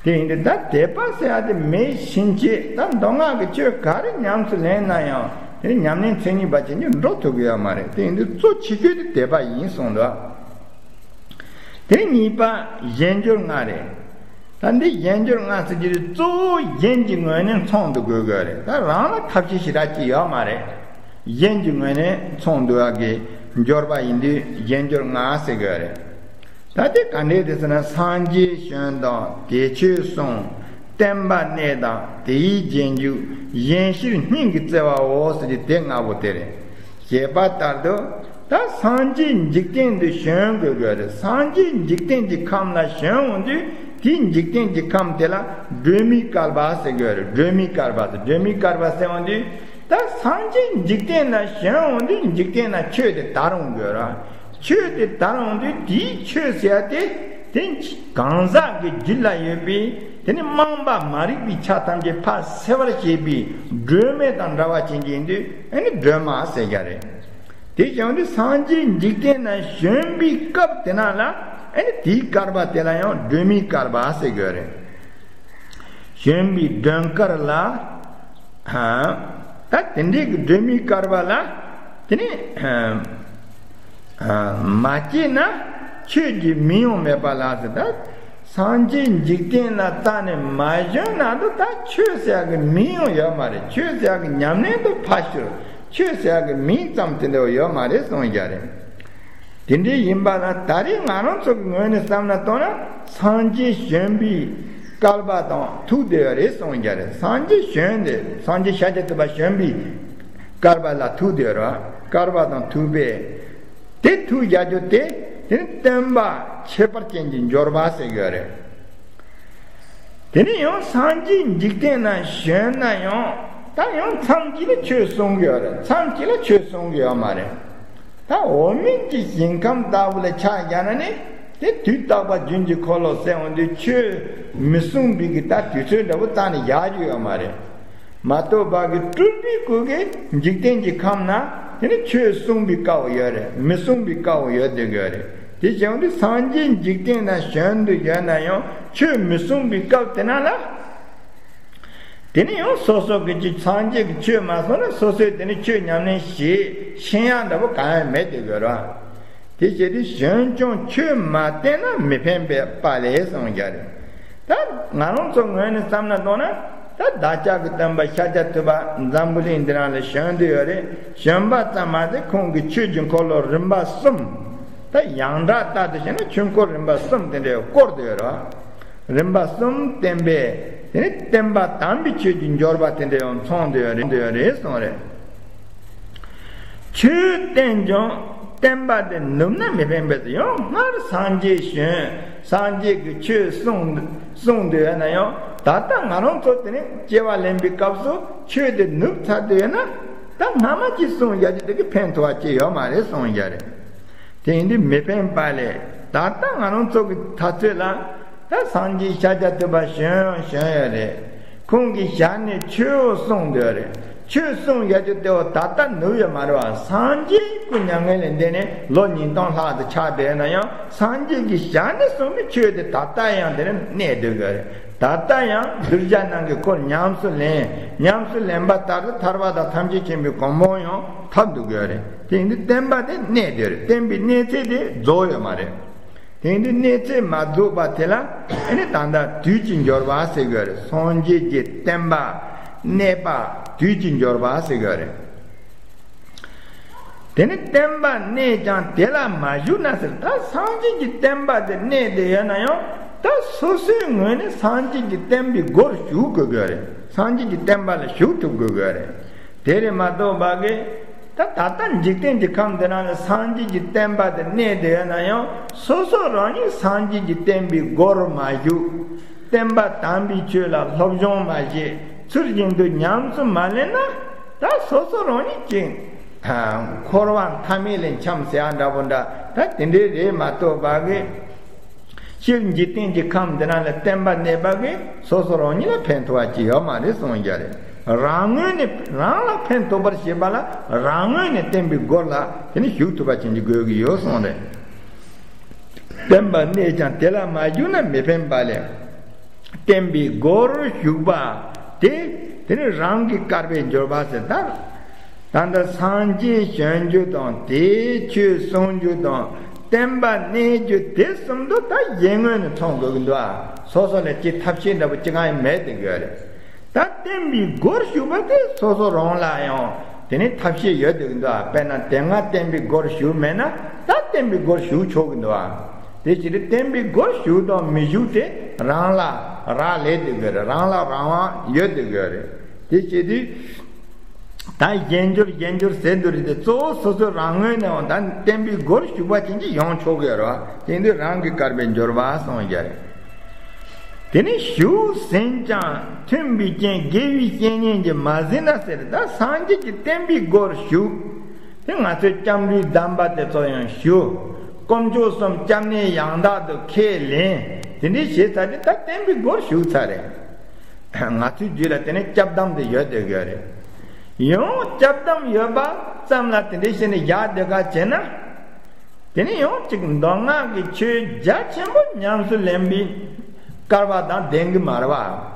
དེ་ཡིན་དུས་ད་དད་པ་ཟེར་ཡ་དེ་མེད་བཞིན་བྱས། ད་མདོ་སྔགས་ཀྱི་ཆོས་ག་རེ་ཉམས་སུ་ལེན་ན་ཡང་། དེ་ཉམས་ལེན་མཚན་ཉིད་པ་བྱེད་རྒྱུ་འགྲོ་ཐུབ་ཀྱི་ཡོད་མ་རེད། དེ་ཡིན་དུས་གཙོ་ཆེ་ཤོས་དེ་དད་པ་ཡིན་གསུངས་འདུག། དེ་གཉིས་པ་གཞན་འགྱུར་ལྔ་རེད། ད་འདི་གཞན་འགྱུར་ལྔ་ཟེར་གྱི་རེད། གཙོ་བོ་གཞན་གྱི་ངོས་ནས་མཚོན་དུ་དགོས་དགོས་རེད། ད་རང་ལ་ཐབས་ཤེས་ཞེ་དྲག་ཅིག་ཡོད་མ་རེད། གཞན་གྱི་ངོས་ནས་མཚོན་དུ་ཡག་གི་འགྱུར་བ་ཡིན་དུས་གཞན་འགྱུར་ལྔ་ཟེར་དགོས་རེད། ད་དེ་ག་འདྲས་དེ་ཟེར་ན། སངས་རྒྱས་བྱོན་དང་དེ་ཆོས་གསུངས། བསྟན་པ་གནས་དང་དེ་ཡི་རྗེས་འཇུག། གཞན་ཕྱིར་སྙིང་གི་བརྩེ་བའོ་ཟེར་གྱི་དེ་ལྔ་པོ་དེ་རེད། ཞེས་པ་ལྟར་དུ། ད་སངས་རྒྱས་འཇིག་རྟེན་དུ་བྱོན་དགོས་དགོས་རེད། སངས་རྒྱས་འཇིག་རྟེན་གྱི་ཁམས་ལ་བྱོན་འོང་དུས། དེའི་འཇིག་རྟེན་གྱི་ཁམས་དེ་ལ་སྒྲོན་མེའི་བསྐལ་པ་ཟེར་གྱི་ཡོད་རེད། སྒྲོན་མེའི་བསྐལ་པ་ཟེར། སྒྲོན་མེའི་བསྐལ་པ་ཟེར་འོང་དུས་ད་སངས་རྒྱས་འཇིག་རྟེན་ན་བྱོན་འོང་དུས་འཇིག་རྟེན་ན་ཆོས་དེ་དར་འོང་གི་ཡོད་རེད། ཆོས་དེ་དར་འོང་དུས་དེའི་ཆོས་ཟེར་ཡ་དེ་དེ་གང་ཟག་གི་རྒྱུད་ལ་ཡོད་པའི་དེ་ནི་རྨངས་པ་མ་རིག་པའི་ཆ་ཐམས་ཅད་ཕར་སེལ་བར་བྱེད་པའི་སྒྲོན་མེ་དང་འདྲ་བ་ཅན་གྱི་ཡིན་དུས་ཨ་ནི་སྒྲོན་མ་ཟེར་གྱི་རེད། དེ་བྱུང་དུས་སངས་རྒྱས་འཇིག་རྟེན་ན་བྱོན་པའི་སྐབས་དེ་ན་ལ་ཨ་ནི་དེའི་བསྐལ་པ་དེ་ལ་ཡང་སྒྲོན་མེའི་བསྐལ་པ་ཟེར་གྱི་རེད། བྱོན་པའི་སྒྲོན་དཀར་ལ། ད་དེ་འདྲའི་གི་སྒྲོན་མེའི་བསྐལ་པ་ལ་དེ་ནི་མ་སྐྱེས་ན་ཆོས་ཀྱི་མིང་ཡང་མེད་པ་ལ་ཟེར། ད་སངས་རྒྱས་འཇིག་རྟེན་ལ་རྩ་ནས་མ་བྱོན་ན་དུ་ད་ཆོས་ཟེར་གི་མིང་ཡང་ཡོད་མ་རེད། ཆོས་ཟེར་གི་ཉམས་ལེན་དུ་ཕར་ཞོར་ཆོས་ཟེར་གི་མིང་ཙམ་དེ་འདྲ་ཡོད་མ་རེད་གསུངས་རྒྱུ་རེད། དེ་འདྲའི་ཡིན་པ་ལ་ད་རེས་ང་རང་ཚོ་གི་ངོས་ནས་བསམ་ན་བཏང་ན་སངས་རྒྱས་བྱོན་པའི་བསྐལ་པ་དང་ཐུག་བསྡད་ཡོད་རེད་གསུངས་རྒྱུ་རེད། སངས་རྒྱས་བྱོན་ཏེ་སངས་རྒྱས་ཤཱཀྱ་ཐུབ་པ་བྱོན་པའི་བསྐལ་པ་ལ་ཐུག་བསྡད་ཡོད་རེད། བསྐལ་པ་དང་ཐུག་པས་དེ་ཐུག་བཞག་རྒྱུ་དེ་དེ་ནི་སྟོན་པ་ཁྱད་པར་ཅན་གྱི་འབྱོར་པ་ཟེར་གྱི་ཡོད་རེད། དེ་ནས་ཡང་སངས་རྒྱས་འཇིག་རྟེན་ན་བྱོན་ན་ཡང་ད་ཡང་མཚམས་གཅིག་ལ་ཆོས་གསུང་གི་ཡོད་རེད། མཚམས་གཅིག་ལ་ཆོས་གསུང་གི་ཡོད་མ་རེད། ད་འོག་མིན་གྱི་ཞིང་ཁམས་ལྟ་བུ་ལ་ཆ་བཞག་ན་ནི་དེ་དུས་རྟག་པ་རྒྱུན་གྱི་འཁོར་ལོ་ཟེར་འོང་དུས་ཆོས་མི་གསུང་པའི་གི་ད་དུས་ཚོད་འདྲ་བོ་རྩ་ནས་བཞག་རྒྱུ་ཡོད་མ་རེད། མ་གཏོགས་པ་གི་སྤྲུལ་པའི་སྐུ་གི་འཇིག་རྟེན་གྱི་ཁམས་ན་དེ་ནི་ཆོས་གསུང་པའི་སྐབས་ཡོད་རེད། མི་གསུང་པའི་སྐབས་ཡོད་དེ་གི་ཡོད་རེད། དེ་བྱུང་དུས་སངས་རྒྱས་འཇིག་རྟེན་ན་བྱོན་དུ་ཡོད་ན་ཡང་ཆོས་མི་གསུང་པའི་སྐབས་དེ་ན་ལ། དེ་ནས་ཡང་སོ་སོ་གི་ཅིག་སངས་རྒྱས་ཀྱི་ཆོས་མ་གསུངས་ན་སོ་སོས་དེ་ནས་ཆོས་ཉམས་ལེན་བྱེད་ཤེས་ཡ་འདྲ་པོ་གང་ཡང་མེད་དེ་གི་ཡོད་རེད། དེ་བྱས་ཏེ་གཞན་ཀྱང་ཆོས་མ་བསྟན་ན་མི་ཕན་པའི་པ་ལས་གསུངས་རྒྱུ་རེད། ད་ང་རང་ཚོ་ངོས་ནས་བསམ་ན་བཏང་ན་ད་བདག་ཅག་གི་སྟོན་པ་ཤཱཀྱ་ཐུབ་པ་འཛམ་བུ་གླིང་འདི་རང་ལ་བྱོན་དུ་ཡོད་རེད། བྱོན་པ་ཙམ་མ་ཟད་ཁོང་གི་ཆོས་ཀྱི་འཁོར་ལོ་རིམ་པ་གསུམ། ད་ཡང་དག་ལྟར་དུ་བྱས་ན་ཆོས་འཁོར་རིམ་པ་གསུམ་དེ་འདྲ་བསྐོར་དུ་ཡོད་རེད། རིམ་པ་གསུམ་བསྟན་པས་དེ་ནི་བསྟན་པ་དམ་པའི་ཆོས་ཀྱི་འབྱོར་པ་དེ་འདྲ་ཡང་ཚང་དུ་ཡོད་རེད་གསུངས་རེད། ཆོས་བསྟན་ཀྱང་བསྟན་པ་དེ་ནུབ་ན་མི་ཕན་པས་ཡང་སྔར་སངས་རྒྱས་བྱོན། སངས་རྒྱས་ཀྱི་ཆོས་གསུང་གསུང་དུ་ཡོད་ན་ཡང་ད་ལྟ་ང་རང་ཚོ་དེ་ནི་སྐྱེ་བ་ལེན་པའི་སྐབས་སུ་ཆོས་དེ་ནུབ་ཚར་དུ་ཡོད་ན་ད་སྔ་མ་ཅིག་གསུང་ཡ་ཅིག་དེ་གི་ཕན་ཐོགས་ཅི་ཡོད་མ་རེད་གསུང་ཡ་རེད། དེ་ཡིན་དུས་མི་ཕན་པ་ལས་ད་ལྟ་ང་རང་ཚོ་གི་ད་ཚོད་ལ་ད་སངས་རྒྱས་ཤཱཀྱ་ཐུབ་པ་བྱོན་བྱོན་ཡོད་རེད། ཁོང་གི་ཞལ་ནས་ཆོས་གསུངས་དེ་རེད། ཆོས་གསུངས་ཡོད་རྒྱུ་དེ་བ་ད་ལྟ་ནུབ་ཡོད་མ་རེད་བ། སངས་རྒྱས་སྐུ་མྱ་ངན་ལས་འདས་ནས་ལོ་ཉིས་སྟོང་ལྷག་ཏུ་ཆགས་བསྡད་ན་ཡང་སངས་རྒྱས་ཀྱི་ཞལ་ནས་གསུངས་པའི་ཆོས་དེ་ད་ལྟ་ཡང་དེ་ནས་གནས་སྡོད་ཀྱི་རེད། ད་ལྟ་ཡང་གདུལ་བྱ་རྣམས་ཀྱིས་ཁོར་ཉམས་སུ་ལེན། ཉམས་སུ་ལེན་པ་ལྟར་དུ་ཐར་པ་དང་ཐམས་ཅད་མཁྱེན་པའི་གོ་འཕང་ཡང་ཐོབ་འདུག་གི་རེད། དེ་ཡིན་དུས་བསྟན་པ་དེ་གནས་དེ་རེད། བསྟན་པའི་གནས་ཚད་དེ་རྫོགས་ཡོད་མ་རེད། དེ་ཡིན་དུས་གནས་ཚད་མ་རྫོགས་པ་དེ་ལ་ཨ་ནི་ད་ལྟ་དུས་ཀྱི་འབྱོར་པ་ཟེར་གི་རེད། སངས་རྒྱས་ཀྱི་བསྟན་པ་གནས་པ་དུས་ཀྱི་འབྱོར་པ་ཟེར་གི་རེད། དེ་ནི་བསྟན་པ་གནས་ཀྱང་དེ་ལ་མ་བཞུགས་ན་ཟེར། ད་སངས་རྒྱས་ཀྱི་བསྟན་པ་དེ་གནས་དེ་ཡོད་ན་ཡང་ད་སོ་སོའི་ངོས་ནས་སངས་རྒྱས་ཀྱི་བསྟན་པའི་སྒོར་ཞུགས་དགོས་དགོས་རེད། སངས་རྒྱས་ཀྱི་བསྟན་པ་ལ་ཞུགས་ཐུབ་དགོས་དགོས་རེད། དེ་རེད་མ་གཏོགས་པ་གི་ད་ད་ལྟ་འཇིག་རྟེན་གྱི་ཁམས་འདི་ན་ལ་སངས་རྒྱས་ཀྱི་བསྟན་པ་དེ་གནས་དེ་ཡོད་ན་ཡང་སོ་སོ་རང་ཉིད་སངས་རྒྱས་ཀྱི་བསྟན་པའི་སྒོར་མ་ཞུགས། བསྟན་པ་དམ་པའི་ཆོས་ལ་སློབ་སྦྱོང་མ་བྱས། ཚུལ་བཞིན་དུ་ཉམས་སུ་མ་ལེན་ན་ད་སོ་སོ་རང་ཉིད་ཀྱི་འཁོར་བ་མཐའ་མེད་ལས་འཁྱམས་ཟེར་ཡ་འདྲ་པོ་འདྲ་ད་དེ་འདྲའི་རེད་མ་གཏོགས་པ་གི་སྤྱིར་འཇིག་རྟེན་གྱི་ཁམས་འདི་ན་ལ་བསྟན་པ་གནས་པ་གི་སོ་སོ་རང་ཉིད་ལ་ཕན་ཐོགས་པ་ཅི་ཡོད་མ་རེད་གསུངས་རྒྱུ་རེད། རང་ངོས་ནས་རང་ལ་ཕན་ཐོགས་པར་བྱེད་པ་ལ་རང་ངོས་ནས་བསྟན་པའི་སྒོ་ལ་དེ་ནི་ཞུགས་ཐུབ་པ་ཅན་གྱི་དགོས་ཀྱི་ཡོད་གསུངས་རེད། བསྟན་པ་གནས་ཀྱང་དེ་ལ་མ་ཞུགས་ན་མི་ཕན་པ་ལས། བསྟན་པའི་སྒོར་ཞུགས་པ་དེ་དེ་ནི་རང་གི་བསྐལ་པའི་འབྱོར་པ་ཟེར། ད་ད་ལྟ་སངས་རྒྱས་བྱོན་རྒྱུ་དང་དེའི་ཆོས་གསུང་རྒྱུ་དང་བསྟན་པ་གནས་རྒྱུ་དེ་གསུམ་དུ་ད་གཞན་ངོས་ནས་མཐོང་དགོས་ཀྱི་འདུག་ཨ། སོ་སོ་ལ་ཅི་ཐབས་ཤེས་འདྲ་པོ་ཅི་གང་ཡང་མེད་དེ་དགོས་རེད། ད་བསྟན་པའི་སྒོར་ཞུགས་པ་དེ་སོ་སོ་རང་ལ་ཡང་དེ་ནི་ཐབས་ཤེས་ཡོད་དེ་འདུག་ཨ། དཔེར་ན་དེ་སྔ་བསྟན་པའི་སྒོར་ཞུགས་མེད་ན་ད་བསྟན་པའི་སྒོར་ཞུགས་ཆོག་གི་འདུག་ཨ། དེ་བྱས་ཏེ་བསྟན་པའི་སྒོར་ཞུགས་དང་མི་ཞུགས་དེ་རང་ལ་རག་ལས་དེ་དགོས་རེད། རང་ལ་རང་དབང་ཡོད་དེ་དགོས་རེད། དེ་བྱས་དུས་ད་གཞན་འབྱོར་གཞན་འབྱོར་ཟེར་འདུག་རེད་དེ་གཙོ་བོ་སོ་སོ་རང་ངོས་ནས་འོང་ད་བསྟན་པའི་སྒོར་ཞུགས་པ་ཅན་གྱི་ཡོང་ཆོག་གི་རེད་བ། དེ་འདུག་རང་གི་བསྐལ་པའི་འབྱོར་པ་གསུངས་རྒྱུ་རེད། དེ་ནས་ཞུགས་ཟིན་ཀྱང་མཐུན་པའི་རྐྱེན་དགེ་བའི་བཤེས་གཉེན་གྱིས་མ་ཟིན་ན་ཟེར། ད་སངས་རྒྱས་ཀྱི་བསྟན་པའི་སྒོར་ཞུགས། དེ་ང་ཚོའི་སྐྱབས་འགྲོའི་གདམས་པ་དེ་ཚོ་ཡང་ཞུ། དཀོན་མཆོག་གསུམ་སྐྱབས་གནས་ཡང་དག་ཏུ་ཁས་ལེན། དེ་འདྲའི་བྱས་ཚར་དུས་ད་བསྟན་པའི་སྒོར་ཞུགས་ཚར་རེད། ང་ཚོའི་རྒྱུད་ལ་དེ་ནས་སྐྱབས་གདམས་དེ་ཡོད་བསྡད་དགོས་རེད། ཡང་སྐྱབས་གདམས་ཡོད་པ་ཙམ་ལ་དེ་འདྲའི་བྱས་ནས་བཞག་སྡོད་ག་བྱས་ན། དེ་ནས་ཡང་གཅིག་མདོ་སྔགས་ཀྱི་ཆོས་རྒྱ་ཆེན་པོ་ཉམས་སུ་ལེན་པའི་སྐལ་བ་དང་ལྡན་གྱི་མ་རེད་བ།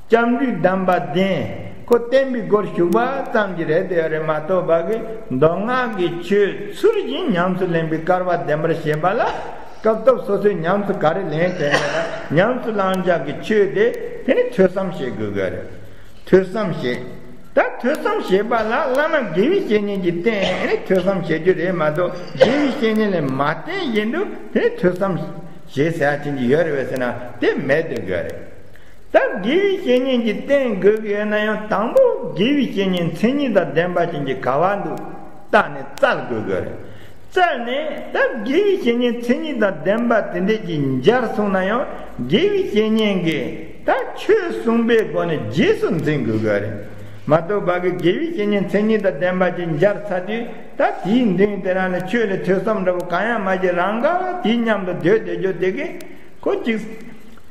སྐྱབས་འགྲོའི་གདམས་པ་ལྡན། ཁོ་བསྟན་པའི་སྒོར་ཞུགས་པ་ཙམ་གྱིས་རེད་དེ་རེད་མ་གཏོགས་པ་གི་མདོ་སྔགས་ཀྱི་ཆོས་ཚུལ་བཞིན་ཉམས་སུ་ལེན་པའི་སྐལ་བ་ལྡན་པར་བྱེད་པ་ལ། སྐབས་ཐོབ་སོ་སོས་ཉམས་སུ་ག་རེ་ལེན་དེ་ཉམས་སུ་བླང་བྱ་གི་ཆོས་དེ་དེ་ནི་ཐོས་བསམ་བྱེད་དགོས་གི་རེད། ཐོས་བསམ་བྱེད། ད་ཐོས་བསམ་བྱེད་པ་ལ་བླ་མ་དགེ་བའི་བཤེས་གཉེན་གྱིས་བསྟེན་ནས་ཐོས་བསམ་བྱེད་རྒྱུ་རེད་མ་གཏོགས། དགེ་བའི་བཤེས་གཉེན་ལས་མ་བསྟེན་བཞིན་དུ་དེ་ཐོས་བསམ་བྱེད་ཟེར་ཡ་ཅན་གྱི་ཡོད་རེད་བས་ཟེར་ན་དེ་མེད་དེ་དགོས་རེད། ད་དགེ་བའི་བཤེས་གཉེན་གྱིས་བསྟེན་དགོས་ཀྱི་ཡོད་ན་ཡང་དང་པོ་དགེ་བའི་བཤེས་གཉེན་མཚན་ཉིད་དང་ལྡན་པ་ཅན་གྱི་ག་བ་འདུག་བལྟས་ནས་བཙལ་དགོས་དགོས་རེད། བཙལ་ནས་ད་དགེ་བའི་བཤེས་གཉེན་མཚན་ཉིད་དང་ལྡན་པ་དེ་འདྲས་ཀྱིས་མཇལ་སོང་ན་ཡང་དགེ་བའི་བཤེས་གཉེན་གྱིས་ད་ཆོས་གསུངས་པའི་སྒོ་ནས་རྗེས་སུ་འཛིན་དགོས་ཀྱི་རེད། མ་གཏོགས་པ་གི་དགེ་བའི་བཤེས་གཉེན་མཚན་ཉིད་དང་ལྡན་པ་ཅིག་མཇལ་ཚར་དུས་ད་དེའི་མདུན་དེ་རང་ལ་ཆོས་ལ་ཐོས་བསམ་འདྲ་བོ་གང་ཡང་མ་བྱས་རང་ག་དེའི་མཉམ་དུ་སྡོད་བསྡད་རྒྱུ་དེ་གིས་ཁོ་གཅིག་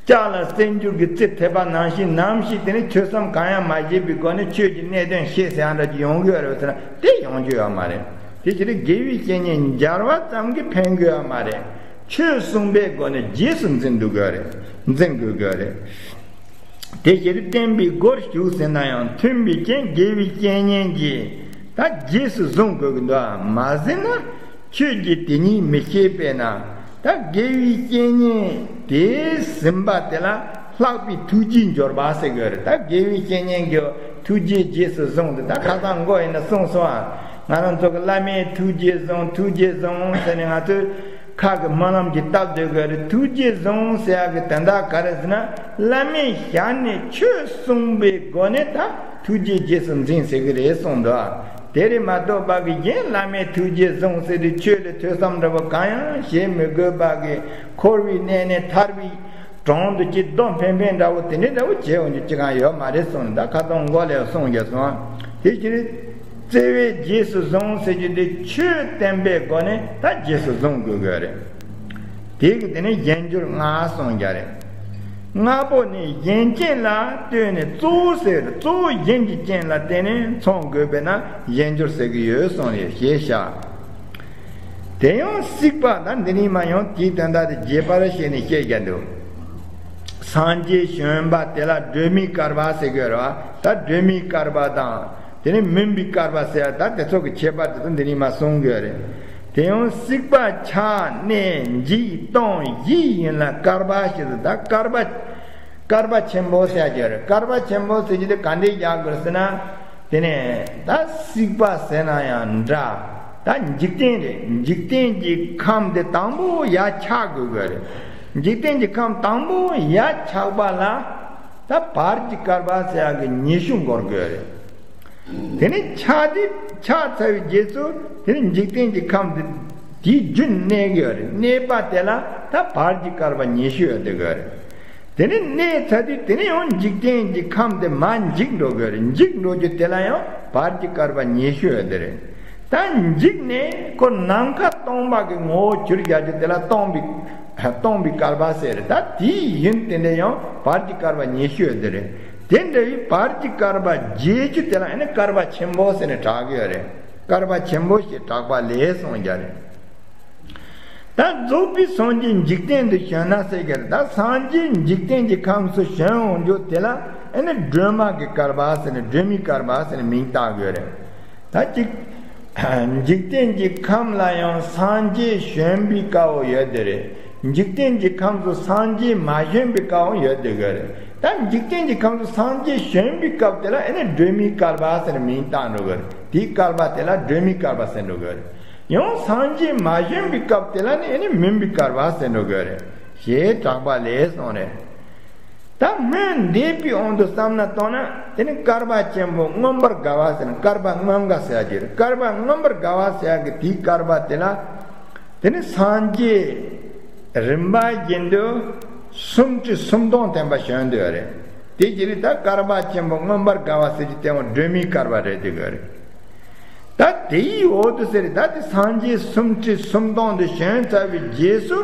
ལྕགས་ལ་སེར་འབྲུ་གི་རྩི་ཐེབས་པ་ནང་བཞིན་ནམ་ཞིག་དེ་ནི་ཐོས་བསམ་གང་ཡང་མ་བྱས་པའི་སྒོ་ནས་ཆོས་ཀྱི་གནད་དོན་ཤེས་ཟེར་ཡང་འདྲ་ཅིག་ཡོང་གི་ཡོད་རེད་ཟེར་ན་དེ་ཡོང་རྒྱུ་ཡོད་མ་རེད། དེ་ཕྱིར་དགེ་བའི་བཤེས་གཉེན་མཇལ་བ་ཙམ་གྱིས་ཕན་གྱི་ཡོད་མ་རེད། ཆོས་གསུངས་པའི་སྒོ་ནས་རྗེས་སུ་འཛིན་དགོས་ཀྱི་རེད། འཛིན་དགོས་ཀྱི་རེད། དེ་ཕྱིར་བསྟན་པའི་སྒོར་ཞུགས་ཟིན་ན་ཡང་མཐུན་པའི་རྐྱེན་དགེ་བའི་བཤེས་གཉེན་གྱིས་ད་རྗེས་སུ་བཟུང་དགོས་ཀྱི་འདུག་མ་ཟིན་ན། ཁྱོད་ཀྱིས་དེ་ཉིད་མི་ཤེས་པས་ན། ད་དགེ་བའི་བཤེས་གཉེན་དེས་ཟིན་པ་དེ་ལ་ལྷག་པའི་ཐུགས་རྗེས་འབྱོར་པ་ཟེར་དགོས་རེད། ད་དགེ་བའི་བཤེས་གཉེན་གྱི་ཐུགས་རྗེས་རྗེས་སུ་བཟུང་དུས་ད་ཁ་སང་མགོ་ཡིན་ན་གསུངས་སོང་ཨ། ང་རང་ཚོ་གི་བླ་མའི་ཐུགས་རྗེས་བཟུང་ཐུགས་རྗེས་བཟུང་ཟེར་ནས་ང་ཚོས་ཁ་གི་སྨོན་ལམ་གྱི་སྟབས་བདེ་དགོས་རེད། ཐུགས་རྗེས་བཟུང་ཟེར་ཡག་གི་དོན་དག་ག་རེ་ཟེར་ན་བླ་མའི་ཞལ་ནས་ཆོས་གསུངས་པའི་སྒོ་ནས་ད། ཐུགས་རྗེས་རྗེས་སུ་འཛིན་ཟེར་གི་རེད་གསུངས་འདུག་དེ་རེད་མ་གཏོགས་པ་གི་གཞན་བླ་མའི་ཐུགས་རྗེས་བཟུང་ཟེར་དུས་ཆོས་ལ་ཐོས་བསམ་འདྲ་བོ་གང་ཡང་བྱེད་མི་དགོས་པ་གི་འཁོར་བའི་གནས་ནས་ཐར་བའི་གྲོང་དུ་ཅིག་སྡོམ་ཕན་ཕན་འདྲ་བོ་དེ་འདྲའི་འདྲ་བོ་བྱེད་འོང་རྒྱུ་ཅི་གང་ཡོད་མ་རེད་གསུངས་ནས་ད་ཁ་སྟོང་མགོ་ལས་གསུངས་རྒྱུ་སོང་། དེ་ཕྱིར་བརྩེ་བས་རྗེས་སུ་བཟུང་ཟེར་རྒྱུ་དེ་ཆོས་བསྟན་པའི་སྒོ་ནས་ད་རྗེས་སུ་བཟུང་དགོས་དགོས་རེད། དེ་གི་དེ་ནས་གཞན་འགྱུར་ལྔ་གསུངས་རྒྱུ་རེད། ལྔ་པོ་ནི་གཞན་རྐྱེན་ལ་ལྟོས་ནས་གཙོ་བོ་ཟེར་གཙོ་བོ་གཞན་གྱི་རྐྱེན་ལ་བརྟེན་ནས་མཚུངས་དགོས་པས་ན་གཞན་འགྱུར་ཟེར་གྱི་ཡོད་གསུངས་ཡོད་ཞེས་བྱ། དེ་ཡང་སྲིད་པ་ད་འདི་ནས་མ་ཡང་དེའི་དོན་དག་དེ་རྒྱས་པར་བཤད་ནས་བཤད་རྒྱུ་འདུག་སངས་རྒྱས་བྱོན་པ་དེ་ལ་སྒྲོལ་མའི་སྐལ་བ་ཟེར་གྱི་ཡོད་རེད་བ། ད་སྒྲོལ་མའི་སྐལ་བ་དང་། དེ་ནས་མུན་པའི་སྐལ་བ་ཟེར་ཡ་ད་དེ་ཚོ་གི་ཁྱད་པར་དེ་ཚོ་འདི་ནས་མ་གསུང་གི་ཡོད་རེད། དེ་ཡང་སྲིད་པ་ཆགས་གནས་འཇིག་སྟོང་བཞི་ཡིན་ལ་སྐལ་བ་ཞེས་སུ་ད་སྐལ་བ། སྐལ་བ་ཆེན་པོ་ཟེར་གྱི་ཡོད་རེད། སྐལ་བ་ཆེན་པོ་ཟེར་གྱི་དེ་ག་འདྲས་བཞག་དགོས་ཟེར་ན། དེ་ནས་ད་སྲིད་པ་ཟེར་ན་ཡང་འདྲ། ད་འཇིག་རྟེན་རེད། འཇིག་རྟེན་གྱི་ཁམས་དེ་དང་པོ་ཡར་ཆགས་དགོས་གི་རེད། འཇིག་རྟེན་གྱི་ཁམས་དང་པོ་ཡར་ཆགས་པ་ལ། ད་བར་གྱི་སྐལ་བ་ཟེར་ཡག་གི་ཉི་ཤུ་འགོར་དགོས་རེད། དེ་ནས་ཆགས་དེ་ཆགས་ཚར་བའི་རྗེས་སུ་དེ་ནས་འཇིག་རྟེན་གྱི་ཁམས་དེ་དེའི་རྒྱུན་གནས་ཀྱི་ཡོད་རེད། གནས་པ་དེ་ལ་ད་བར་གྱི་སྐལ་བ་ཉི་ཤུ་ཡོད་དེ་དགོས་རེད། དེ་ནས་གནས་ཚར་དུས་དེ་ནས་ཡང་འཇིག་རྟེན་གྱི་ཁམས་དེ་མར་འཇིག་འགྲོ་དགོས་རེད། འཇིག་འགྲོ་རྒྱུ་དེ་ལ་ཡང་བར་གྱི་སྐལ་བ་ཉི་ཤུ་ཡོད་དེ་རེད། ད་འཇིག་ནས་ཁོ་ནམ་མཁའ་སྟོང་པ་གི་ངོ་བོ་གྱུར་རྒྱག་རྒྱུ་དེ་ལ་སྟོང་པའི་སྟོང་པའི་སྐལ་བ་ཟེར། ད་དེའི་ཡུན་དེ་འདྲ་ཡང་བར་གྱི་སྐལ་བ་ཉི་ཤུ་ཡོད་དེ་རེད། དེ་འདྲ་བའི་བར་གྱི་སྐལ་བ་བརྒྱད་ཅུ་དེ་ལ་ཨ་ནི་སྐལ་བ་ཆེན་པོ་ཟེར་ནས་གྲགས་ཀྱི་ཡོད་རེད། སྐལ་བ་ཆེན་པོ་ཞེས་གྲགས་པ་ལས་གསུངས་རྒྱུ་རེད། ད་རྫོགས་པའི་སངས་རྒྱས་འཇིག་རྟེན་དུ་བྱོན་ན་ཟེར་གྱི་རེད། ད་སངས་རྒྱས་འཇིག་རྟེན་གྱི་ཁམས་སུ་བྱོན་འོང་རྒྱུ་དེ་ལ་ཨ་ནི་སྒྲོལ་མ་གི་སྐལ་བ་ཟེར་ནས་སྒྲོལ་མའི་སྐལ་བ་ཟེར་ནས་མིང་བཏགས་ཡོད་རེད། ད་ཅིག་འཇིག་རྟེན་གྱི་ཁམས་ལ་ཡང་སངས་རྒྱས་བྱོན་པའི་སྐལ་བ་ཡོད་དེ་རེད། འཇིག་རྟེན་གྱི་ཁམས་སུ་སངས་རྒྱས་མ་བྱོན་པའི་སྐལ་བ་ཡོད་དེ་གི་རེད། ད་འཇིག་རྟེན་གྱི་ཁམས་སུ་སངས་རྒྱས་བྱོན་པའི་སྐབས་དེ་ལ་ཨ་ནི་སྒྲོལ་མའི་སྐལ་བ་ཟེར་ནས་མིང་བཏགས་འགྲོ་གི་རེད། དེའི་སྐལ་བ་དེ་ལ་སྒྲོལ་མའི་སྐལ་བ་ཟེར་འགྲོ་གི་རེད། ཡང་སངས་རྒྱས་མ་བྱོན་པའི་སྐབས་དེ་ལ་ནི་ཨ་ནི་མུན་པའི་སྐལ་བ་ཟེར་འགྲོ་གི་རེད། ཞེས་གྲགས་པ་ལས་གསུངས་རེད། ད་སྔོན་འདས་པའི་དབང་དུ་བསམ་ན་བཏང་ན་དེ་ནི་སྐལ་པ་ཆེན་པོ་མངོན་པར་དགའ་བ་ཟེར་ན་སྐལ་པ་མངོན་དགའ་ཟེར་ཡ་ཅིག་རེད། སྐལ་པ་མངོན་པར་དགའ་བ་ཟེར་ཡ་གི་དེའི་སྐལ་པ་དེ་ལ་དེ་ནི་སངས་རྒྱས་རིམ་པ་བཞིན་དུ་ སུམ་ཁྲི་སུམ་སྟོང་ཐམ་པ་བྱོན་འདུག་རེད། དེ་རྗེས་ལ་ད་བསྐལ་པ་ཆེན་པོ་མངོན་པར་དགའ་བ་ཟེར་གྱི་དེ་ཡང་སྒྲོན་མེའི་བསྐལ་པ་རེད་འདུག་རེད། ད་དེའི་འོག་ཏུ་ཟེར་ད་དེ་སངས་རྒྱས་སུམ་ཁྲི་སུམ་སྟོང་དུ་བྱོན་ཚར་བའི་རྗེས་སུ།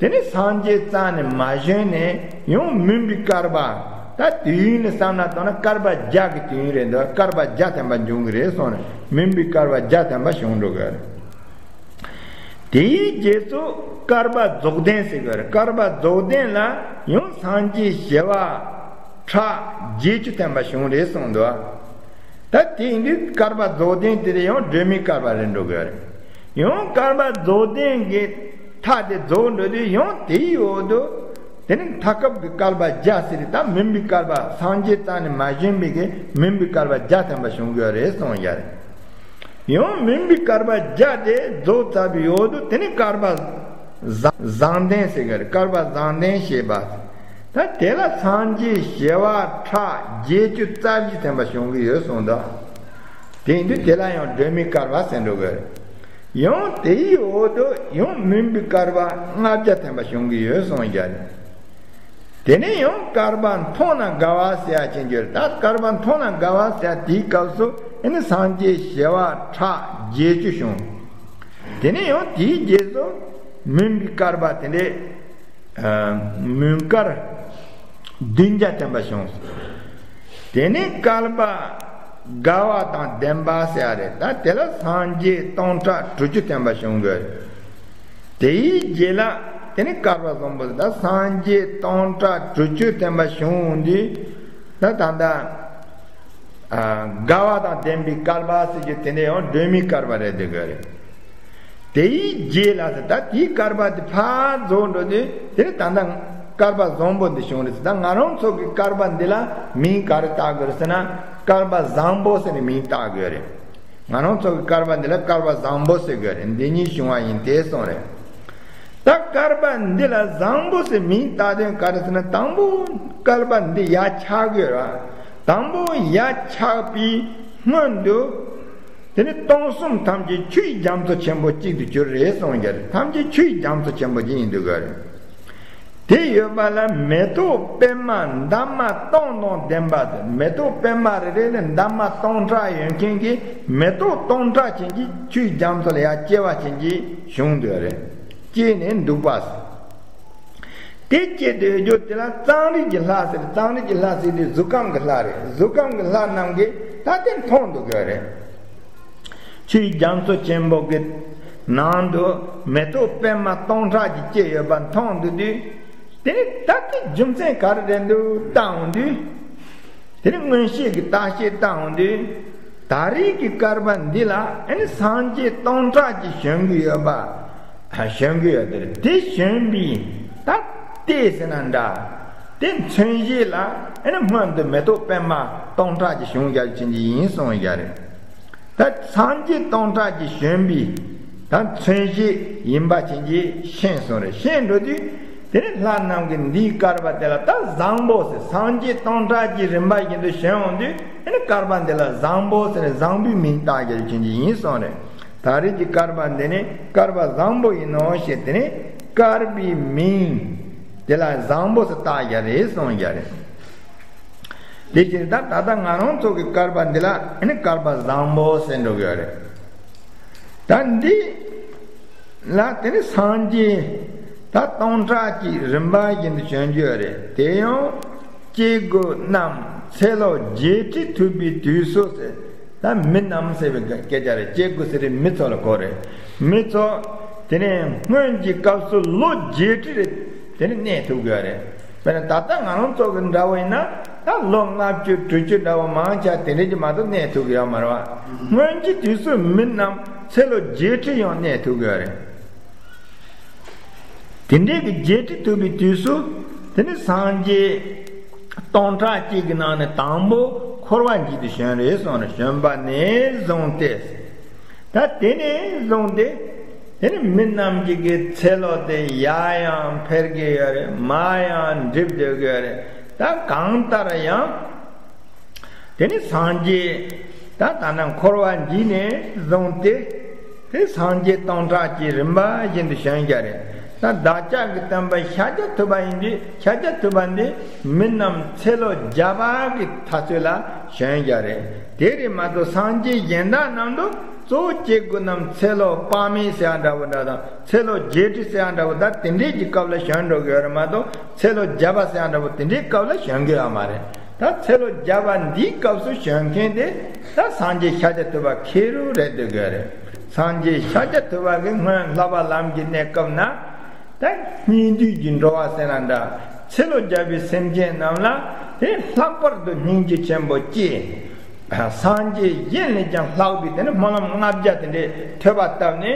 དེ་ནས་སངས་རྒྱས་རྩ་ནས་མ་བྱོན་ནས་ཡང་མུན་པའི་བསྐལ་པ། ད་དུས་ཡུན་ལ་བསམ་ན་ད་ནི་བསྐལ་པ་བརྒྱ་གི་དུས་ཡུན་རེད་འདུག་བསྐལ་པ་བརྒྱ་ཐམ་པ་འབྱུང་གི་རེད་གསུངས་ནས་མུན་པའི་བསྐལ་པ་བརྒྱ་ཐམ་པ་བྱུང་འགྲོ་གི་རེད། དེའི་རྗེས་སུ་བསྐལ་པ་རྫོགས་ལྡན་ཟེར་གི་རེད། བསྐལ་པ་རྫོགས་ལྡན་ལ་ཡང་སངས་རྒྱས་བྱེ་བ་ཕྲག་བརྒྱད་ཅུ་ཐམ་པ་བྱུང་རེད་གསུངས་འདུག་ད་དེ་ཡིན་དུས་བསྐལ་པ་རྫོགས་ལྡན་དེ་ལས་ཡང་སྒྲོན་མེའི་བསྐལ་པ་རེད་འགྲོ་གི་རེད། ཡང་བསྐལ་པ་རྫོགས་ལྡན་གྱི་མཐའ་དེ་རྫོགས་འགྲོ་དུས་ཡང་དེའི་འོག་ཏུ། དེ་ནི་མཐའ་སྐབས་ཀྱི་བསྐལ་པ་བརྒྱ་ཟེར་ད་མུན་པའི་བསྐལ་པ་སངས་རྒྱས་རྩ་ནས་མ་བྱོན་པའི་གི་མུན་པའི་བསྐལ་པ་བརྒྱ་ཐམ་པ་བྱུང་གི་ཡོད་རེད་གསུངས་ཡ་རེད། ཡང་མུན་པའི་བསྐལ་པ་བརྒྱ་དེ་རྫོགས་ཚར་བའི་འོག་ཏུ་དེ་ནི་བསྐལ་པ་བཟང་བཟང་ལྡན་ཟེར་གི་རེད། བསྐལ་པ་བཟང་ལྡན་ཞེས་པ། ད་དེ་ལ་སངས་རྒྱས་བྱེ་བ་ཕྲག་བརྒྱད་ཅུ་རྩ་བཞི་ཐམ་པ་བྱུང་གི་ཡོད་གསུངས་འདུག་དེ་ཡིན་དུས་དེ་ལ་ཡང་སྒྲོན་མེའི་བསྐལ་པ་ཟེར་འགྲོ་གི་རེད། ཡང་དེའི་འོག་ཏུ་ཡང་མུན་པའི་བསྐལ་པ་ལྔ་བརྒྱ་ཐམ་པ་བྱུང་གི་ཡོད་གསུངས་ཀྱང་། དེ་ནས་ཡང་བསྐལ་པ་མཐོང་ན་དགའ་བ་ཟེར་ཡ་ཅན་གྱུར། ད་བསྐལ་པ་མཐོང་ན་དགའ་བ་ཟེར་ཡ་དེའི་སྐབས་སུ་ཨེ་ནི་སངས་རྒྱས་བྱེ་བ་ཕྲག་བརྒྱད་ཅུ་བྱུང་། དེ་ནས་ཡང་དེའི་རྗེས་སུ་མུན་པའི་བསྐལ་པ་དེ་འདྲས། མུན་དཀར་བདུན་བརྒྱ་ཐམ་པ་བྱུང་། དེ་ནས་བསྐལ་པ་དགའ་བ་དང་ལྡན་པ་ཟེར་ཡ་རེད། ད་དེ་ལ་སངས་རྒྱས་སྟོང་ཕྲག་དྲུག་ཅུ་ཐམ་པ་བྱུང་གི། དེའི་རྗེས་ལ་དེ་ནས་བསྐལ་པ་བཟང་པོ་ཟེར་ད་སངས་རྒྱས་སྟོང་ཕྲག་དྲུག་ཅུ་ཐམ་པ་བྱུང་དུས་ད་ད་ལྟ། དགའ་བ་དང་ལྡན་པའི་བསྐལ་པ་ཟེར་རྒྱུ་དེ་འདྲ་ཡང་སྒྲོན་མེའི་བསྐལ་པ་རེད་འདུག་གི་རེད། དེའི་རྗེས་ལ་ཟེར་ད་དེའི་བསྐལ་པ་དེ་ཕར་རྫོགས་འགྲོ་དུས་དེ་ནི་ད་ལྟ་བསྐལ་པ་བཟང་པོ་འདི་བྱུང་རེད་ཟེར། ད་ང་རང་ཚོ་གི་བསྐལ་པ་འདི་ལ་མིང་ག་རེ་བཏགས་དགོས་རེད་ཟེར་ན་བསྐལ་པ་བཟང་པོ་ཟེར་ནས་མིང་བཏགས་དགོས་རེད། ང་རང་ཚོ་གི་བསྐལ་པ་འདི་ལ་བསྐལ་པ་བཟང་པོ་ཟེར་དགོས་རེད། འདི་ཉིད་བྱུང་བ་ཡིན་དེ་གསུངས་རེད། ད་བསྐལ་པ་འདི་ལ་བཟང་པོ་ཟེར་མིང་བཏགས་དོན་ག་རེ་ཟེར་ན་དང་པོ་བསྐལ་པ་འདི་ཡར་ཆགས་དགོས་ར། དང་པོ་ཡར་ཆགས་པའི་སྔོན་དུ། དེ་ནི་སྟོང་གསུམ་ཐམས་ཅད་ཆུའི་རྒྱ་མཚོ་ཆེན་པོ་གཅིག་ཏུ་གྱུར་རེད་གསུངས་ཀྱང་ཐམས་ཅད་ཆུའི་རྒྱ་མཚོ་ཆེན་པོ་གཅིག་ཡིན་འདུག་ག་རེད། དེ་ཡོད་པ་ལ་མེ་ཏོག་པད་མ་འདབ་མ་སྟོང་དང་ལྡན་པ་ཟེར། མེ་ཏོག་པད་མ་རེ་རེ་ལ་འདབ་མ་སྟོང་ཕྲག་ཡོད་མཁན་གྱི་མེ་ཏོག་སྟོང་ཕྲག་ཅན་གྱི་ཆུའི་རྒྱ་མཚོ་ལ་ཡར་སྐྱེ་བ་ཅན་གྱི་བྱུང་འདུག་རེད། སྐྱེས་ནས་འདུག་པ་ཟེར། དེ་སྐྱེས་དུས་རྒྱུ་དེ་ལ་གཙང་རིས་ཀྱི་ལྷ་ཟེར། གཙང་རིས་ཀྱི་ལྷ་ཟེར་དུས་གཟུགས་ཁམས་ཀྱི་ལྷ་རེད། གཟུགས་ཁམས་ཀྱི་ལྷ་རྣམས་ཀྱིས་ད་དེ་མཐོང་འདུག་གི་རེད། ཆུའི་རྒྱ་མཚོ་ཆེན་པོ་གི་ནང་དུ་མེ་ཏོག་པད་མ་སྟོང་ཕྲག་གཅིག་སྐྱེས་ཡོད་པ་མཐོང་འདུག་དུས། དེ་ནི་ད་གི་རྒྱུ་མཚན་ག་རེ་རེད་འདུག་བལྟ་འོང་དུས། དེ་ནི་མངོན་ཤེས་ཀྱི་བརྟག་དཔྱད་བལྟ་འོང་དུས། ད་རེས་ཀྱི་བསྐལ་པ་འདི་ལ་ཨ་ནི་སངས་རྒྱས་སྟོང་ཕྲག་གཅིག་བྱོན་གྱི་ཡོད་པ། བྱོན་གྱི་ཡོད་དེ་རེད། དེ་བྱོན་པའི་ད་ལྟས་ཟེར་ན་འདྲ། དེ་མཚོན་བྱེད་ལ་ཨ་ནི་སྔོན་དུ་མེ་ཏོག་པད་མ་སྟོང་ཕྲག་གཅིག་བྱུང་རྒྱ་ཆེན་གྱི་ཡིན་གསུངས་ཡ་རེད། ད་སངས་རྒྱས་སྟོང་ཕྲག་གཅིག་བྱོན་པའི་ད་མཚོན་བྱེད་ཡིན་པ་ཅན་གྱིས་ཤེས་སོང་རེད། ཤེས་འགྲོ་དུས་དེ་ནི་ལྷ་རྣམས་ཀྱིས་འདིའི་བསྐལ་པ་དེ་ལ་ད་བཟང་པོ་ཟེར། སངས་རྒྱས་སྟོང་ཕྲག་གཅིག་རིམ་པ་བཞིན་དུ་བྱོན་འོང་དུས་དེ་ནི་བསྐལ་པ་འདི་ལ་བཟང་པོ་ཟེར་ནས་བཟང་པོའི་མིང་བཏགས་རྒྱུ་ཅན་གྱི་ཡིན་སོང་རེད། ད་རེས་ཀྱི་བསྐལ་པ་འདི་ནི་བསྐལ་པ་བཟང་པོ་ཡིན་ནོ་ཞེས་དེ་ནི་བསྐལ་པའི་མིང་དེ་ལ་བཟང་པོ་ཟེར་བཏགས་རྒྱུ་རེད་གསུངས་རྒྱུ་རེད། དེ་བཞིན་ད་ད་ལྟ་ང་རང་ཚོ་གི་བསྐལ་པ་འདི་ལ་ཨ་ནི་བསྐལ་པ་བཟང་པོ་ཟེར་འགྲོ་གི་ཡོད་རེད། ད་འདི་ལ་དེ་ནི་སངས་རྒྱས་ད་སྟོང་ཕྲག་གཅིག་རིམ་པ་བཞིན་དུ་བྱོན་རྒྱུ་ཡོད་རེད། དེ་ཡང་སྐྱེ་དགུ་རྣམས་ཚེ་ལོ་བརྒྱད་ཁྲི་ཐུབ་པའི་དུས་སུ་ཟེར། ད་མི་རྣམས་ཟེར་བའི་སྐད་ཆ་རེད། སྐྱེ་དགུ་ཟེར་རེད། མི་ཚོ་ལ་གོ་རེད། མི་ཚོ་དེ་ནས་སྔོན་གྱི་སྐབས་སུ་ལོ་བརྒྱད་ཁྲི་རེད། དེ་ནི་གནས་ཐུབ་དགོས་རེད། དཔེར་ན་ད་ལྟ་ང་རང་ཚོ་གི་འདྲ་བོ་ཡིན་ན་ད་ལོ་ལྔ་བཅུ་དྲུག་ཅུ་འདྲ་བོ་མང་ཆེ་བ་དེ་འདྲས་ཀྱི་མ་གཏོགས་གནས་ཐུབ་ཀྱི་ཡོད་མ་རེད་བ། སྔོན་གྱི་དུས་སུ་མི་རྣམས་ཚེ་ལོ་བརྒྱད་ཁྲི་ཡང་གནས་ཐུབ་ཀྱི་ཡོད་རེད། དེ་འདྲས་ཀྱི་བརྒྱད་ཁྲི་ཐུབ་པའི་དུས་སུ་དེ་ནི་སངས་རྒྱས་སྟོང་ཕྲག་གཅིག་གི་ནང་ནས་དང་པོ་འཁོར་བ་འཇིག་ཏུ་བྱོན་རེད་གསུངས་ནས་བྱོན་པ་ནས་བཟུང་སྟེ། ད་དེ་ནས་བཟུང་སྟེ་དེ་ནི་མི་རྣམས་ཀྱི་གི་ཚེ་ལོ་དེ་ཡར་ཡང་འཕེལ་གྱི་ཡོད་རེད། མར་ཡང་འགྲིབ་སྡོད་ཀྱི་ཡོད་རེད། ད་གང་ལྟར་ཡང་དེ་ནི་སངས་རྒྱས་ད་ད་ནི་འཁོར་བ་འདི་ནས་བཟུང་སྟེ་དེ་སངས་རྒྱས་སྟོང་ཕྲག་གཅིག་རིམ་པ་བཞིན་དུ་བྱོན་རྒྱུ་རེད། ད་ ད་བདག་ཅག་གི་བསྟན་པ་ཤཱཀྱ་ཐུབ་པ་ཡིན་དུས། ཤཱཀྱ་ཐུབ་པ་འདི་མི་རྣམས་ཚེ་ལོ་བརྒྱ་པ་གི་དུས་ཚོད་ལ་བྱོན་རྒྱུ་རེད། དེ་རེད་མ་གཏོགས་སངས་རྒྱས་གཞན་དག་རྣམས་དུ་གཙོ་བོ་སྐྱེ་དགུ་རྣམས་ཚེ་ལོ་དཔག་མེད་ཟེར་ཡ་འདྲ་བོ་འདྲ་དང་། ཚེ་ལོ་བརྒྱད་ཁྲི་ཟེར་ཡ་འདྲ་བོ་ད་དེ་འདྲའི་གི་སྐབས་ལ་བྱོན་འགྲོ་གི་ཡོད་རེད་མ་གཏོགས། ཚེ་ལོ་བརྒྱ་པ་ཟེར་ཡ་འདྲ་བོ་དེ་འདྲའི་སྐབས་ལ་བྱོན་གི་ཡོད་མ་རེད། ད་ཚེ་ལོ་བརྒྱ་པ་འདིའི་སྐབས་སུ་བྱོན་མཁན་དེ་ད་སངས་རྒྱས་ཤཱཀྱ་ཐུབ་པ་ཁེར་རོ་རེད་འདོད་གི་ཡོད་རེད། སངས་རྒྱས་ཤཱཀྱ་ཐུབ་པ་གིས་སྔོན་བསླབ་པ་ལམ་གྱི་གནས་སྐབས་ན། ད་སྙིགས་དུས་ཀྱི་འགྲོ་བ་ཟེར་ན་འདྲ། ཚེ་ལོ་བརྒྱ་པའི་སེམས་ཅན་རྣམས་ལ་དེ་ལྷག་པར་དུ་སྙིང་རྗེ་ཆེན་པོ་སྐྱེས། སངས་རྒྱས་གཞན་ལས་ཀྱང་ལྷག་པའི་དེ་ནི་སྨོན་ལམ་ལྔ་བརྒྱ་དེ་འདྲའི་ཐོས་པ་བཏབ་ནས།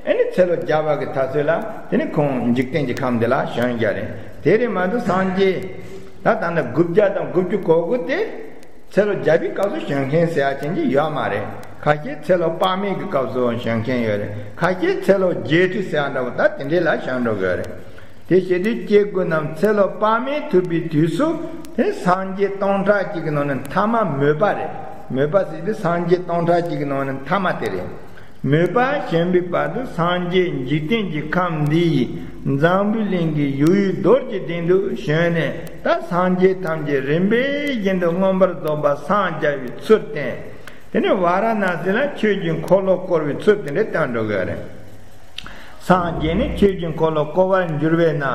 ཨ་ནི་ཚེ་ལོ་བརྒྱ་པ་གི་དུས་ཚོད་ལ་དེ་ནི་ཁོང་འཇིག་རྟེན་གྱི་ཁམས་འདི་ལ་བྱོན་རྒྱུ་རེད། དེ་རེད་མ་གཏོགས་སངས་རྒྱས་ད་ད་ལྟ་དགུ་བརྒྱ་དང་དགུ་བཅུ་གོ་དགུ་དེ། ཚེ་ལོ་བརྒྱ་པའི་སྐབས་སུ་བྱོན་མཁན་ཟེར་ཡ་ཅན་གྱི་ཡོད་མ་རེད། ཁ་ཤས་ཚེ་ལོ་དཔག་མེད་ཀྱི་སྐབས་སུ་བྱོན་མཁན་ཡོད་རེད། ཁ་ཤས་ཚེ་ལོ་བརྒྱད་ཁྲི་ཟེར་ཡ་འདྲ་བོ་ད་དེ་འདྲའི་ལ་བྱོན་འགྲོ་གི་ཡོད་རེད། དེ་བྱེད་དུས་སྐྱེ་དགུ་རྣམས་ཚེ་ལོ་དཔག་མེད་ཐུབ་པའི་དུས་སུ། དེ་སངས་རྒྱས་སྟོང་ཕྲག་གཅིག་གི་ནང་ནས་ཐ་མ་མོས་པ་རེད། མོས་པ་ཟེར་དུས་སངས་རྒྱས་སྟོང་ཕྲག་གཅིག་གི་ནང་ནས་ཐ་མ་དེ་རེད། མོས་པ་བྱོན་པའི་བར་དུ་སངས་རྒྱས་འཇིག་རྟེན་གྱི་ཁམས་འདི་ཡི་འཛམ་བུའི་གླིང་གི་ཡུལ་ཡུལ་རྡོ་རྗེ་གདན་དུ་བྱོན་ནས། ད་སངས་རྒྱས་ཐམས་ཅད་རིམ་པས་བཞིན་དུ་མངོན་པར་རྫོགས་པར་སངས་རྒྱ་བའི་ཚུལ་བསྟན། དེ་ནས་ཝཱ་ར་ཎཱ་སི་ལ་ཆོས་ཀྱི་འཁོར་ལོ་བསྐོར་བའི་ཚུལ་དེ་འདྲ་བསྟན་འགྲོ་གི་རེད། སངས་རྒྱས་ནས་ཆོས་ཀྱི་འཁོར་ལོ་བསྐོར་བར་འགྱུར་བས་ན།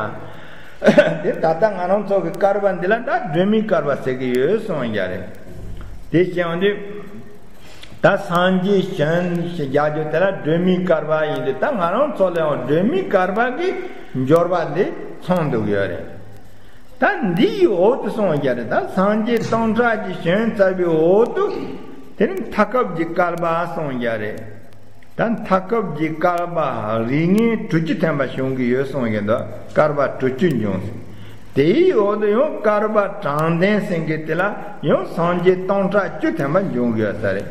དེ་ད་ལྟ་ང་རང་ཚོ་གི་བསྐལ་པ་འདི་ལ་ད་སྒྲོན་མེའི་བསྐལ་པ་ཟེར་གི་ཡོད་གསུངས་ཡ་རེད། དེ་བྱས་ཡོང་དུས། ད་སངས་རྒྱས་བྱོན་ཞེས་རྒྱག་རྒྱུ་དེ་ལ་སྒྲོན་མེའི་བསྐལ་པ་ཡིན་དུས། ད་ང་རང་ཚོ་ལ་ཡང་སྒྲོན་མེའི་བསྐལ་པ་གི་འབྱོར་བ་འདི་ཚང་འདུག་ཡོད་རེད། ད་འདི་ཡི་འོག་ཏུ་གསུངས་ཡོད་རེད། ད་སངས་རྒྱས་སྟོང་ཕྲག་གཅིག་བྱོན་ཚར་བའི་འོག་ཏུ། དེ་ནི་མཐའ་སྐབས་ཀྱི་བསྐལ་པ་གསུངས་ཡོད་རེད། ད་མཐའ་སྐབས་ཀྱི་བསྐལ་པ་རིགས་ངན་དྲུག་ཅུ་ཐམ་པ་བྱུང་གི་ཡོད་གསུངས་ཡོད་འདུག་བསྐལ་པ་དྲུག་ཅུ་འབྱུང་ཟེར། དེའི་འོག་ཏུ་ཡང་བསྐལ་པ་དྲང་ལྡན་ཟེར་མཁན་དེ་ལ་ཡང་སངས་རྒྱས་སྟོང་ཕྲག་བཅུ་ཐམ་པ་འབྱུང་གི་ཡོད་ས་རེད།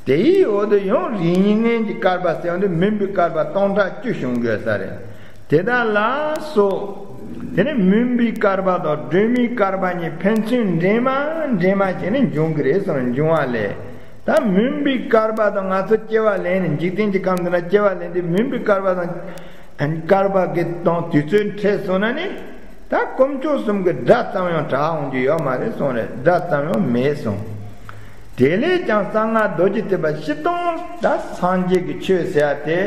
དེའི་འོག་ཏུ་ཡང་རིགས་ངན་གྱི་བསྐལ་པ་ཟེར་བ་འདི་མུན་པའི་བསྐལ་པ་སྟོང་ཕྲག་བཅུ་བྱུང་དགོས་ས་རེད། དེ་དག་ལ་སོགས། དེ་ནི་མུན་པའི་བསྐལ་པ་དང་སྒྲོན་མེའི་བསྐལ་པ་གཉིས་ཕན་ཚུན་འདྲེས་མ་འདྲེས་མ་བྱས་ནས་འབྱུང་གི་རེད་གསུངས། འབྱུང་བ་ལས། ད་མུན་པའི་བསྐལ་པ་དང་ང་ཚོ་སྐྱེ་བ་ལེན་ནས་འཇིག་རྟེན་གྱི་ཁམས་འདི་ན་སྐྱེ་བ་ལེན་དུས་མུན་པའི་བསྐལ་པ་དང་། བསྐལ་པ་གི་དང་དུས་ཚོད་འཕྲད་སོང་ན་ནི། ད་དཀོན་མཆོག་གསུམ་གྱི་སྒྲ་ཙམ་ཡང་གྲགས་འོང་རྒྱུ་ཡོད་མ་རེད་གསུངས་རེད། སྒྲ་ཙམ་ཡང་མེད་གསུངས། དེ་ལས་ཀྱང་གསང་སྔགས་རྡོ་རྗེ་ཐེག་པ་སྤྱིར་བཏང་ད་སངས་རྒྱས་ཀྱི་ཆོས་ཟེར་ཡ་དེ།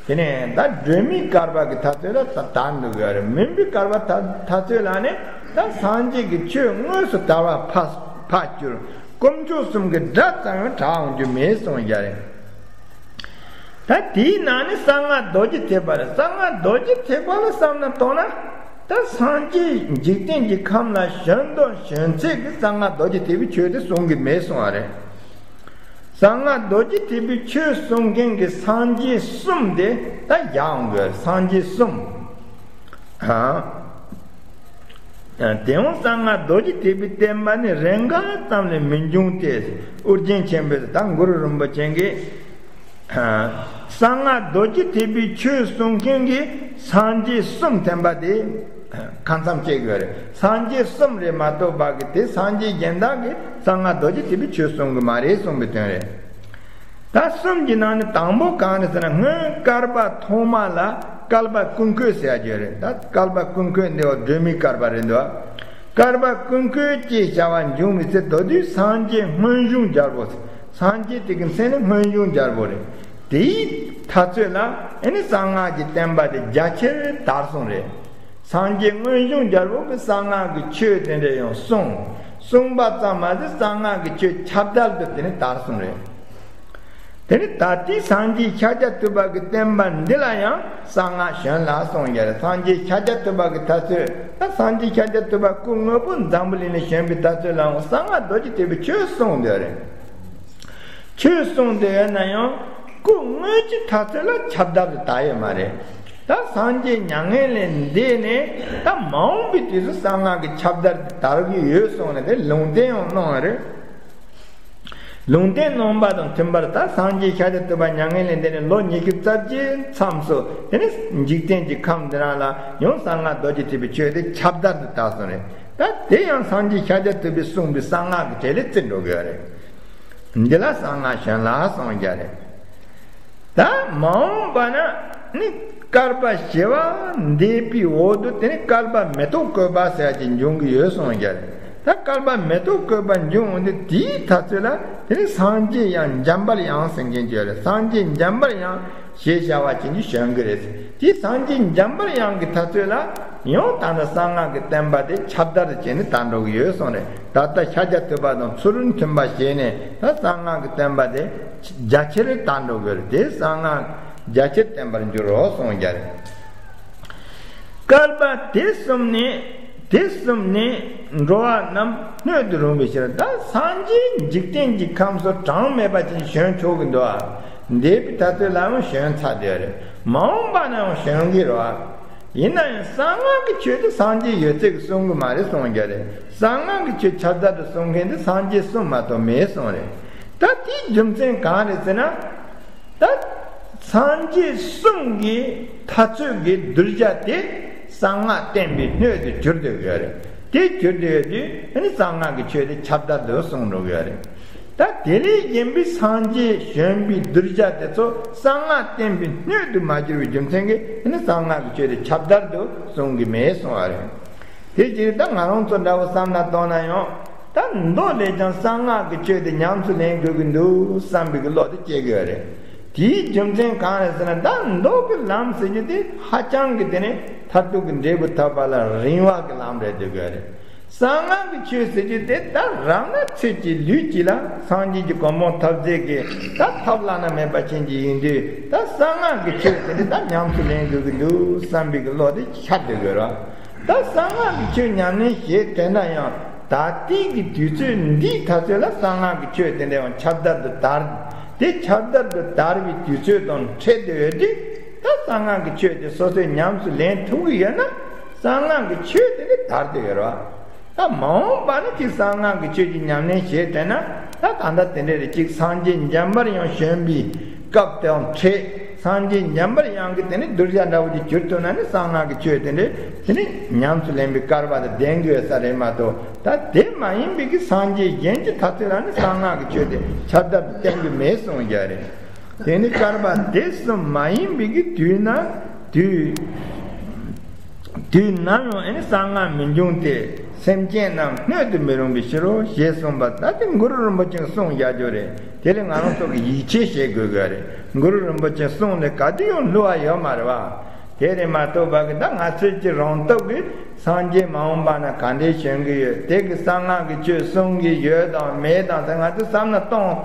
དེ་ནས་ད་སྒྲོན་མེའི་བསྐལ་པ་གི་དུས་ཚོད་ལ་ད་དར་འདུག་ཡོད་རེད། མུན་པའི་བསྐལ་པ་ད་དུས་ཚོད་ལ་ནི་ད་སངས་རྒྱས་ཀྱི་ཆོས་དངོས་སུ་དར་བ་ཕར་ཕར་གྱུར། དཀོན་མཆོག་གསུམ་གྱི་སྒྲ་ཙམ་ཡང་གྲགས་འོང་རྒྱུ་མེད་གསུངས་ཡོད་རེད། ད་དེའི་ནང་ནས་གསང་སྔགས་རྡོ་རྗེ་ཐེག་པ་རེད། གསང་སྔགས་རྡོ་རྗེ་ཐེག་པ་ལ་བསམ་ན་དོགས་ན། ད་སངས་རྒྱས་འཇིག་རྟེན་གྱི་ཁམས་ལ་བྱོན་དང་བྱོན་ཚད་ཀྱི་གསང་སྔགས་རྡོ་རྗེ་ཐེག་པའི་ཆོས་དེ་གསུང་གི་མེད་གསུང་བ་རེད། གསང་སྔགས་རྡོ་རྗེ་ཐེག་པའི་ཆོས་གསུང་མཁན་གྱི་སངས་རྒྱས་གསུམ་དེ་ད་ཡང་དགོས། སངས་རྒྱས་གསུམ། ཨ། དེ་ཡང་གསང་སྔགས་རྡོ་རྗེ་ཐེག་པའི་བསྟན་པ་ནི་རེས་འགའ་ཙམ་ལས་མི་འབྱུང་སྟེ། ཨོ་རྒྱན་ཆེན་པོས་ད་གུ་རུ་རིན་པོ་ཆེ་གིས། ཨ། གསང་སྔགས་རྡོ་རྗེ་ཐེག་པའི་ཆོས་གསུང་མཁན་གྱི་སངས་རྒྱས་གསུམ་ཐམ་པ་དེ་གང་འཚམ་སྐྱེ་དགོས་རེད། སངས་རྒྱས་གསུམ་རེད་མ་གཏོགས་པ་གི་དེ་སངས་རྒྱས་གཞན་དག་གིས་གསང་སྔགས་རྡོ་རྗེ་ཐེག་པའི་ཆོས་གསུང་གི་མ་རེད་གསུངས་པའི་དོན་རེད། ད་གསུམ་གྱི་ནང་ནས་དང་པོ་གང་རེད་ཟེར་ན། སྔོན་བསྐལ་པ་ཐོག་མ་ལ་བསྐལ་པ་ཀུན་འཁོར་ཟེར་ཡ་ཅིག་ཡོད་རེད། ད་བསྐལ་པ་ཀུན་འཁོར་འདི་བ་སྒྲོན་མེའི་བསྐལ་པ་རེད་འདུག་བསྐལ་པ་ཀུན་འཁོར་ཅེས་བྱ་བ་འབྱུང་བའི་ཚེ། དེ་དུས་སངས་རྒྱས་སྔོན་བྱུང་རྒྱལ་པོ། སངས་རྒྱས་དེ་གི་མཚན་ནི་སྔོན་བྱུང་རྒྱལ་པོ་རེད། དེའི་དུས་ཚོད་ལ་ཨེ་ནི་གསང་སྔགས་ཀྱི་བསྟན་པ་དེ་རྒྱ་ཆེར་དར་སོང་རེད། སངས་རྒྱས་སྔོན་བྱུང་རྒྱལ་པོ་གིས་གསང་སྔགས་ཀྱི་ཆོས་དེ་འདྲ་ཡང་གསུངས། གསུངས་པ་ཙམ་མ་ཟད་གསང་སྔགས་ཀྱི་ཆོས་ཁྱབ་བརྡལ་དུ་དེ་ནི་དར་སོང་རེད། དེ་ནི་ད་ལྟའི་སངས་རྒྱས་ཤཱཀྱ་ཐུབ་པ་གི་བསྟན་པ་འདི་ལ་ཡང་གསང་སྔགས་བྱོན་ལ་གསུངས་ཡོད་རེད། སངས་རྒྱས་ཤཱཀྱ་ཐུབ་པ་གི་དུས་ཚོད། ད་སངས་རྒྱས་ཤཱཀྱ་ཐུབ་པ་སྐུ་དངོས་པོ་འཛམ་བུ་གླིང་ལ་བྱོན་པའི་དུས་ཚོད་ལའང་གསང་སྔགས་རྡོ་རྗེ་ཐེག་པའི་ཆོས་གསུངས་ཡོད་རེད། ཆོས་གསུངས་ཏེ་ཡོད་ན་ཡང་སྐུ་དངོས་ཀྱི་དུས་ཚོད་ལ་ཁྱབ་བརྡལ་དུ་དར་ཡོད་མ་རེད། ད་སངས་རྒྱས་མྱ་ངན་ལས་འདས་ནས་ད་མ་འོངས་པའི་དུས་སུ་གསང་སྔགས་ཀྱི་ཁྱབ་བརྡལ་དུ་དར་གྱི་ཡོད་གསུངས་ནས་དེ་ལུང་བསྟན་ཡང་གནང་བ་རེད། ལུང་བསྟན་གནང་བ་དང་མཐུན་པར་ད་སངས་རྒྱས་ཤཱཀྱ་ཐུབ་པ་མྱ་ངན་ལས་འདས་ནས་ལོ་ཉི་ཤུ་རྩ་བརྒྱད་མཚམས་སུ་དེ་ནི་འཇིག་རྟེན་གྱི་ཁམས་འདི་རང་ལ་ཡང་གསང་སྔགས་རྡོ་རྗེ་ཐེག་པའི་ཆོས་དེ་ཁྱབ་བརྡལ་དུ་དར་སོང་རེད། ད་དེ་ཡང་སངས་རྒྱས་ཤཱཀྱ་ཐུབ་པས་གསུངས་པའི་གསང་སྔགས་ཀྱི་གྲས་ལས་བརྩི་འགྲོ་དགོས་རེད། འདི་ལ་གསང་སྔགས་བྱོན་ལ་གསུངས་ཡོད་རེད། ད་མ་འོངས་པ་ན་ནི། བསྐལ་པ་བྱེ་བ་འདས་པའི་འོག་ཏུ་དེ་ནི་བསྐལ་པ་མེ་ཏོག་བཀོད་པ་ཟེར་ཡ་ཅིག་འབྱུང་གི་ཡོད་གསུངས་ཀྱི་རེད། ད་བསྐལ་པ་མེ་ཏོག་བཀོད་པ་འབྱུང་འོང་དུས་དེའི་ཐ་ཚོད་ལ་དེ་ནི་སངས་རྒྱས་དབྱངས་འཇམ་པར་དབྱངས་ཟེར་མཁན་ཅིག་ཡོད་རེད། སངས་རྒྱས་འཇམ་པར་དབྱངས་ཞེས་བྱ་བ་ཅན་གྱིས་བྱོན་གྱི་རེད། དེ་སངས་རྒྱས་འཇམ་པར་དབྱངས་ཀྱི་ཐ་ཚོད་ལ་ཡང་ད་ནི་གསང་སྔགས་ཀྱི་བསྟན་པ་དེ་ཁྱབ་བརྡལ་དུ་བྱས་ནས་དར་འགྲོ་གི་ཡོད་གསུངས་རེད། ད་ལྟ་ཤཱཀྱ་ཐུབ་པ་དང་ཚུལ་ཁྲིམས་མཐུན་པ་བྱས་ནས་ད་གསང་སྔགས་ཀྱི་བསྟན་པ་དེ་རྒྱ་ཆེར་དར་འགྲོ་གི་རེད། དེ་གསང་སྔགས་རྒྱ་ཆེར་བསྟན་པར་འགྱུར་རོ་གསུངས་ཀྱི་རེད། བསྐལ་པ་དེ་གསུམ་ནས་དེ་གསུམ་ནས་འགྲོ་བ་རྣམས་སྣོད་དུ་རུང་བའི་ཕྱིར། ད་སངས་རྒྱས་འཇིག་རྟེན་གྱི་ཁམས་སུ་གྲངས་མེད་པ་ཅིག་བྱོན་ཆོག་གི་འདུག་ཨ། འདས་པའི་ཐ་ཚོད་ལའང་བྱོན་ཚར་དེ་རེད། མ་འོངས་པ་ན་ཡང་བྱོན་གྱི་རེད་བ། ཡིན་ན་ཡང་གསང་སྔགས་ཀྱི་ཆོས་དེ་སངས་རྒྱས་ཡོད་ཚད་ཀྱིས་གསུང་གི་མ་རེད་གསུང་རྒྱུ་རེད། གསང་སྔགས་ཀྱི་ཆོས་ཁྱབ་བརྡལ་དུ་གསུང་མཁན་དེ་སངས་རྒྱས་གསུམ་མ་གཏོགས་མེད་གསུང་རེད། ད་དེའི་རྒྱུ་མཚན་གང་རེད་ཟེར་ན། ད་སངས་རྒྱས་གསུམ་གྱི་ཐ་ཚོད་ཀྱི་གདུལ་བྱ་དེ་གསང་སྔགས་བསྟན་པའི་སྣོད་དུ་གྱུར་ཏེ་ཡོད་རེད། དེ་གྱུར་ཏེ་ཡོད་དུས་ཨ་ནི་གསང་སྔགས་ཀྱི་ཆོས་དེ་ཁྱབ་བརྡལ་དུ་གསུང་འགྲོ་གི་ཡོད་རེད། ད་དེ་ལས་གཞན་པའི་སངས་རྒྱས་བྱོན་པའི་གདུལ་བྱ་དེ་ཚོ་གསང་སྔགས་བསྟན་པའི་སྣོད་དུ་མ་གྱུར་བའི་རྒྱུ་མཚན་གྱིས་ཨ་ནི་གསང་སྔགས་ཀྱི་ཆོས་དེ་ཁྱབ་བརྡལ་དུ་གསུང་གི་མེད་གསུང་བ་རེད། དེ་བཞིན་ད་ང་རང་ཚོ་འདྲ་བོ་བསམ་བློ་གཏོང་ན་ཡང་ད་མདོ་ལས་ཀྱང་གསང་སྔགས་ཀྱི་ཆོས་དེ་ཉམས་སུ་ལེན་དགོས་ཀྱི་འདུག་བསམ་པའི་གི་བློ་དེ་སྐྱེ་གི་ཡོད་རེད། དེའི་རྒྱུ་མཚན་གང་རེད་ཟེར་ན། ད་མདོ་གི་ལམ་ཟེར་རྒྱུ་དེ་ཧ་ཅང་གི་དེ་ནི་མཐར་ཐུག་གི་འབྲས་བུ་ཐོབ་པ་ལ་རིང་བ་གི་ལམ་རེད་འདོད་གི་ཡོད་རེད། གསང་སྔགས་ཀྱི་ཆོས་ཟེར་རྒྱུ་དེ་ད་རང་ན་ཚེ་གཅིག་ལུས་གཅིག་ལ་སངས་རྒྱས་ཀྱི་གོ་འཕང་ཐོབ་ཚད་ཀྱི་ད་ཐབས་བླ་ན་མེད་པ་ཅན་གྱི་ཡིན་དུས། ད་གསང་སྔགས་ཀྱི་ཆོས་དེ་འདྲ་ད་ཉམས་སུ་ལེན་དགོས་ཀྱི་འདུག་བསམ་པའི་གི་བློ་དེ་ཤར་སྡོད་དགོས་ར། ད་གསང་སྔགས་ཀྱི་ཆོས་ཉམས་ལེན་བྱེད་དྲན་ན་ཡང་ད་ལྟའི་གི་དུས་ཚོད་འདིའི་ཐ་ཚོད་ལ་གསང་སྔགས་ཀྱི་ཆོས་དེ་འདྲ་ཡང་ཁྱབ་བརྡལ་དུ་དར། དེ་ཁྱབ་བརྡལ་དུ་དར་བའི་དུས་ཚོད་དང་འཕྲད་དེ་ཡོད་དུས། ད་གསང་སྔགས་ཀྱི་ཆོས་དེ་སོ་སོས་ཉམས་སུ་ལེན་ཐུབ་ཀྱི་ཡོད་ན་གསང་སྔགས་ཀྱི་ཆོས་དེ་འདྲ་དར་དེ་ཡོད་ར། ད་མ་འོངས་པ་ན་ཅིག་གསང་སྔགས་ཀྱི་ཆོས་ཀྱི་ཉམས་ལེན་བྱེད་དྲན་ན། ད་ད་ལྟ་དེ་འདྲ་རེད། ཅིག་སངས་རྒྱས་འཇམ་པར་དབྱངས་བྱོན་པའི་སྐབས་དེའང་འཕྲད། སངས་རྒྱས་འཇམ་པར་དབྱངས་ཀྱི་དེ་ནི་གདུལ་བྱ་འདྲ་བོ་ཅིག་གྱུར་ཐུབ་ན་ནི་གསང་སྔགས་ཀྱི་ཆོས་དེ་འདྲ་དེ་ནི་ཉམས་སུ་ལེན་པའི་སྐལ་བ་དང་ལྡན་གྱི་ཡོད་ས་རེད་མ་གཏོགས། ད་དེ་མ་ཡིན་པའི་གི་སངས་རྒྱས་གཞན་གྱི་ཐ་ཚོད་ལ་ནི་གསང་སྔགས་ཀྱི་ཆོས་དེ་ཁྱབ་བརྡལ་དུ་བསྟན་གྱི་མེད་གསུངས་ཀྱི་རེད། དེ་ནི་བསྐལ་པ་དེ་གསུམ་མ་ཡིན་པའི་གི་དུས་ན་དུས། དུས་ནམ་ཡང་ཨེ་ནི་གསང་སྔགས་མི་འབྱུང་སྟེ། སེམས་ཅན་རྣམས་སྣོད་དུ་མི་རུང་བའི་ཕྱིར་རོ་ཞེས་གསུངས་པ་ད་དེ་གུ་རུ་རིན་པོ་ཆེས་གསུངས་བཞག་རྒྱུ་རེད། དེ་ལས་ང་རང་ཚོ་གི་ཡིད་ཆེས་བྱེད་དགོས་དགོས་རེད། གུ་རུ་རིན་པོ་ཆེའི་གསུང་ལས་ག་དུས་ཡང་བསླུ་བ་ཡོད་མ་རེད་བ། དེ་རེད་མ་གཏོགས་པ་གི་ད་ང་ཚོས་ཀྱི་རང་སྟོབས་ཀྱིས་སངས་རྒྱས་མ་འོངས་པ་ན་ག་འདྲས་བྱོན་གི་ཡོད། དེ་གི་གསང་སྔགས་ཀྱི་ཆོས་གསུང་གི་ཡོད་དང་མེད་དང་ད་ང་ཚོས་བསམ་ན་གཏོང་།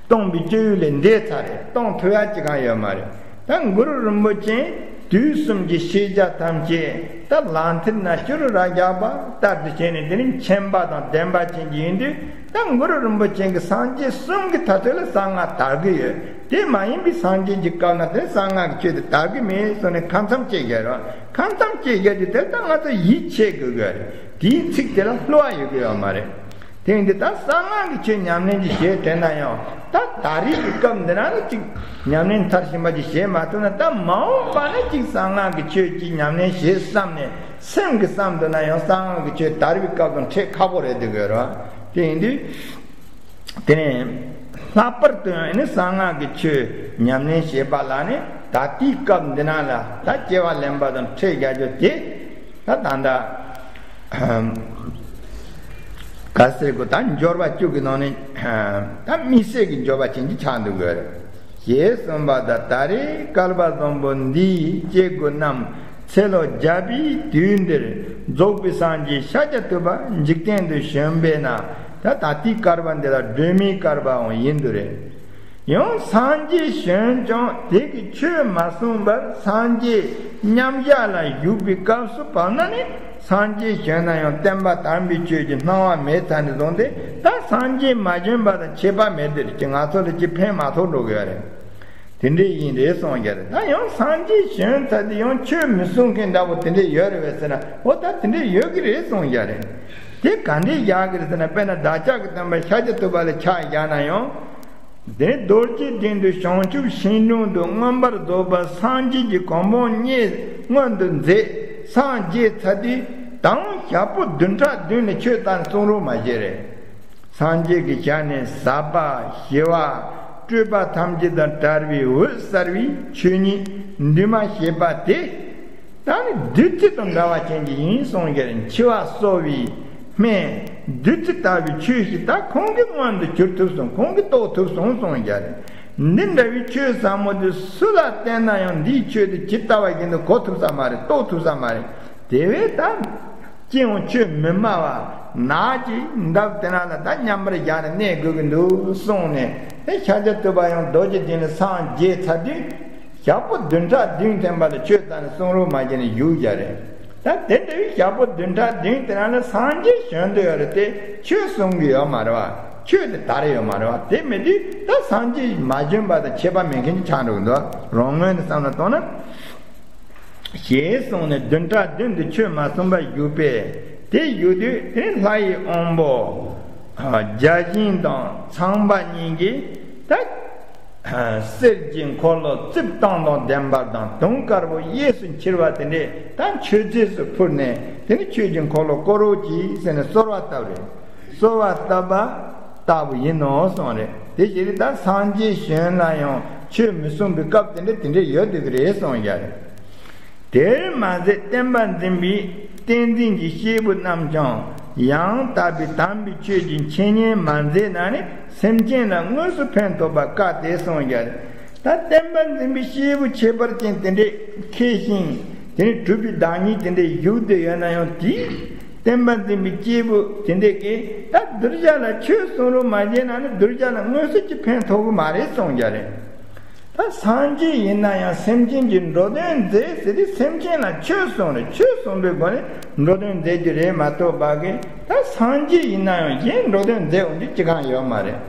གཏོང་བའི་སྤྱོད་ཡུལ་ལས་འདས་ཚར་རེད། གཏོང་ཐུབ་ཡ་ཅི་གང་ཡོད་མ་རེད། ད་གུ་རུ་རིན་པོ་ཆེས་དུས་གསུམ་གྱི་ཤེས་བྱ་ཐམས་ཅད་ད་ལག་མཐིལ་ན་ཅུ་རུ་ར་རྒྱག་པ་ལྟར་དུ་བྱས་ནས་དེ་ནི་མཁྱེན་པ་དང་ལྡན་པ་ཅན་གྱི་ཡིན་དུས། ད་གུ་རུ་རིན་པོ་ཆེ་གི་སངས་རྒྱས་གསུམ་གྱི་ཐ་ཚོད་ལ་གསང་སྔགས་དར་གི་ཡོད། དེ་མ་ཡིན་པའི་སངས་རྒྱས་ཀྱི་སྐབས་ན་དེ་གསང་སྔགས་ཀྱི་ཆོས་དེ་དར་གི་མེད་གསུངས་ནས་ཁ་མཚམས་བཅད་བཞག་རོགས། ཁ་མཚམས་བཅད་བཞག་རྒྱུ་དེ་ད་ང་ཚོ་ཡིད་ཆེས་དགོས་དགོས་རེད། དེའི་ཚིག་དེ་ལ་བསླུ་བ་ཡོད་གི་ཡོད་མ་རེད། དེ་ཡིན་དུས་ད་གསང་སྔགས་ཀྱི་ཆོས་ཉམས་ལེན་ཅིག་བྱེད་དྲན་ན་ཡང་ད་ད་རེས་ཀྱི་སྐབས་འདི་ན་ནི་ཅིག་ཉམས་ལེན་མཐར་ཕྱིན་པ་ཅིག་བྱེད་མ་ཐུབ་ན། ད་མ་འོངས་པ་ན་ཅིག་གསང་སྔགས་ཀྱི་ཆོས་ཅིག་ཉམས་ལེན་བྱེད་བསམ་ནས་སེམས་ཀྱིས་བསམ་འདོད་ན་ཡང་གསང་སྔགས་ཀྱི་ཆོས་དར་བའི་སྐབས་དང་འཕྲད་ཁག་པོ་རེད་འདུག་གི་རོ། དེ་ཡིན་དུས་དེ་ནས་ལྷག་པར་དུ་ཡང་ནི་གསང་སྔགས་ཀྱི་ཆོས་ཉམས་ལེན་བྱེད་པ་ལ་ནི་ད་ལྟའི་སྐབས་འདི་ན་ལ་ད་སྐྱེ་བ་ལེན་པ་དང་འཕྲད་རྒྱག་རྒྱུ་དེ། ད་ད་ལྟ་ག་ཟེར་དགོས། ད་འབྱོར་བ་བཅུ་གི་ནང་ནས་ད་དམིགས་བསལ་གྱི་འབྱོར་བ་ཅན་གྱི་ཆགས་འདུག་གི་རེད། ཞེས་གསུངས་པ་ད་ད་རེས་བསྐལ་པ་བཟང་པོ་འདིའི་སྐྱེ་དགུ་རྣམས་ཚེ་ལོ་བརྒྱ་པའི་དུས་འདིར་རྫོགས་པའི་སངས་རྒྱས་ཤཱཀྱ་ཐུབ་པ་འཇིག་རྟེན་དུ་བྱོན་པས་ན། ད་ད་ལྟའི་བསྐལ་པ་འདི་ལ་སྒྲོན་མེའི་བསྐལ་པའང་ཡིན་དུ་རེད། ཡང་སངས་རྒྱས་བྱོན་ཀྱང་དེ་གི་ཆོས་མ་གསུངས་པར་སངས་རྒྱས་མཉམ་བཞག་ལ་བཞུགས་པའི་སྐབས་སུ་བབ་ན་ནི། སངས་རྒྱས་བྱོན་ན་ཡང་བསྟན་པ་དམ་པའི་ཆོས་ཀྱི་སྣང་བ་མེད་ཚར་ནས་བཟུང་སྟེ། ད་སངས་རྒྱས་མ་བྱོན་པ་དང་ཁྱད་པར་མེད་དེ་རེད་ཀྱི། ང་ཚོ་ལ་ཅི་ཕན་མ་ཐོགས་འགྲོ་གི་ཡོད་རེད། དེ་འདྲས་ཡིན་རེད་གསུངས་ཀྱི་རེད། ད་ཡང་སངས་རྒྱས་བྱོན་ཚར་དུས་ཡང་ཆོས་མི་གསུང་མཁན་འདྲ་པོ་དེ་འདྲས་ཡོད་རེད་བས་ཟེར་ན། འོ་ད་དེ་འདྲས་ཡོད་ཀྱི་རེད་གསུངས་ཀྱི་རེད། དེ་ག་འདྲས་བཞག་གི་རེད་ཟེར་ན། དཔེར་ན་བདག་ཅག་གི་སྟོན་པ་ཤཱཀྱ་ཐུབ་པ་ལ་ཆ་བཞག་ན་ཡང་། དེ་རྡོ་རྗེ་གདན་དུ་བྱང་ཆུབ་ཤིང་དྲུང་དུ་མངོན་པར་རྫོགས་པར་སངས་རྒྱས་ཀྱི་གོ་འཕང་བརྙེས་མངོན་དུ་མཛད། སངས་རྒྱས་ཚར་དུས་དང་ཞག་པོ་བདུན་ཕྲག་བདུན་ལ་ཆོས་བསྟན་གསུང་རོགས་མ་བྱས་རེད། སངས་རྒྱས་ཀྱི་ཞལ་ནས་ཟབ་པ་ཞི་བ། སྤྲོས་པ་ཐམས་ཅད་དང་བྲལ་བའི་འོད་གསལ་བའི་ཆོས་ཉིད་འདུས་མ་བྱས་པ་དེ། ད་ནི་བདུད་རྩི་དང་འདྲ་བ་ཅན་གྱི་ཡིན་གསུངས་ཀྱི་རེད། འཆི་བ་གསོ་བའི་སྨན་བདུད་རྩི་ལྟ་བུའི་ཆོས་ཤིག་ད་ཁོང་གིས་མངོན་དུ་གྱུར་ཐུབ་སོང་། ཁོང་གིས་རྟོགས་ཐུབ་སོང་གསུངས་ཀྱི་རེད། འདི་འདྲ་བའི་ཆོས་ཟབ་མོ་དེ་སུ་ལ་བསྟན་ན་ཡང་འདིའི་ཆོས་དེ་ཇི་ལྟ་བ་བཞིན་དུ་གོ་ཐུབ་ས་མ་རེད། རྟོགས་ཐུབ་ས་མ་རེད། དེ་བས་ད། ཅི་ཡང་ཆོས་མི་སྨྲ་བ་ནགས་ཀྱི་འདབས་དེ་ན་ལ་ད་མཉམ་པར་བཞག་ནས་གནས་དགོས་ཀྱི་འདུག་གསུངས་ནས། དེ་ཤཱཀྱ་ཐུབ་པ་ཡང་རྡོ་རྗེ་གདན་ལ་སངས་རྒྱས་ཚར་དུས། ཞག་པོ་བདུན་ཕྲག་བདུན་ཐམ་པ་ལ་ཆོས་རྩ་ནས་གསུང་རོགས་མ་བྱས་ནས་བཞུགས་བཞག་རེད། ད་དེ་འདྲ་བའི་ཞག་པོ་བདུན་ཕྲག་བདུན་དེ་ན་ལ་སངས་རྒྱས་བྱོན་འདོད་ཡོད་རེད་དེ། ཆོས་གསུང་གི་ཡོད་མ་རེད་བ། ཆོས་དེ་དར་ཡོད་མ་རེད་བ། དེ་མེད་དུས་ད་སངས་རྒྱས་མ་བྱོན་པ་དང་ཁྱད་པར་མེད་མཁན་ཅིག་ཆགས་འགྲོ་གི་འདུག་རང་ངོས་ནས་བསམ་བློ་གཏོང་ན། ཞེས་གསུངས་ནས་བདུན་ཕྲག་བདུན་དུ་ཆོས་མ་གསུངས་པར་བཞུགས་པས། དེ་བཞུགས་དུས་དེ་ནས་ལྷ་ཡི་དབང་པོ་བརྒྱ་བྱིན་དང་ཚངས་པ་གཉིས་ཀྱིས་ད་གསེར་གྱི་འཁོར་ལོ་རྩིབས་སྟོང་དང་ལྡན་པ་དང་དུང་དཀར་པོ་གཡས་སུ་འཁྱིལ་བ་དེ་འདྲས་ད་མཆོད་རྫས་སུ་ཕུལ་ནས། དེ་ནས་ཆོས་ཀྱི་འཁོར་ལོ་བསྐོར་རོགས་གྱིས་ཟེར་ནས་གསོལ་བ་བཏབ་རེད། གསོལ་བ་བཏབ་པ་ལྟ་བུ་ཡིན་ནོ་གསུངས་རེད། དེ་བཞིན་ད་སངས་རྒྱས་བྱོན་ན་ཡང་ཆོས་མི་གསུང་པའི་སྐབས་དེ་འདྲ་དེ་འདྲ་ཡོད་འདུག་གི་རེད་གསུངས་ཀྱི་རེད། དེར་མ་ཟད་བསྟན་པ་འཛིན་པའི་བསྟན་འཛིན་གྱི་སྐྱེས་བུ་རྣམས་ཀྱང་ཡང་དག་པའི་དམ་པའི་ཆོས་ཀྱི་འཆད་ཉན་མ་མཛད་ན་ནི་སེམས་ཅན་ལ་དངོས་སུ་ཕན་ཐོགས་པ་དཀའ་སྟེ་གསུངས་ཀྱི་རེད། ད་བསྟན་པ་འཛིན་པའི་སྐྱེས་བུ་ཁྱད་པར་ཅན་དེ་འདྲས་མཁས་ཤིང་དེ་ནི་གྲུབ་པའི་བདག་ཉིད་དེ་འདྲས་བཞུགས་བསྡད་ཡོད་ན་ཡང་དེའི། བསྟན་པ་འཛིན་པའི་སྐྱེས་བུ་དེ་འདྲས་ཀྱིས་ད་གདུལ་བྱ་ལ་ཆོས་གསུང་རོགས་མ་བྱས་ན་ནི་གདུལ་བྱ་ལ་དངོས་སུ་ཅིག་ཕན་ཐོགས་ཀྱི་མ་རེད་གསུངས་ཀྱི་རེད། ད་སངས་རྒྱས་ཡིན་ན་ཡང་སེམས་ཅན་གྱི་འགྲོ་དོན་མཛད་ཟེར་དུས་སེམས་ཅན་ལ་ཆོས་གསུང་རེད། ཆོས་གསུང་པའི་སྒོ་ནས་འགྲོ་དོན་མཛད་རྒྱུ་རེད་མ་གཏོགས་པ་གི། ད་སངས་རྒྱས་ཡིན་ན་ཡང་གཞན་འགྲོ་དོན་མཛད་འོང་རྒྱུ་ཅི་གང་ཡོད་མ་རེད།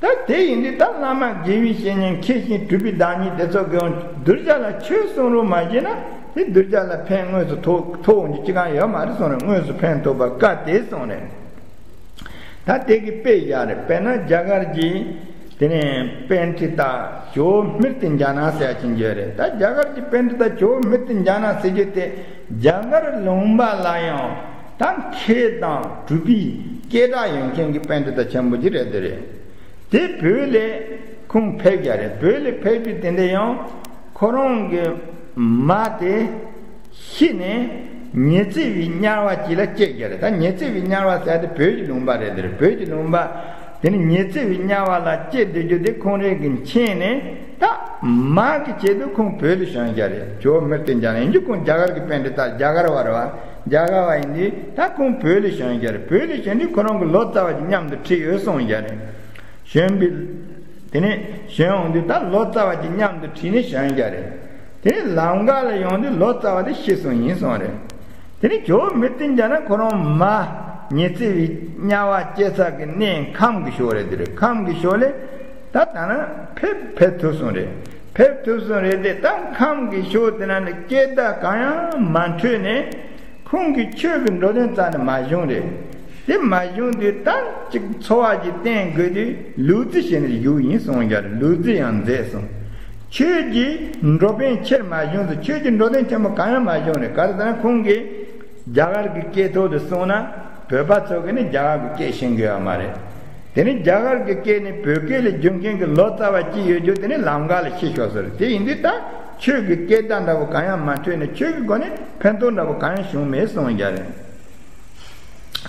ད་དེ་ཡིན་དུས་ད་བླ་མ་དགེ་བའི་བཤེས་གཉེན་མཁས་ཤིང་གྲུབ་པའི་བདག་ཉིད་དེ་ཚོ་གིས་གདུལ་བྱ་ལ་ཆོས་གསུང་རོགས་མ་བྱས་ན་དེ་གདུལ་བྱ་ལ་ཕན་དངོས་སུ་ཐོགས་ཐོགས་འོང་རྒྱུ་ཅི་གང་ཡོད་མ་རེད་གསུངས་རེད། དངོས་སུ་ཕན་ཐོགས་པ་དཀའ་སྟེ་གསུངས་རེད། ད་དེ་གི་དཔེ་བཞག་རེད། དཔེར་ན་རྒྱ་གར་གྱི་དེ་ནས་པཎྜི་ཏ་ཇོ་བོ་སྨྲྀ་ཏི་ཛྙཱ་ན་ཟེར་ཡ་ཅིག་ཡོད་རེད། ད་རྒྱ་གར་གྱི་པཎྜི་ཏ་ཇོ་བོ་སྨྲྀ་ཏི་ཛྙཱ་ན་ཟེར་རྒྱུ་དེ་རྒྱ་གར་ལུང་པ་ལ་ཡང་ད་མཁས་དང་གྲུབ་པའི་སྐད་གྲགས་ཡོད་མཁན་གྱི་པཎྜི་ཏ་ཆེན་པོ་ཅིག་རེད་དེ་རེད། དེ་བོད་ལ་ཁོང་ཕེབས་ཀྱི་རེད། བོད་ལ་ཕེབས་དུས་དེ་འདྲ་ཡང་ཁོ་རང་གི་མ་དེ་ཤི་ནས་ཉི་ཚེ་བའི་དམྱལ་བ་ཅིག་ལ་སྐྱེས་ཀྱི་རེད། ད་ཉི་ཚེ་བའི་དམྱལ་བ་ཟེར་དེ་བོད་ཀྱི་ལུང་པ་རེད་དེ་རེད། བོད་ཀྱི་ལུང་པ་དེ་ནི་ཉི་ཚེ་བའི་དམྱལ་བ་ལ་སྐྱེས་བསྡད་རྒྱུ་དེ་ཁོང་རང་གི་མཁྱེན་ནས་ད་མ་གི་ཆེད་དུ་ཁོང་བོད་ལ་བྱོན་ཀྱི་རེད། ཇོ་བོ་སྨྲྀ་ཏི་ཛྙཱ་ན་ཡིན་རྒྱུ་ཁོང་རྒྱ་གར་གྱི་པཎྜི་ཏ་རྒྱ་གར་བ་རེད་བ། རྒྱ་གར་བ་ཡིན་དུས་ད་ཁོང་བོད་ལ་བྱོན་ཀྱི་རེད། བོད་ལ་བྱོན་དུས་ཁོ་རང་གི་ལོ་ཙཱ་བ་གྱི་མཉམ་དུ་ཁྲིད་ཡོད་གསུངས་ཀྱི་རེད། བྱོན་པའི། དེ་ནས་བྱོན་འོང་དུས་ད་ལོ་ཙཱ་བ་གྱི་མཉམ་དུ་ཁྲིད་ནས་བྱོན་རྒྱུ་རེད། དེ་ནས་ལམ་ཁ་ལ་ཡོང་དུས་ལོ་ཙཱ་བ་དེ་ཤི་སོང་ཡིན་གསུངས་རེད། དེ་ནས་ཇོ་བོ་སྨྲྀ་ཏི་ཛྙཱ་ན་ཁོ་རང་མ་ཉི་ཚེ་བའི་དམྱལ་བ་སྐྱེ་ས་གི་གནས་ཁམས་ཀྱི་ཕྱོགས་རེད་དེ་རེད། ཁམས་ཀྱི་ཕྱོགས་ལས་ད་ད་ན་ཕེབས་ཕེབས་ཐུབ་སོང་རེད། ཕེབས་ཐུབ་སོང་རེད་དེ་ད་ཁམས་ཀྱི་ཕྱོགས་དེ་ན་ནི་སྐད་བརྡ་གང་ཡང་མ་འཕྲོད་ནས། ཁོང་གིས་ཆོས་ཀྱི་འགྲོ་དོན་རྩ་ནས་མ་བྱུང་རེད། དེ་མ་བྱུང་དུས་ད་ཅིག་འཚོ་བ་ཅིག་བསྟེན་དགོས་དུས་ལུག་རྫི་བྱས་ནས་བཞུགས་ཡིན་གསུངས་ཀྱང་ལུག་རྫི་ཡང་མཛད་སོང་། ཆོས་ཀྱི་འགྲོ་ཕན་ཆེར་མ་བྱུང་ཚེ་ཆོས་ཀྱི་འགྲོ་དོན་ཆེན་པོ་གང་ཡང་མ་བྱུང་རེད། ག་རེ་ཟེར་ན་ཁོང་གིས་རྒྱ་གར་གྱི་སྐད་ཐོག་ཏུ་གསུངས་ན་བོད་པ་ཚོ་གིས་ནི་རྒྱ་གར་གྱི་སྐད་ཤེས་ཀྱི་ཡོད་མ་རེད། དེ་ནི་རྒྱ་གར་གྱི་སྐད་ནི་བོད་སྐད་ལ་བསྒྱུར་མཁན་གྱི་ལོ་ཙཱ་བ་གཅིག་ཡོད་རྒྱུ་དེ་ནི་ལམ་ཁ་ལ་ཤི་ཤོར་སོང་རེད། དེ་ཡིན་དུས་ད་ཆོས་ཀྱི་སྐད་བརྡ་འདྲ་བོ་གང་ཡང་མ་འཕྲོད་ནས་ཆོས་ཀྱི་སྒོ་ནས་ཕན་ཐོགས་འདྲ་བོ་གང་ཡང་བྱུང་མེད་གསུངས་ཀྱང་རེད།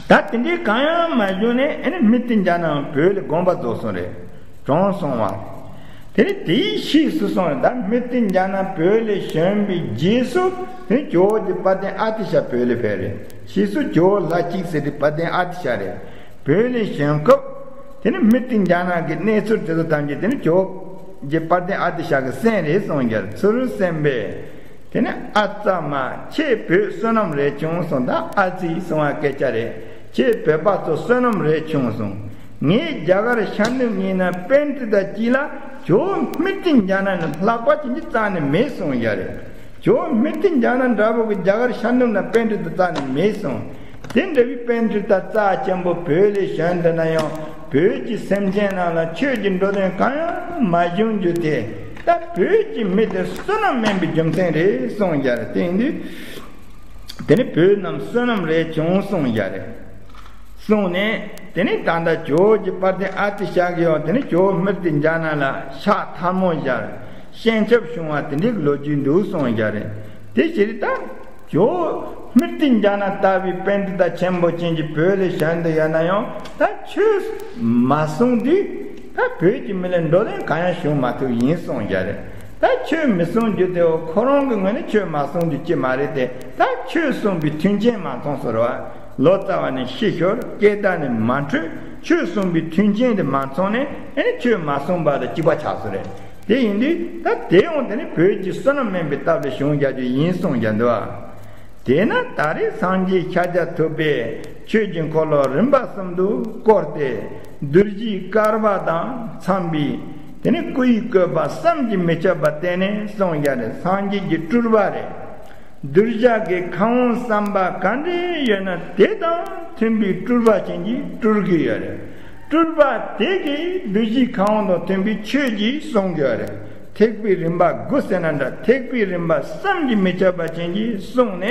ད་དེ་འདྲའི་གང་ཡང་མ་བྱུང་ནས་ཨ་ནི་སྨྲྀ་ཏི་ཛྙཱ་ན་བོད་ལ་དགོངས་པ་རྫོགས་སོང་རེད། གྲོངས་སོང་བ། དེ་ནི་དེའི་ཕྱིས་སུ་སོང་རེད། ད་སྨྲྀ་ཏི་ཛྙཱ་ན་བོད་ལ་བྱོན་པའི་རྗེས་སུ་དེ་ནི་ཇོ་བོ་རྗེ་དཔལ་ལྡན་ཨ་ཏི་ཤ་བོད་ལ་ཕེབས་རེད། ཕྱིས་སུ་ཇོ་བོ་ལྷ་གཅིག་ཟེར་དེ་དཔལ་ལྡན་ཨ་ཏི་ཤ་རེད། བོད་ལ་བྱོན་སྐབས་དེ་ནི་སྨྲྀ་ཏི་ཛྙཱ་ན་གི་གནས་ཚུལ་དེ་ཚོ་ཐམས་ཅད་དེ་ནི་ཇོ་བོ་རྗེ་དཔལ་ལྡན་ཨ་ཏི་ཤ་གི་གསན་རེད་གསུངས་ཀྱང་ཚུར་གསན་པས། དེ་ནི་ཨ་ཙ་མ་ཁྱེད་བོད་བསོད་ནམས་རེ་བྱུང་གསུངས། ད་ཨ་ཙི་གསུང་བ་སྐད་ཆ་རེད། ཁྱེད་བོད་པ་ཚོ་བསོད་ནམས་རེ་བྱུང་གསུངས། ངས་རྒྱ་གར་ཤར་ནུབ་གཉིས་ན་པཎྜི་ཏ་གཅིག་ལ་ཇོ་བོ་སྨྲྀ་ཏི་ཛྙཱ་ན་ནི་ལྷག་པ་ཅན་གྱི་རྩ་ནས་མེད་གསུངས་ཀྱང་རེད། ཇོ་བོ་སྨྲྀ་ཏི་ཛྙཱ་ན་འདྲ་བོ་གི་རྒྱ་གར་ཤར་ནུབ་ན་པཎྜི་ཏ་རྩ་ནས་མེད་གསུངས། དེ་འདྲ་བའི་པཎྜི་ཏ་རྩ་ཆེན་པོ་བོད་ལ་བྱོན་འདི་ན་ཡང་བོད་ཀྱི་སེམས་ཅན་རྣམས་ལ་ཆོས་ཀྱི་འགྲོ་དོན་གང་ཡང་མ་བྱུང་རྒྱུ་དེ་ད་བོད་ཀྱི་མི་དེ་བསོད་ནམས་དམན་པའི་རྒྱུ་མཚན་རེད་གསུངས་ཀྱང་རེད། དེ་ཡིན་དུས་དེ་ནི་བོད་རྣམས་བསོད་ནམས་རེ་བྱུང་གསུངས་ཀྱང་རེད། གསུངས་ནས། དེ་ནས་ད་ལྟ་ཇོ་བོ་རྗེ་དཔལ་ལྡན་ཨ་ཏི་ཤ་གིས་ཡང་དེ་ནས་ཇོ་བོ་སྨྲྀ་ཏི་ཛྙཱ་ན་ལ་ཕྱག་ཐལ་མོ་སྦྱར། སྤྱན་ཆབ་ཕྱུང་བ་དེ་འདྲའི་ལོ་རྒྱུས་འདུག་གསུངས་བཞག་རེད། དེ་ཕྱིར་ད་ཇོ་བོ་སྨྲྀ་ཏི་ཛྙཱ་ན་ལྟ་བུའི་པཎྜི་ཏ་ཆེན་པོ་ཅན་གྱིས་བོད་ལ་བྱོན་དུ་ཡོད་ན་ཡང་ད་ཆོས་མ་གསུངས་དུས་ད་བོད་ཀྱི་མི་ལ་འགྲོ་དོན་གང་ཡང་བྱུང་མ་ཐུབ་ཡིན་གསུངས་བཞག་རེད། ད་ཆོས་མི་གསུང་རྒྱུ་དེ་འོ་ཁོ་རང་གི་ངོས་ནས་ཆོས་མ་གསུང་རྒྱུ་ཅི་མ་རེད་དེ། ད་ཆོས་གསུངས་པའི་མཐུན་རྐྱེན་མ་མཐོང་ཟེར་བ། ལོ་ཙཱ་བ་ནས་ཕྱིར་ཤོར། སྐད་བརྡ་ནས་མ་འཕྲོད། ཆོས་གསུངས་པའི་མཐུན་རྐྱེན་དེ་མ་ཚང་ནས་ཨེ་ནི་ཆོས་མ་གསུངས་པ་དང་གཅིག་པ་ཆགས་སོ་རེད། དེ་ཡིན་དུས་ད་དེ་ཡང་དེ་ནི་བོད་ཀྱི་བསོད་ནམས་དམན་པའི་སྟབས་ལ་བྱུང་བཞག་རྒྱུ་ཡིན་གསུངས་བཞག་འདུག་བ། དེས་ན་ད་རེས་སངས་རྒྱས་ཤཱཀྱ་ཐུབ་པས་ཆོས་ཀྱི་འཁོར་ལོ་རིམ་པ་གསུམ་དུ་བསྐོར་ཏེ། གདུལ་བྱའི་བསྐལ་པ་དང་འཚམས་པའི་དེ་ནི་སྐུ་ཡི་བཀོད་པ་བསམ་གྱིས་མི་ཁྱབ་པ་བསྟན་ནས་གསུངས་བཞག་རེད། སངས་རྒྱས་ཀྱི་སྤྲུལ་པ་རེད། གདུལ་བྱ་གི་ཁམས་བསམ་པ་ག་འདྲ་ཡོད་ན་དེ་དང་མཐུན་པའི་སྤྲུལ་པ་ཅན་གྱིས་སྤྲུལ་གྱི་ཡོད་རེད། སྤྲུལ་པ་དེ་གིས་གདུལ་བྱའི་ཁམས་དང་མཐུན་པའི་ཆོས་ཀྱིས་གསུང་གི་ཡོད་རེད། ཐེག་པའི་རིམ་པ་དགུ་ཟེར་ན་འདྲ། ཐེག་པའི་རིམ་པ་བསམ་གྱིས་མི་ཁྱབ་པ་ཅན་གྱིས་གསུངས་ནས་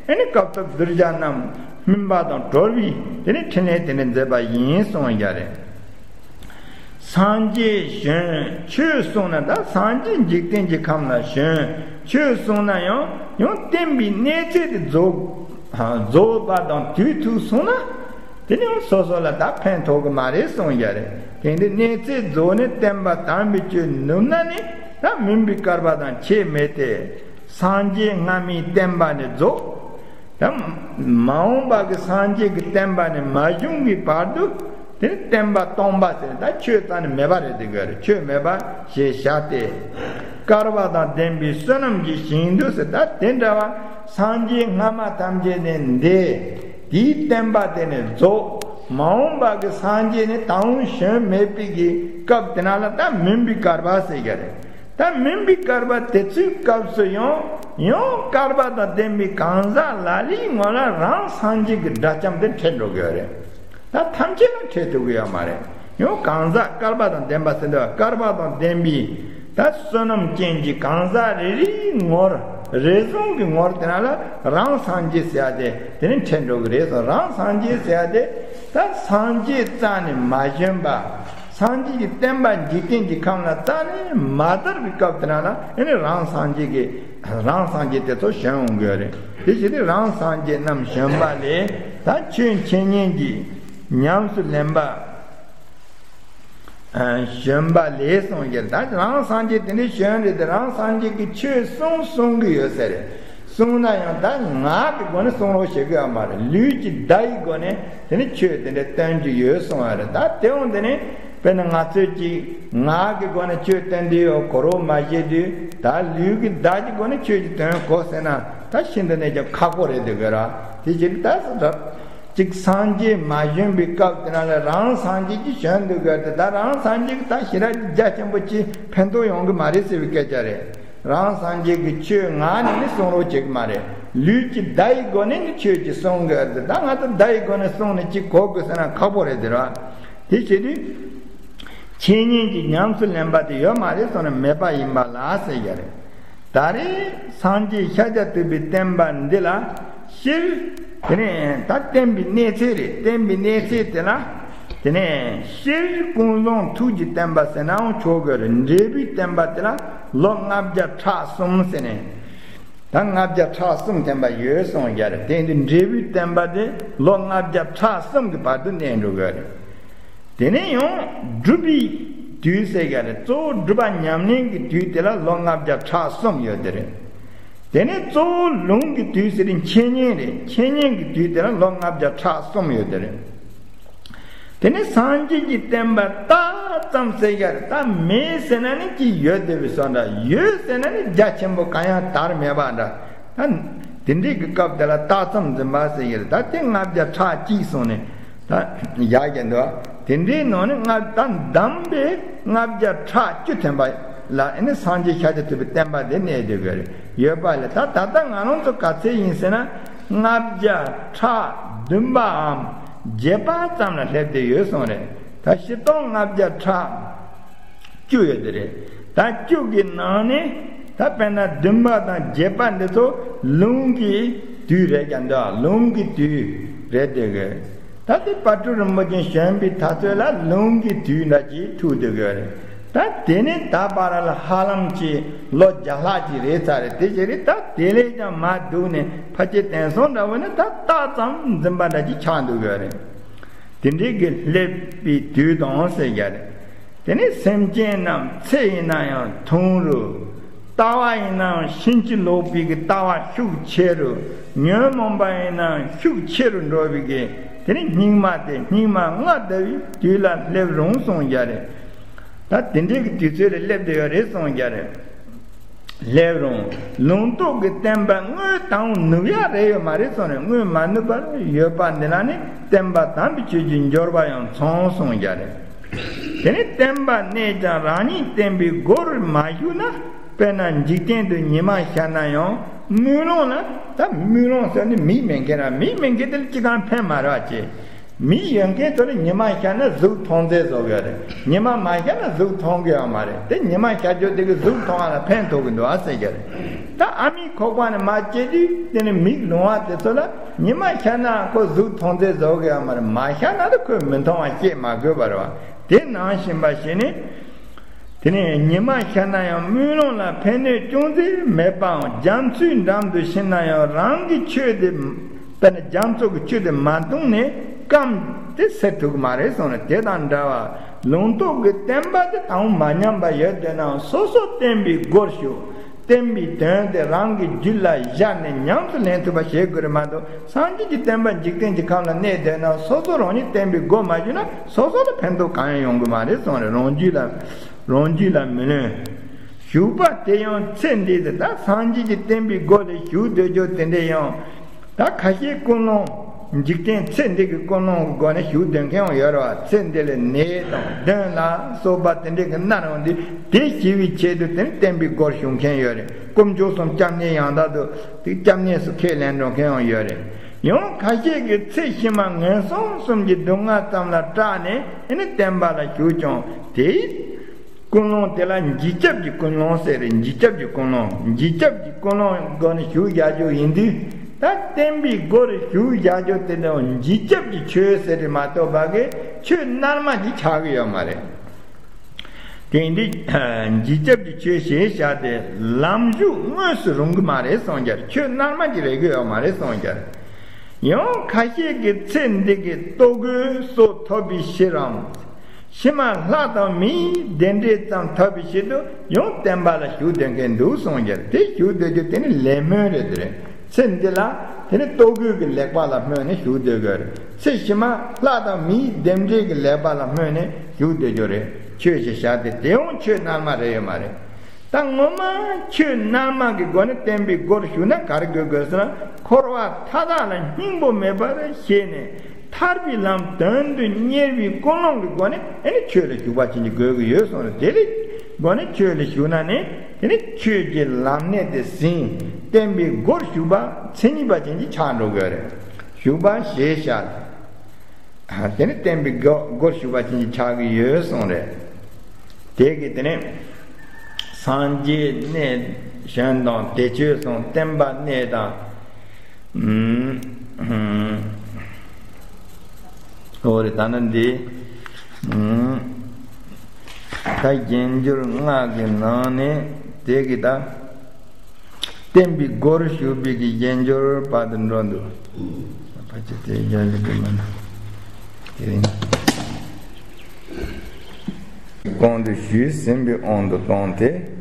ཨེ་ནི་སྐབས་ཐོབ་གདུལ་བྱ་རྣམས་སྨིན་པ་དང་གྲོལ་བའི་དེ་ནི་ཕྲིན་ལས་དེ་ནི་མཛད་པ་ཡིན་གསུངས་བཞག་རེད། སངས་རྒྱས་བྱོན་ཆོས་གསུངས་ན་ད་སངས་རྒྱས་འཇིག་རྟེན་གྱི་ཁམས་ལ་བྱོན་ཆོས་གསུངས་ན་ཡང་ཡང་བསྟན་པའི་གནས་ཚད་དེ་རྫོགས་རྫོགས་པ་དང་དུས་མཐུན་སོང་ན། དེ་ནི་སོ་སོ་ལ་ད་ཕན་ཐོགས་ཀྱི་མ་རེད་གསུངས་བཞག་རེད། དེ་འདི་གནས་ཚད་རྫོགས་ནས་བསྟན་པ་དམ་པའི་ཆོས་ནུབ་ན་ནི་ད་མུན་པའི་བསྐལ་པ་དང་ཁྱད་མེད་དེ། སངས་རྒྱས་སྔ་མའི་བསྟན་པ་ནི་རྫོགས། ད་མ་འོངས་པ་གི་སངས་རྒྱས་ཀྱི་བསྟན་པ་ནི་མ་བྱུང་བའི་བར་དུ་དེ་ནི་བསྟན་པ་སྟོང་པ་ཟེར་ད་ཆོས་རྩ་ནས་མེད་པ་རེད། དེ་ག་རེད། ཆོས་མེད་པ་ཞེས་བྱ་སྟེ། བསྐལ་པ་དང་ལྡན་པའི་བསོད་ནམས་ཀྱི་ཞིང་དུ་ཟེར་ད་དེ་འདྲ་བ་སངས་རྒྱས་སྔ་མ་ཐམས་ཅད་ནི་འདས། དེའི་བསྟན་པ་དེ་ནི་རྫོགས། མ་འོངས་པ་གི་སངས་རྒྱས་ནི་ད་རུང་བྱོན་མེད་པའི་གི་སྐབས་དེ་ན་ལ་ད་མུན་པའི་བསྐལ་པ་ཟེར་གྱི་རེད། ད་མུན་པའི་བསྐལ་པ་དེ་ཚོའི་སྐབས་སུ་ཡང་ཡང་བསྐལ་པ་དང་ལྡན་པའི་གང་ཟག་ལ་ལའི་ངོ་ལ་རང་སངས་རྒྱས་ཀྱི་དགྲ་ལྕམ་དེ་འཕྲད་འགྲོ་གི་ཡོད་རེད། ད་ཐམས་ཅད་ལ་འཕྲད་ཐུབ་ཀྱི་ཡོད་མ་རེད། ཡང་གང་ཟག་བསྐལ་པ་དང་ལྡན་པ་ཟེར་འདུག་བསྐལ་པ་དང་ལྡན་པའི་ད་བསོད་ནམས་ཅན་གྱི་གང་ཟག་རེ་རེའི་ངོར་རེ་ཟུང་གི་ངོར་དེ་ན་ལ་རང་སངས་རྒྱས་ཟེར་ཡ་དེ་དེ་ནི་འཕྲད་འགྲོ་གི་རེད་སོང་། རང་སངས་རྒྱས་ཟེར་ཡ་དེ་ད་སངས་རྒྱས་རྩ་ནས་མ་བྱོན་པ། སངས་རྒྱས་ཀྱི་བསྟན་པ་འཇིག་རྟེན་གྱི་ཁམས་ལ་རྩ་ནས་མ་དར་བའི་སྐབས་དེ་ན་ལ་ཨེ་ནི་རང་སངས་རྒྱས་ཀྱི་རང་སངས་རྒྱས་དེ་ཚོ་བྱོན་འོང་གི་ཡོད་རེད། དེ་བཞིན་དུ་རང་སངས་རྒྱས་རྣམས་བྱོན་པ་ལས་ད་ཆོས་འཆད་ཉན་གྱི་ཉམས་སུ་ལེན་པ་བྱོན་པ་ལས་གསུངས་ཀྱི་ད་རང་སངས་རྒྱས་དེ་འདྲའི་བྱོན་རེད་དེ་རང་སངས་རྒྱས་ཀྱི་ཆོས་གསུང་གསུང་གི་ཡོད་ས་རེད། གསུངས་ན་ཡང་ད་ངག་གི་སྒོ་ནས་གསུང་རོགས་བྱེད་དགོས་ཡ་མ་རེད། ལུས་ཀྱི་བརྡ་ཡི་སྒོ་ནས་དེ་ནི་ཆོས་དེ་འདྲ་སྟོན་རྒྱུ་ཡོད་གསུང་བ་རེད། ད་དེ་འོང་དེ་ནི་དཔེར་ན་ང་ཚོས་ཀྱིས་ངག་གི་སྒོ་ནས་ཆོས་སྟོན་དུས་ཡོད་གོ་རོགས་མ་བྱེད་དུས་ད་ལུས་ཀྱི་བརྡ་གྱི་སྒོ་ནས་ཆོས་ཀྱི་དོན་གོ་ཟེར་ན་ད་ཤིན་ཏུ་ནས་ཀྱང་ཁག་པོ་རེད་འདུག་གི་ར། དེ་ཕྱིར་ད་ད་གཅིག་སངས་རྒྱས་མ་བྱོན་པའི་སྐབས་དེ་ན་ལ་རང་སངས་རྒྱས་ཀྱིས་བྱོན་འདུག་གི་དེ་ད་རང་སངས་རྒྱས་ཀྱིས་ད་ཞེ་དྲག་རྒྱ་ཆེན་པོ་ཅིག་ཕན་ཐོགས་ཡོང་གི་མ་རེད་ཟེར་བའི་སྐད་ཆ་རེད། རང་སངས་རྒྱས་ཀྱི་ཆོས་ངག་ནས་ནི་གསུང་རོགས་བྱེད་ཀྱི་མ་རེད། ལུས་ཀྱི་བརྡ་ཡི་སྒོ་ནས་ནི་ཆོས་ཀྱི་གསུང་གི་ཨ་ཙི་ད་ང་ཚོ་བརྡ་ཡི་སྒོ་ནས་གསུང་ནས་ཅིག་གོ་དགོས་ཟེར་ན་ཁག་པོ་རེད་དེ་ར། དེ་བྱེད་དུས་འཆད་ཉན་གྱི་ཉམས་སུ་ལེན་པ་དེ་ཡོད་མ་རེད་གསུངས་ནས་མེད་པ་ཡིན་པ་ལ་ཟེར་ཡ་རེད། ད་རེས་སངས་རྒྱས་ཤཱཀྱ་ཐུབ་པའི་བསྟན་པ་འདི་ལ་སྤྱིར་དེ་ནས་ད་བསྟན་པའི་གནས་ཚད་རེད། བསྟན་པའི་གནས་ཚད་དེ་ལ་དེ་ནས་སྤྱིར་ཀུན་བཟང་ཐུགས་ཀྱི་བསྟན་པ་ཟེར་ནའང་ཆོག་གི་རེད། འབྲས་བུའི་བསྟན་པ་དེ་ལ་ལོ་ལྔ་བརྒྱ་ཕྲག་གསུམ་ཟེར་ནས་ད་ལྔ་བརྒྱ་ཕྲག་གསུམ་ཐམ་པ་ཡོད་གསུངས་ཡ་རེད། དེ་འདི་འབྲས་བུའི་བསྟན་པ་དེ་ལོ་ལྔ་བརྒྱ་ཕྲག་གསུམ་གྱི་བར་དུ་གནས་འགྲོ་གི་རེད། དེ་ནས་ཡང་སྒྲུབ་པའི་དུས་ཟེར་ག་རེད། གཙོ་བོ་སྒྲུབ་པ་ཉམས་ལེན་གྱི་དུས་དེ་ལ་ལོ་ལྔ་བརྒྱ་ཕྲག་གསུམ་ཡོད་དེ་རེད། དེ་ནས་གཙོ་བོ་ལུང་གི་དུས་ཟེར་དེ་འཆད་ཉན་རེད། འཆད་ཉན་གྱི་དུས་དེ་ལ་ལོ་ལྔ་བརྒྱ་ཕྲག་གསུམ་ཡོད་དེ་རེད། དེ་ནས་སངས་རྒྱས་ཀྱི་བསྟན་པ་རྟགས་ཙམ་ཟེར་ག་རེད། ད་མེད་ཟེར་ན་ནི་ཅིག་ཡོད་བསྡད་པའི་བཟོ་འདྲ། ཡོད་ཟེར་ན་ནི་རྒྱ་ཆེན་པོ་གང་ཡང་དར་མེད་པ་འདྲ། ད་དེ་འདྲའི་གི་སྐབས་དེ་ལ་རྟགས་ཙམ་འཛིན་པ་ཟེར་གྱི་རེད། ད་དེ་ལྔ་བརྒྱ་ཕྲག་གཅིག་སོང་ནས་ད་ཡག་གི་འདུག་དེ་འདྲའི་ནང་ནས་ལྔ་ད་གདམས་པའི་ལྔ་བརྒྱ་ཕྲག་བཅུ་ཐམ་པ་ལ་ཨེ་ནི་སངས་རྒྱས་ཤཱཀྱ་ཐུབ་པའི་བསྟན་པ་དེ་གནས་སྡོད་དགོས་རེད། ཡོད་པ་ལས་ད་ད་ལྟ་ང་རང་ཚོ་ག་ཚད་ཡིན་ཟེར་ན་ལྔ་བརྒྱ་ཕྲག་བདུན་པའམ་བརྒྱད་པ་ཙམ་ལ་སླེབས་བསྡད་ཡོད་གསུངས་རེད། ད་སྤྱིར་བཏང་ལྔ་བརྒྱ་ཕྲག་བཅུ་ཡོད་དེ་རེད། ད་བཅུ་གི་ནང་ནས་ད་དཔེར་ན་བདུན་པ་དང་བརྒྱད་པ་འདི་ཚོ་ལུང་གི་དུས་རེད་ཀྱང་འདུག་ལུང་གི་དུས་རེད་དེ་གི་ད་ ད་དེ་དཔལ་སྤྲུལ་རིན་པོ་ཆེ་བྱོན་པའི་ད་ཚོད་ལ་ལུང་གི་དུས་འདྲ་ཅིག་ཐུག་སྡོད་ཀྱི་ཡོད་རེད། ད་དེ་ནས་ད་བར་ལ་ཧ་ལམ་གྱི་ལོ་བརྒྱ་ལྷག་ཅིག་རེད་ཚར་རེད། དེ་བྱས་རེད། ད་དེ་ལས་ཀྱང་མར་བསྡུས་ནས་ཕལ་ཆེར་དེང་སང་འདྲ་བོ་ནི་ད་རྟགས་ཙམ་འཛིན་པ་འདྲ་ཅིག་ཆགས་འདུག་ཡོད་རེད། དེ་འདྲའི་གི་སླེབས་པའི་དུས་དང་ཟེར་རྒྱུ་རེད། དེ་ནས་སེམས་ཅན་རྣམས་ཚེ་ཡིན་ན་ཡང་ཐུང་རུ། ལྟ་བ་ཡིན་ན་ཡང་ཕྱིན་ཅི་ལོག་པའི་གི་ལྟ་བ་ཤུགས་ཆེ་རུ། ཉོན་མོངས་པ་ཡིན་ན་ཡང་ཤུགས་ཆེ་རུ་འགྲོ་བའི་གི། དེ་ནས་སྙིགས་མ་དེ་སྙིགས་མ་ལྔ་བདོ་བའི་དུས་ལ་སླེབས་རུང་གསུངས་རྒྱུ་རེད། ད་དེ་འདྲའི་གི་དུས་ཚོད་ལ་སླེབས་བསྡད་ཡོད་རེད་གསུངས་རྒྱུ་རེད། སླེབས་རུང་ལུང་རྟོགས་ཀྱི་བསྟན་པ་དངོས་དང་ནུབ་ཡག་རེ་ཡོད་མ་རེད་གསུངས་རེད། དངོས་མ་ནུབ་པར་ཡོད་པ་འདི་ལ་ནི་བསྟན་པ་དམ་པའི་ཆོས་ཀྱི་འབྱོར་པ་ཡང་ཚང་གསུངས་རྒྱུ་རེད། དེ་ནི་བསྟན་པ་གནས་ཀྱང་རང་ཉིད་བསྟན་པའི་སྒོར་མ་ཞུགས་ན། དཔེར་ན་འཇིག་རྟེན་དུ་ཉི་མ་ཤར་ན་ཡང་དམུས་ལོང་ལ། ད་དམུས་ལོང་ཟེར་ནི་མིག་མེད་མཁན་ར། མིག་མེད་མཁན་དེ་ལ་ཅི་གང་ཕན་མ་རེད་བ་ཅེ། མིག་ཡོད་མཁན་ཚོ་ལ་ཉི་མ་ཤར་ན་གཟུགས་མཐོང་ཚད་བཟོ་གི་ཡོད་རེད། ཉི་མ་མ་ཤར་ན་གཟུགས་མཐོང་གི་ཡོད་མ་རེད། དེ་ཉི་མ་ཤར་རྒྱུ་དེ་གི་གཟུགས་མཐོང་བ་ལ་ཕན་ཐོགས་གི་འདུག་ཨ་ཟེར་གི་རེད། ད་ཨ་མའི་ཁོག་པ་ནས་མར་སྐྱེས་དུས་དེ་ནི་མིག་ལོང་བ་དེ་ཚོ་ལ་ཉི་མ་ཤར་ན་ཁོ་གཟུགས་མཐོང་ཚད་བཟོ་གི་ཡོད་མ་རེད། མ་ཤར་ན་ད་ཁོས་མི་མཐོང་བ་ཤེས་མ་དགོས་པ་རེད་བ། དེ་ནང་བཞིན་པ་ཞིག་ནི། དེ་ནས་ཉི་མ་ཤར་ན་ཡང་དམུས་ལོང་ལ་ཕན་གནོད་ཅུང་ཟད་མེད་པའམ། རྒྱ་མཚོའི་འགྲམ་དུ་ཕྱིན་ན་ཡང་རང་གི་ཆོས་དེ། དཔེར་ན་རྒྱ་མཚོ་གི་ཆུ་དེ་མ་འཐུང་ནས་སྐམ་སྟེ་སེལ་ཐུབ་ཀྱི་མ་རེད་གསུངས་ནས། དེ་དང་འདྲ་བར་ལུང་རྟོགས་ཀྱི་བསྟན་པ་དེ་དང་མ་ཉམས་པ་ཡོད་འདོད་ན་སོ་སོ་བསྟན་པའི་སྒོར་ཞུགས། བསྟན་པའི་དོན་དེ་རང་གི་རྒྱུད་ལ་བཞག་ནས་ཉམས་སུ་ལེན་ཐུབ་པ་བྱེད་དགོས་རེད་མ་གཏོགས། སངས་རྒྱས་ཀྱི་བསྟན་པ་འཇིག་རྟེན་གྱི་ཁམས་ལ་གནས་འདོད་ན་སོ་སོ་རང་ཉིད་བསྟན་པའི་སྒོ་མ་ཞུགས་ན་སོ་སོ་ལ་ཕན་ཐོགས་གང་ཡང་ཡོང་གི་མ་རེད་གསུངས་རེད། རང་རྒྱུད་ལ། རང་རྒྱུད་ལ་མི་ལོན། ཞུགས་པ་དེ་ཡང་ཚེ་འདི་དེ། ད་སངས་རྒྱས་ཀྱི་བསྟན་པའི་སྒོ་ལ་ཞུགས་འདོད་རྒྱུ་དེ་འདྲ་ཡང་། ད་ཁ་ཤས་ཀུན་སློང་། འཇིག་རྟེན་ཚེ་འདི་གི་ཀུན་སློང་གི་སྒོ་ནས་ཞུགས་འདོད་མཁན་ཡང་ཡོད་རེད་བ། ཚེ་འདི་ལ་ནད་དང་གདོན་ལ་སོགས་པ་དེ་འདྲ་གིས་མནར་འོང་དུས་དེ་ཞི་བའི་ཆེད་དུ་དེ་ནི་བསྟན་པའི་སྒོར་ཞུགས་མཁན་ཡོད་རེད། དཀོན་མཆོག་གསུམ་སྐྱབས་གནས་ཡང་དག་ཏུ་དེ་སྐྱབས་གནས་སུ་ཁས་ལེན་འགྲོ་མཁན་ཡང་ཡོད་རེད། ཡང་ཁ་ཤས་ཀྱིས་ཚེ་ཕྱི་མ་ངན་སོང་གསུམ་གྱི་སྡུག་བསྔལ་ཙམ་ལ་སྐྲག་ནས་ཨེ་ནི་བསྟན་པ་ལ་ཞུགས་ཀྱང་དེའི་ཀུན་སློང་དེ་ལ་འཇིགས་སྐྱབས་ཀྱི་ཀུན་སློང་ཟེར་རེད། འཇིགས་སྐྱབས་ཀྱི་ཀུན་སློང་། འཇིགས་སྐྱབས་ཀྱི་ཀུན་སློང་སྒོ་ནས་ཞུགས་བཞག་རྒྱུ་ཡིན་དུས། ད་བསྟན་པའི་སྒོ་རུ་ཞུགས་བཞག་རྒྱུ་དེ་ནི་འཇིགས་སྐྱབས་ཀྱི་ཆོས་ཟེར་རེད་མ་གཏོགས་ཕ་གི་ཆོས་རྣལ་མ་ཞིག་ཆགས་ཀྱི་ཡོད་མ་རེད། དེ་འདི་འཇིགས་སྐྱབས་ཀྱི་ཆོས་ཞེས་བྱ་སྟེ་ལམ་ཞུགས་དངོས་སུ་རུང་གི་མ་རེད་གསུངས་རྒྱུ། ཆོས་རྣལ་མ་ཞིག་རེག་གི་ཡོད་མ་རེད་གསུངས་རྒྱུ། ཡང་ཁ་ཤས་ཀྱིས་ཚེ་འདི་གི་ལྟོ་གོས་སོགས་ཐོབ་པའི་ཕྱིར་རམ། ཕྱི་མ་ལྷ་དང་མིའི་བདེ་འབྲས་ཙམ་ཐོབ་པའི་ཕྱིར་དུ་ཡང་བསྟན་པ་ལ་ཞུགས་འདོད་མཁན་འདུག་གསུངས་རྒྱུ། དེ་ཞུགས་འདོད་རྒྱུ་དེ་ནི་ལས་སྨོན་རེད། དེ་རེད། ཚེ་འདི་ལ་དེ་ནི་ལྟོ་གོས་ཀྱི་ལེགས་པ་ལ་སྨོན་ནས་ཞུགས་འདོད་དགོས་རེད། ཚེ་ཕྱི་མ་ལྷ་དང་མིའི་བདེ་འབྲས་ཀྱི་ལེགས་པ་ལ་སྨོན་ནས་ཞུགས་འདོད་རྒྱུ་རེད། ཆོས་ཞེས་བྱ་སྟེ་དེ་ཡང་ཆོས་རྣལ་མ་རེད་ཡོད་མ་རེད། ད་ངོ་མ་ཆོས་རྣལ་མ་གི་སྒོ་ནས་བསྟན་པའི་སྒོར་ཞུགས་ན་ག་རེ་དགོས་དགོས་ཟེར་ན། འཁོར་བ་མཐའ་དག་ལ་སྙིང་པོ་མེད་པར་ཤེས་ནས་ཐར་པའི་ལམ་དོན་དུ་གཉེར་བའི་ཀུན་སློང་གི་སྒོ་ནས་ཨེ་ནི་ཆོས་ལ་ཞུགས་པ་ཅན་གྱི་དགོས་ཀྱི་ཡོད་གསུངས་རེད། དེ་ལས་སྒོ་ནས་ཆོས་ལ་ཞུགས་ན་ནི་དེ་ནི་ཆོས་ཀྱི་ལམ་གནད་དེ་ཟིན། བསྟན་པའི་སྒོར་ཞུགས་པ་མཚན་ཉིད་པ་ཅན་གྱི་ཆགས་འགྲོ་དགོས་རེད། ཞུགས་པ་ཞེས་བྱ། དེ་ནི་བསྟན་པའི་སྒོ་སྒོར་ཞུགས་པ་ཅན་གྱི་ཆགས་ཀྱི་ཡོད་གསུངས་རེད། དེ་གི་དེ་ནི་སངས་རྒྱས་གནས་གཞན་དང་དེ་ཆོས་གསུངས། བསྟན་པ་གནས་དང་། ཨུམ། ཨུམ། འོ་རེད། ད་ནི་འདི། ཨུམ། ད་རྒྱན་སྦྱོར་ལྔ་གི་ནང་ནས་དེ་གི་ད། བསྟན་པའི་སྒོར་ཞུགས་པའི་གི་རྒྱན་སྦྱོར་བར་དུ་འགྲོ་འདུག་ཕལ་ཆེར་དེ་རྒྱ་ལི་གི་མ་ན་དེ་རིང་། གོང་དུ་ཞུས་ཟིན་པའི་དབང་དུ་བཏང་སྟེ།